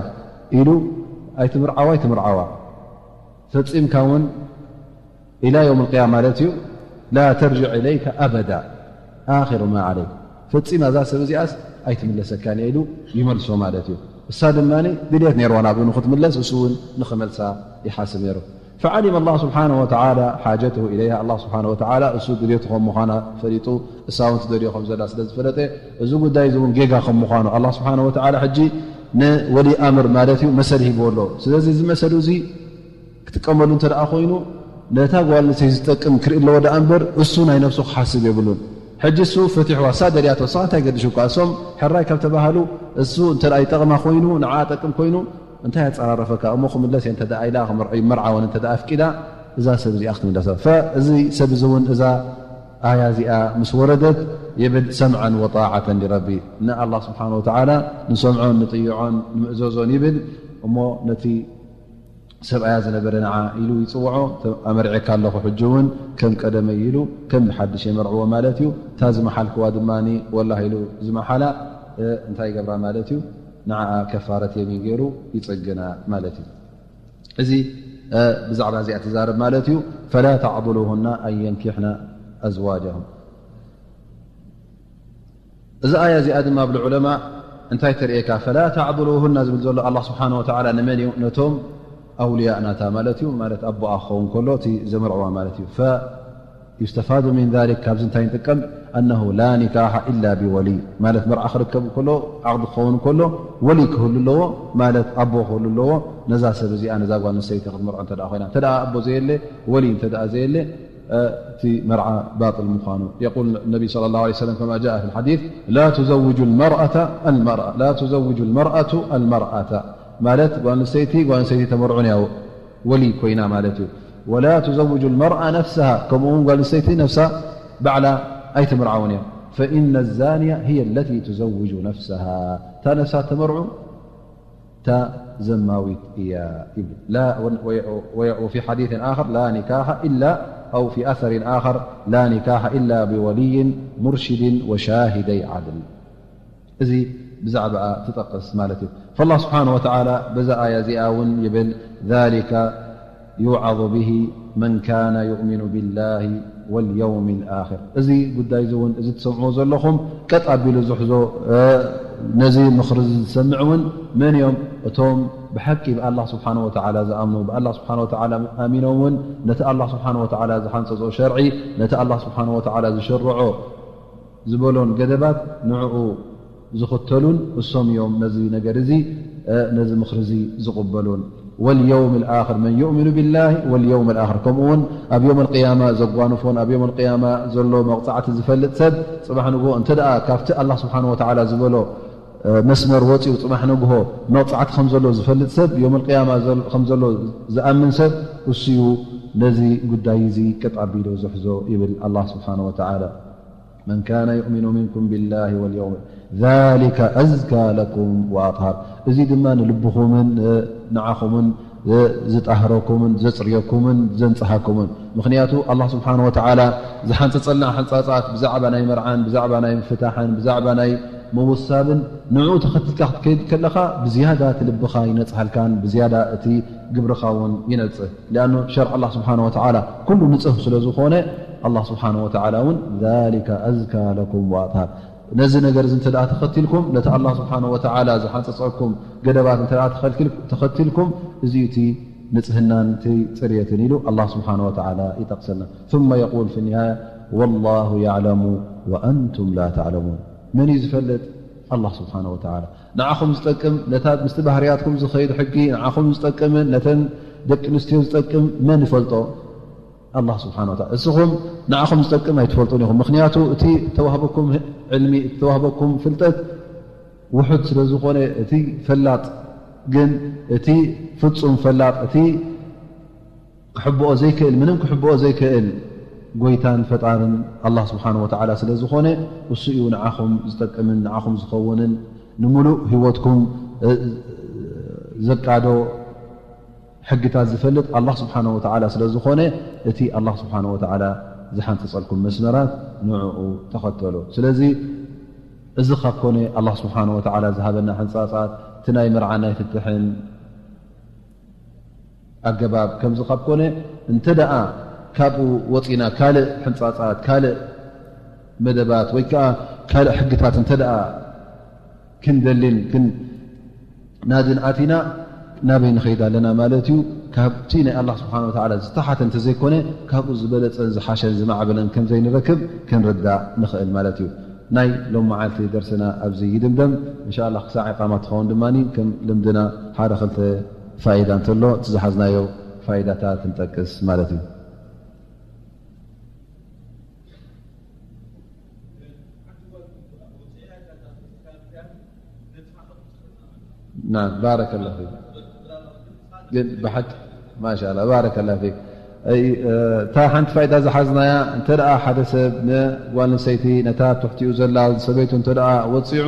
ኢሉ ኣይትምርዓዋ፣ ኣይትምርዓዋ። ፈጺምካ እውን ኢላ የውም ልቅያማ ማለት እዩ። ላ ተርጅዕ ኢለይከ ኣበዳ ኣኺሩ ማ ዓለይክ። ፈጺማ እዛ ሰብ እዚኣስ ኣይትምለሰካን እያ ኢሉ ይመልሶ ማለት እዩ። እሳ ድማ ድልየት ነይርዋ ናብኡ ንክትምለስ፣ እሱ እውን ንክመልሳ ይሓስብ ነይሩ። ፈዓሊመ ኣላህ ስብሓነሁ ወተዓላ ሓጀተሁ ኢለይሃ። ኣላህ ስብሓነሁ ወተዓላ እሱ ድልየቱ ከም ምዃና ፈሊጡ፣ እሳ እውን ትደልዮ ከም ዘላ ስለ ዝፈለጠ፣ እዚ ጉዳይ እዚ እውን ጌጋ ከም ምዃኑ ኣላህ ስብሓነሁ ወተዓላ ሕጂ ንወሊ ኣምር ማለት እዩ መሰል ሂብዎ ኣሎ። ስለዚ እዚ መሰል እዚ ክጥቀመሉ እንተ ደኣ ኮይኑ፣ ነታ ጓል ኣንስተይቲ ዝጠቅም ክርኢ ኣለዎ ደኣ እምበር፣ እሱ ናይ ነብሱ ክሓስብ የብሉን። ሕጂ እሱ ፈቲሕዋ፣ እሳ ደልያቶ፣ እሳ እንታይ ገድሹካ? እሶም ሕራይ ካብ ተባሃሉ፣ እሱ እንተ ደኣ ይጠቕማ ኮይኑ፣ ንዓ ጠቅም ኮይኑ፣ እንታይ ኣጸራረፈካ? እሞ ክምለስ እየ እንተ ደኣ ኢላ፣ ክምርዖ ይመርዓወን እንተ ደኣ ኣፍቂዳ፣ እዛ ሰብ እዚኣ ክትምለሳ። ፈእዚ ሰብ እዚ እውን እዛ ኣያ እዚኣ ምስ ወረደት ይብል፣ ሰምዐን ወጣዓተን ሊረቢ፣ ንኣላህ ስብሓን ወተዓላ ንሰምዖን ንጥይዖን ንምእዘዞን ይብል። እሞ ነቲ ሰብኣያ ዝነበረ ንዓ ኢሉ ይጽውዖ፣ ኣመርዒካ ኣለኹ፣ ሕጂ እውን ከም ቀደመይ ኢሉ ከም ብሓድሽ የመርዕዎ ማለት እዩ። እታ ዝመሓልክዋ ድማ ወላሂ ኢሉ ዝመሓላ፣ እ፣ እንታይ ይገብራ ማለት እዩ? ንዓኣ ከፋረት የሚን ገይሩ ይጽግና ማለት እዩ። እዚ፣ እ፣ ብዛዕባ እዚኣ ትዛረብ ማለት እዩ። ፈላ ተዕضሉሁና ኣን የንኪሕና ኣዝዋጀሁም። እዚ ኣያ እዚኣ ድማ እብሉ ዑለማ እንታይ ተርእየካ? ፈላ ተዕضሉሁና ዝብል ዘሎ ኣላህ ስብሓነ ወተዓላ ንመን እዩ? ነቶም ኣውልያእ ናታ ማለት እዩ። ማለት ኣቦኣ ክኸውን ከሎ እቲ ዘመርዕዋ ማለት እዩ። ፈዩስተፋዱ ሚን ዛሊክ፣ ካብዚ እንታይ ንጥቀም? ኣነሁ ላ ኒካሓ ኢላ ቢወልይ፣ ማለት መርዓ ክርከብ ከሎ፣ ዓቕዲ ክኸውን ከሎ ወልይ ክህሉ ኣለዎ፣ ማለት ኣቦ ክህሉ ኣለዎ። ነዛ ሰብ እዚኣ፣ ነዛ ጓል ኣንስተይቲ ክትመርዖ እንተ ደኣ ኮይና፣ እንተ ደኣ ኣቦ ዘየለ፣ ወልይ እንተ ደኣ ዘየለ፣ እ፣ እቲ መርዓ ባጥል ምዃኑ። የቁል ነቢ ሰለላሁ ዐለይሂ ወሰለም ከማ ጃአ ፊል ሐዲስ፣ ላ ቱዘውጁ ልመርአተ ኣልመርአ፣ ላ ቱዘውጁ ልመርአቱ ኣልመርአተ፣ ማለት ጓል ኣንስተይቲ ጓል ኣንስተይቲ ተመርዑን እያ ወልይ ኮይና ማለት እዩ። ወላ ቱዘውጁ ልመርአ ነፍሰሃ፣ ከምኡ እውን ጓል ኣንስተይቲ ነፍሳ ባዕላ ኣይትምርዓውን እያ። ፈኢነ ዛንያ ህየ ለቲ ቱዘውጁ ነፍሰሃ፣ እታ ነፍሳ ተመርዑ እታ ዘማዊት እያ ይብል። ላ-፣ ወ-፣ ወ-፣ ወፊ ሓዲስ ኣኸር ላ ኒካሓ ኢላ፣ ኣው ፊ ኣሰሪን ኣኸር ላ ኒካሓ ኢላ ብወልይን ሙርሽድን ወሻሂደይ ዓድል። እዚ ብዛዕባኣ ትጠቅስ ማለት እዩ። ፈላህ ስብሓነ ወተዓላ በዛ ኣያ እዚኣ እውን ይብል፣ ዛሊከ ዩዓظ ብሂ መን ካነ ዩእሚኑ ቢላሂ ወልየውም ልኣኽር። እዚ ጉዳይ እዚ እውን፣ እዚ ትሰምዕዎ ዘለኹም፣ ቀጥ ኣቢሉ ዝሕዞ፣ እ፣ ነዚ ምኽሪ እዚ ዝሰምዕ እውን መን እዮም? እቶም ብሓቂ ብኣላህ ስብሓነ ወተዓላ ዝኣምኑ፣ ብኣላህ ስብሓነ ወተዓላ ኣሚኖም እውን ነቲ ኣላህ ስብሓነ ወተዓላ ዝሓንጸጾ ሸርዒ፣ ነቲ ኣላህ ስብሓነ ወተዓላ ዝሸርዖ ዝበሎን ገደባት ንዕኡ ዝኽተሉን እሶም እዮም ነዚ ነገር እዚ፣ እ፣ ነዚ ምኽሪ እዚ ዝቕበሉን። ወልየውም ልኣኽር፣ መን ዩእሚኑ ቢላሂ ወልየውም ልኣኽር፣ ከምኡ እውን ኣብ ዮም ልቅያማ ዘጓንፎን ኣብ ዮም ልቅያማ ዘሎ መቕጻዕቲ ዝፈልጥ ሰብ፣ ጽባሕ ንግሆ እንተ ደኣ ካብቲ ኣላህ ስብሓነ ወተዓላ ዝበሎ፣ እ፣ መስመር ወፂኡ፣ ጽባሕ ንግሆ መቕጻዕቲ ከም ዘሎ ዝፈልጥ ሰብ፣ ዮም ልቅያማ ዘል-፣ ከም ዘሎ ዝኣምን ሰብ፣ እሱ እዩ ነዚ ጉዳይ እዚ ቅጥ ኣቢሉ ዝሕዞ ይብል ኣላህ ስብሓነ ወተዓላ። መን ካነ ዩእሚኑ ሚንኩም ቢላሂ ወልየውም ዛሊከ ኣዝካ ለኩም ወኣጥሃር። እዚ ድማ ንልብኹምን ንዓኹምን ዝጣህረኩምን ዘጽርየኩምን ዘንጽሃኩምን። ምኽንያቱ ኣላህ ስብሓነ ወተዓላ ዝሓንጸጸልና ሓንጻጻት ብዛዕባ ናይ መርዓን ብዛዕባ ናይ ምፍታሕን ብዛዕባ ናይ ምውሳብን ንዕኡ ተኸቲልካ ክትከይድ ከለኻ ብዝያዳ እቲ ልብኻ ይነጽሃልካን ብዝያዳ እቲ ግብርኻ እውን ይነጽህ። ሊኣኑ ሸርዕ ኣላህ ስብሓነ ወተዓላ ኩሉ ንጽህ ስለ ዝኾነ ኣላህ ስብሓነ ወተዓላ እውን ዛሊከ ኣዝካ ለኩም ወኣጥሃር። ነዚ ነገር እዚ እንተ ደኣ ተኸቲልኩም፣ ነቲ ኣላህ ስብሓነ ወተዓላ ዝሓንጸጸኩም ገደባት እንተ ደኣ ተኸልኪል-፣ ተኸቲልኩም፣ እዚ እዩ እቲ ንጽህናን እቲ ጽርየትን ኢሉ ኣላህ ስብሓነ ወተዓላ ይጠቕሰልና። ثم يقول في النهاية والله يعلم وأنتم لا تعلمون። መን እዩ ዝፈልጥ? ኣላህ ስብሓነ ወተዓላ። ንዓኹም ዝጠቅም፣ ነታ ምስቲ ባህርያትኩም ዝኸይድ ሕጊ፣ ንዓኹም ዝጠቅምን ነተን ደቂ ኣንስትዮ ዝጠቅም መን ይፈልጦ? ኣላህ ስብሓነ ወተዓላ። እስኹም ንዓኹም ዝጠቅም ኣይትፈልጡን ኢኹም። ምኽንያቱ እቲ እተዋህበኩም ዕልሚ፣ እቲ እተዋህበኩም ፍልጠት ውሑድ ስለ ዝኾነ፣ እቲ ፈላጥ ግን፣ እቲ ፍጹም ፈላጥ፣ እቲ ክሕብኦ ዘይክእል፣ ምንም ክሕብኦ ዘይክእል፣ ጎይታን ፈጣርን ኣላህ ስብሓን ወተዓላ ስለ ዝኾነ፣ እሱ እዩ ንዓኹም ዝጠቅምን ንዓኹም ዝኸውንን፣ ንምሉእ ህይወትኩም ዘቃዶ ሕግታት ዝፈልጥ ኣላህ ስብሓን ወተዓላ ስለ ዝኾነ፣ እቲ ኣላህ ስብሓን ወተዓላ ዝሓንፅፀልኩም መስመራት ንዕኡ ተኸተሎ። ስለዚ እዚ ካብ ኮነ፣ ኣላህ ስብሓን ወተዓላ ዝሃበና ሕንፃፃት፣ እቲ ናይ መርዓ ናይ ፍትሕን ኣገባብ ከምዚ ካብ ኮነ፣ እንተ ደኣ ካብኡ ወጺና ካልእ ሕንጻጻት፣ ካልእ መደባት ወይ ከኣ ካልእ ሕግታት እንተ ደኣ ክንደልን ክን-፣ ናድን ኣቲና፣ ናበይ ንኸይድ ኣለና ማለት እዩ? ካብቲ ናይ ኣላህ ስብሓን ወተዓላ ዝተሓተ እንተ ዘይኮነ፣ ካብኡ ዝበለጸን ዝሓሸን ዝማዕበለን ከም ዘይንረክብ ክንርዳእ ንኽእል ማለት እዩ። ናይ ሎም መዓልቲ ደርስና ኣብዚ ይድምደም። እንሻ ኣላህ ክሳዕ ኢቃማ ትኸውን ድማ ከም ልምድና ሓደ ክልተ ፋይዳ እንተሎ እቲ ዝሓዝናዮ ፋይዳታት ንጠቅስ ማለት እዩ። ናም፣ ባረከላሁ ፊክ። ግን ብሓቂ ማሻላ፣ ባረከላሁ ፊክ። ኣይ፣ እ፣ እታ ሓንቲ ፋይዳ ዝሓዝናያ፣ እንተ ደኣ ሓደ ሰብ ንጓል ኣንስተይቲ ነታ ኣብ ትሕቲኡ ዘላ ሰበይቱ እንተ ደኣ ወጺዑ፣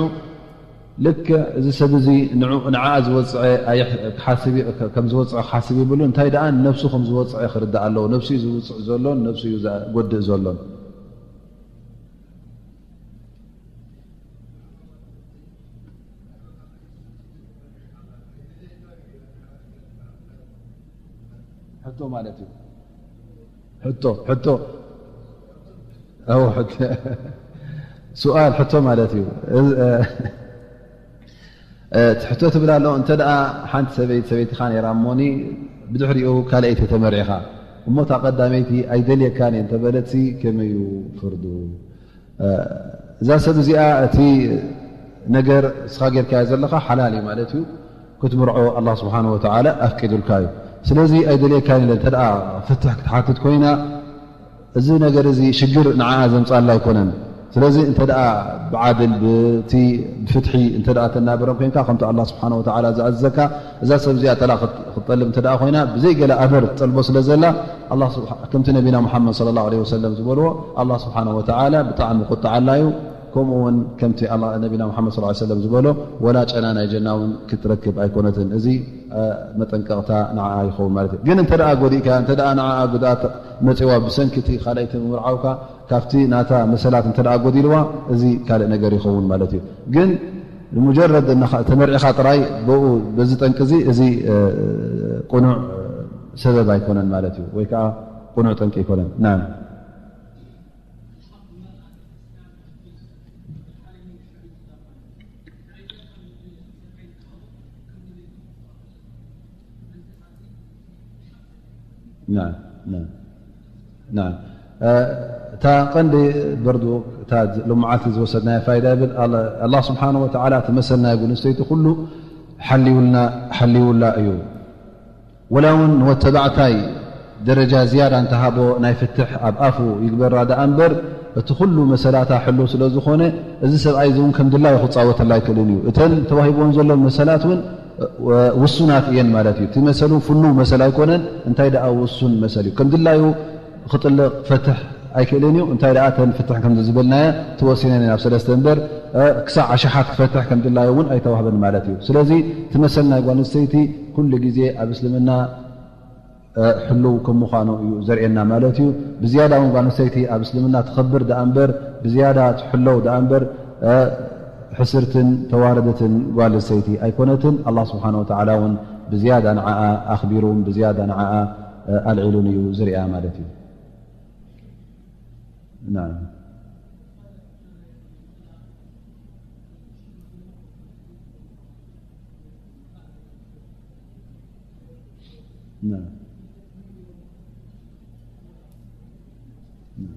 ልክዕ እዚ ሰብ እዚ ንዑ-፣ ንዓኣ ዝወጽዐ ኣየሕ-፣ ክሓስብ እ-፣ ከም ዝወጽዐ ክሓስብ የብሉን። እንታይ ደኣ ንነብሱ ከም ዝወጽዐ ክርዳእ ኣለዎ። ነብሱ እዩ ዝውጽዕ ዘሎን ነብሱ እዩ ዘ-፣ ጎድእ ዘሎን። ሕቶ ማለት እዩ። ሕቶ፣ ሕቶ። ኣዎ፣ ሕቶ። ሱኣል፣ ሕቶ ማለት እዩ። እዚ፣ እ፣ እ፣ እቲ ሕቶ ትብል ኣሎ፣ እንተ ደኣ ሓንቲ ሰበይቲ፣ ሰበይትኻ ነይራ እሞኒ፣ ብድሕሪኡ ካልኣይቲ ተመርዒኻ፣ እሞ እታ ቀዳመይቲ ኣይደልየካን እየ እንተበለትሲ፣ ከመይ እዩ ፍርዱ? እዛ ሰብ እዚኣ እቲ ነገር እስኻ ጌርካዮ ዘለኻ ሓላል እዩ ማለት እዩ። ክትምርዖ ኣላህ ስብሓን ወተዓላ ኣፍቂዱልካ እዩ። ስለዚ ኣይደልየካን ኢለ እንተ ደኣ ፍትሕ ክትሓትት ኮይና፣ እዚ ነገር እዚ ሽግር ንዓኣ ዘምጻላ ኣይኮነን። ስለዚ እንተ ደኣ ብዓድል ብቲ ብፍትሒ እንተ ደኣ ተናብረን ኮይንካ፣ ከምቲ ኣላህ ስብሓን ወተዓላ ዝኣዘዘካ፣ እዛ ሰብ እዚኣ ጠላቕ ክት-፣ ክትጠልብ እንተ ደኣ ኮይና፣ ብዘይ ገለ ኣበር ትጠልቦ ስለ ዘላ፣ ኣላህ ስብሓ-፣ ከምቲ ነቢና ሙሓመድ ሰለላሁ ዐለይሂ ወሰለም ዝበልዎ፣ ኣላህ ስብሓነሁ ወተዓላ ብጣዕሚ ቁጥዓ ኣላ እዩ። ከምኡ እውን ከምቲ ኣላ-፣ ነቢና ሙሓመድ ሰለላሁ ዐለይሂ ወሰለም ዝበሎ፣ ወላ ጨና ናይ ጀና እውን ክትረክብ ኣይኮነትን። እዚ፣ እ፣ መጠንቀቕታ ንዓኣ ይኸውን ማለት እዩ። ግን እንተ ደኣ ጎዲእካ፣ እንተ ደኣ ንዓኣ ጉድኣት መጺዋ ብሰንኪ እቲ ካልኣይቲ ምምርዓውካ፣ ካብቲ ናታ መሰላት እንተ ደኣ ጎዲልዋ፣ እዚ ካልእ ነገር ይኸውን ማለት እዩ። ግን ንሙጀረድ እናኻ-፣ ተመርዒኻ ጥራይ ብኡ፣ በዚ ጠንቂ እዚ፣ እዚ፣ እ፣ ቅኑዕ ሰበብ ኣይኮነን ማለት እዩ፣ ወይ ከዓ ቅኑዕ ጠንቂ ኣይኮነን። ናም። ናም፣ ናም፣ ናም። እ፣ እታ ቀንዲ በርዱ እታ ዝ-፣ ሎመዓልቲ ዝወሰድናያ ፋይዳ ይብል፣ ኣላ-፣ ኣላህ ስብሓነሁ ወተዓላ እቲ መሰል ናይ ጓል ኣንስተይቲ ኩሉ ሓልዩልና፣ ሓልዩላ እዩ። ወላ እውን ንወተባዕታይ ደረጃ ዝያዳ እንተሃቦ ናይ ፍትሕ ኣብ ኣፉ ይግበራ ደኣ እምበር፣ እቲ ኩሉ መሰላታ ሕሉው ስለ ዝኾነ፣ እዚ ሰብኣይ እዚ እውን ከም ድላዩ ክጻወተላ ኣይክእልን እዩ። እተን ተዋሂብወን ዘሎ መሰላት እውን፣ እ፣ ውሱናት እየን ማለት እዩ። እቲ መሰሉ ፍኑው መሰል ኣይኮነን፣ እንታይ ደኣ ውሱን መሰል እዩ። ከም ድላዩ ክጥልቕ ፈትሕ ኣይክእልን እዩ። እንታይ ደኣ እተን ፍትሕ ከምዚ ዝበልናዮ ተወሲነን እየን ኣብ ሰለስተ እምበር፣ እ፣ ክሳዕ ኣሽሓት ክፈትሕ ከም ድላዩ እውን ኣይተዋህበን ማለት እዩ። ስለዚ እቲ መሰል ናይ ጓል ኣንስተይቲ ኩሉ ግዜ ኣብ እስልምና፣ እ፣ ሕሉው ከም ምዃኑ እዩ ዘርእየና ማለት እዩ። ብዝያዳ እውን ጓል ኣንስተይቲ ኣብ እስልምና ትኸብር ደኣ እምበር፣ ብዝያዳ ትሕለው ደኣ እምበር፣ እ፣ ሕስርትን ተዋረደትን ጓል ኣንስተይቲ ኣይኮነትን። ኣላህ ስብሓነ ወተዓላ እውን ብዝያዳ ንዓኣ ኣኽቢሩን ብዝያዳ ንዓኣ፣ እ፣ ኣልዒሉን እዩ ዝርእያ ማለት እዩ። ናም። ናም። ናም።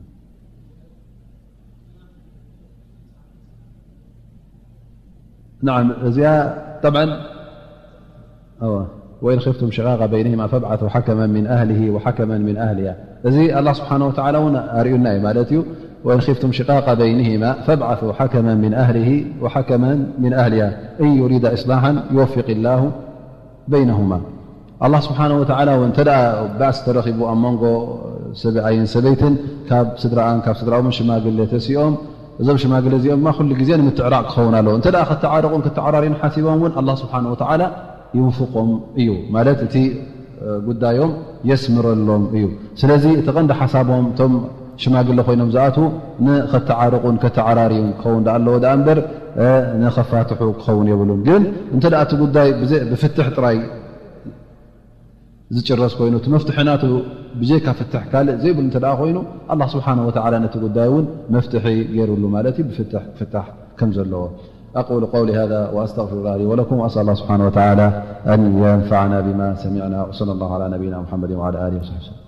ናም፣ እዚኣ ጠብዓን ኣዋ፣ ወኢን ኺፍቱም ሽቃቃ በይነሂማ ፈብዓሱ ሓከመን ሚን ኣህሊሂ ወሓከመን ሚን ኣህሊሃ። እዚ ኣላህ ስብሓነሁ ወተዓላ እውን ኣርእዩና እዩ ማለት እዩ። ወኢን ኺፍቱም ሽቃቃ በይነሂማ ፈብዓሱ ሓከመን ሚን ኣህሊሂ ወሓከመን ሚን ኣህሊሃ እን ዩሪዳ ኢስላሓን ዩወፊቅ ላሁ በይነሁማ። ኣላህ ስብሓነ ወተዓላ እውን እንተ ደኣ ባእሲ ተረኺቡ ኣብ መንጎ ሰብኣይን ሰበይትን ካብ ስድራኣን ካብ ስድራኦምን ሽማግለ ተሲኦም፣ እዞም ሽማግለ እዚኦም ድማ ኩሉ ግዜ ንምትዕራቕ ክኸውን ኣለዎ። እንተ ደኣ ክተዓረቑን ክተዓራርዩን ሓሲቦም እውን ኣላህ ስብሓነ ወተዓላ ይውፍቖም እዩ። ማለት እቲ ጉዳዮም የስምረሎም እዩ። ስለዚ እቲ ቀንዲ ሓሳቦም እቶም ሽማግለ ኮይኖም ዝኣትዉ ንኸተዓርቑን ከተዓራርዩን ክኸውን ደኣ ኣለዎ ደኣ እምበር ንኸፋትሑ ክኸውን የብሉን። ግን እንተ ደኣ እቲ ጉዳይ ብዘ- ብፍትሕ ጥራይ ዝጭረስ ኮይኑ እቲ መፍትሒ ናቱ ብጀካ ፍትሕ ካልእ ዘይብሉ እንተ ደኣ ኮይኑ ኣላህ ስብሓነ ወተዓላ ነቲ ጉዳይ እውን መፍትሒ ገይሩሉ ማለት እዩ። ብፍትሕ ክፍታሕ ከም ዘለዎ أقول قولي هذا وأستغفر الله لي ولكم وأسأل الله سبحانه وتعالى أن ينفعنا بما سمعنا وصلى الله على نبينا محمد وعلى آله وصحبه وسلم.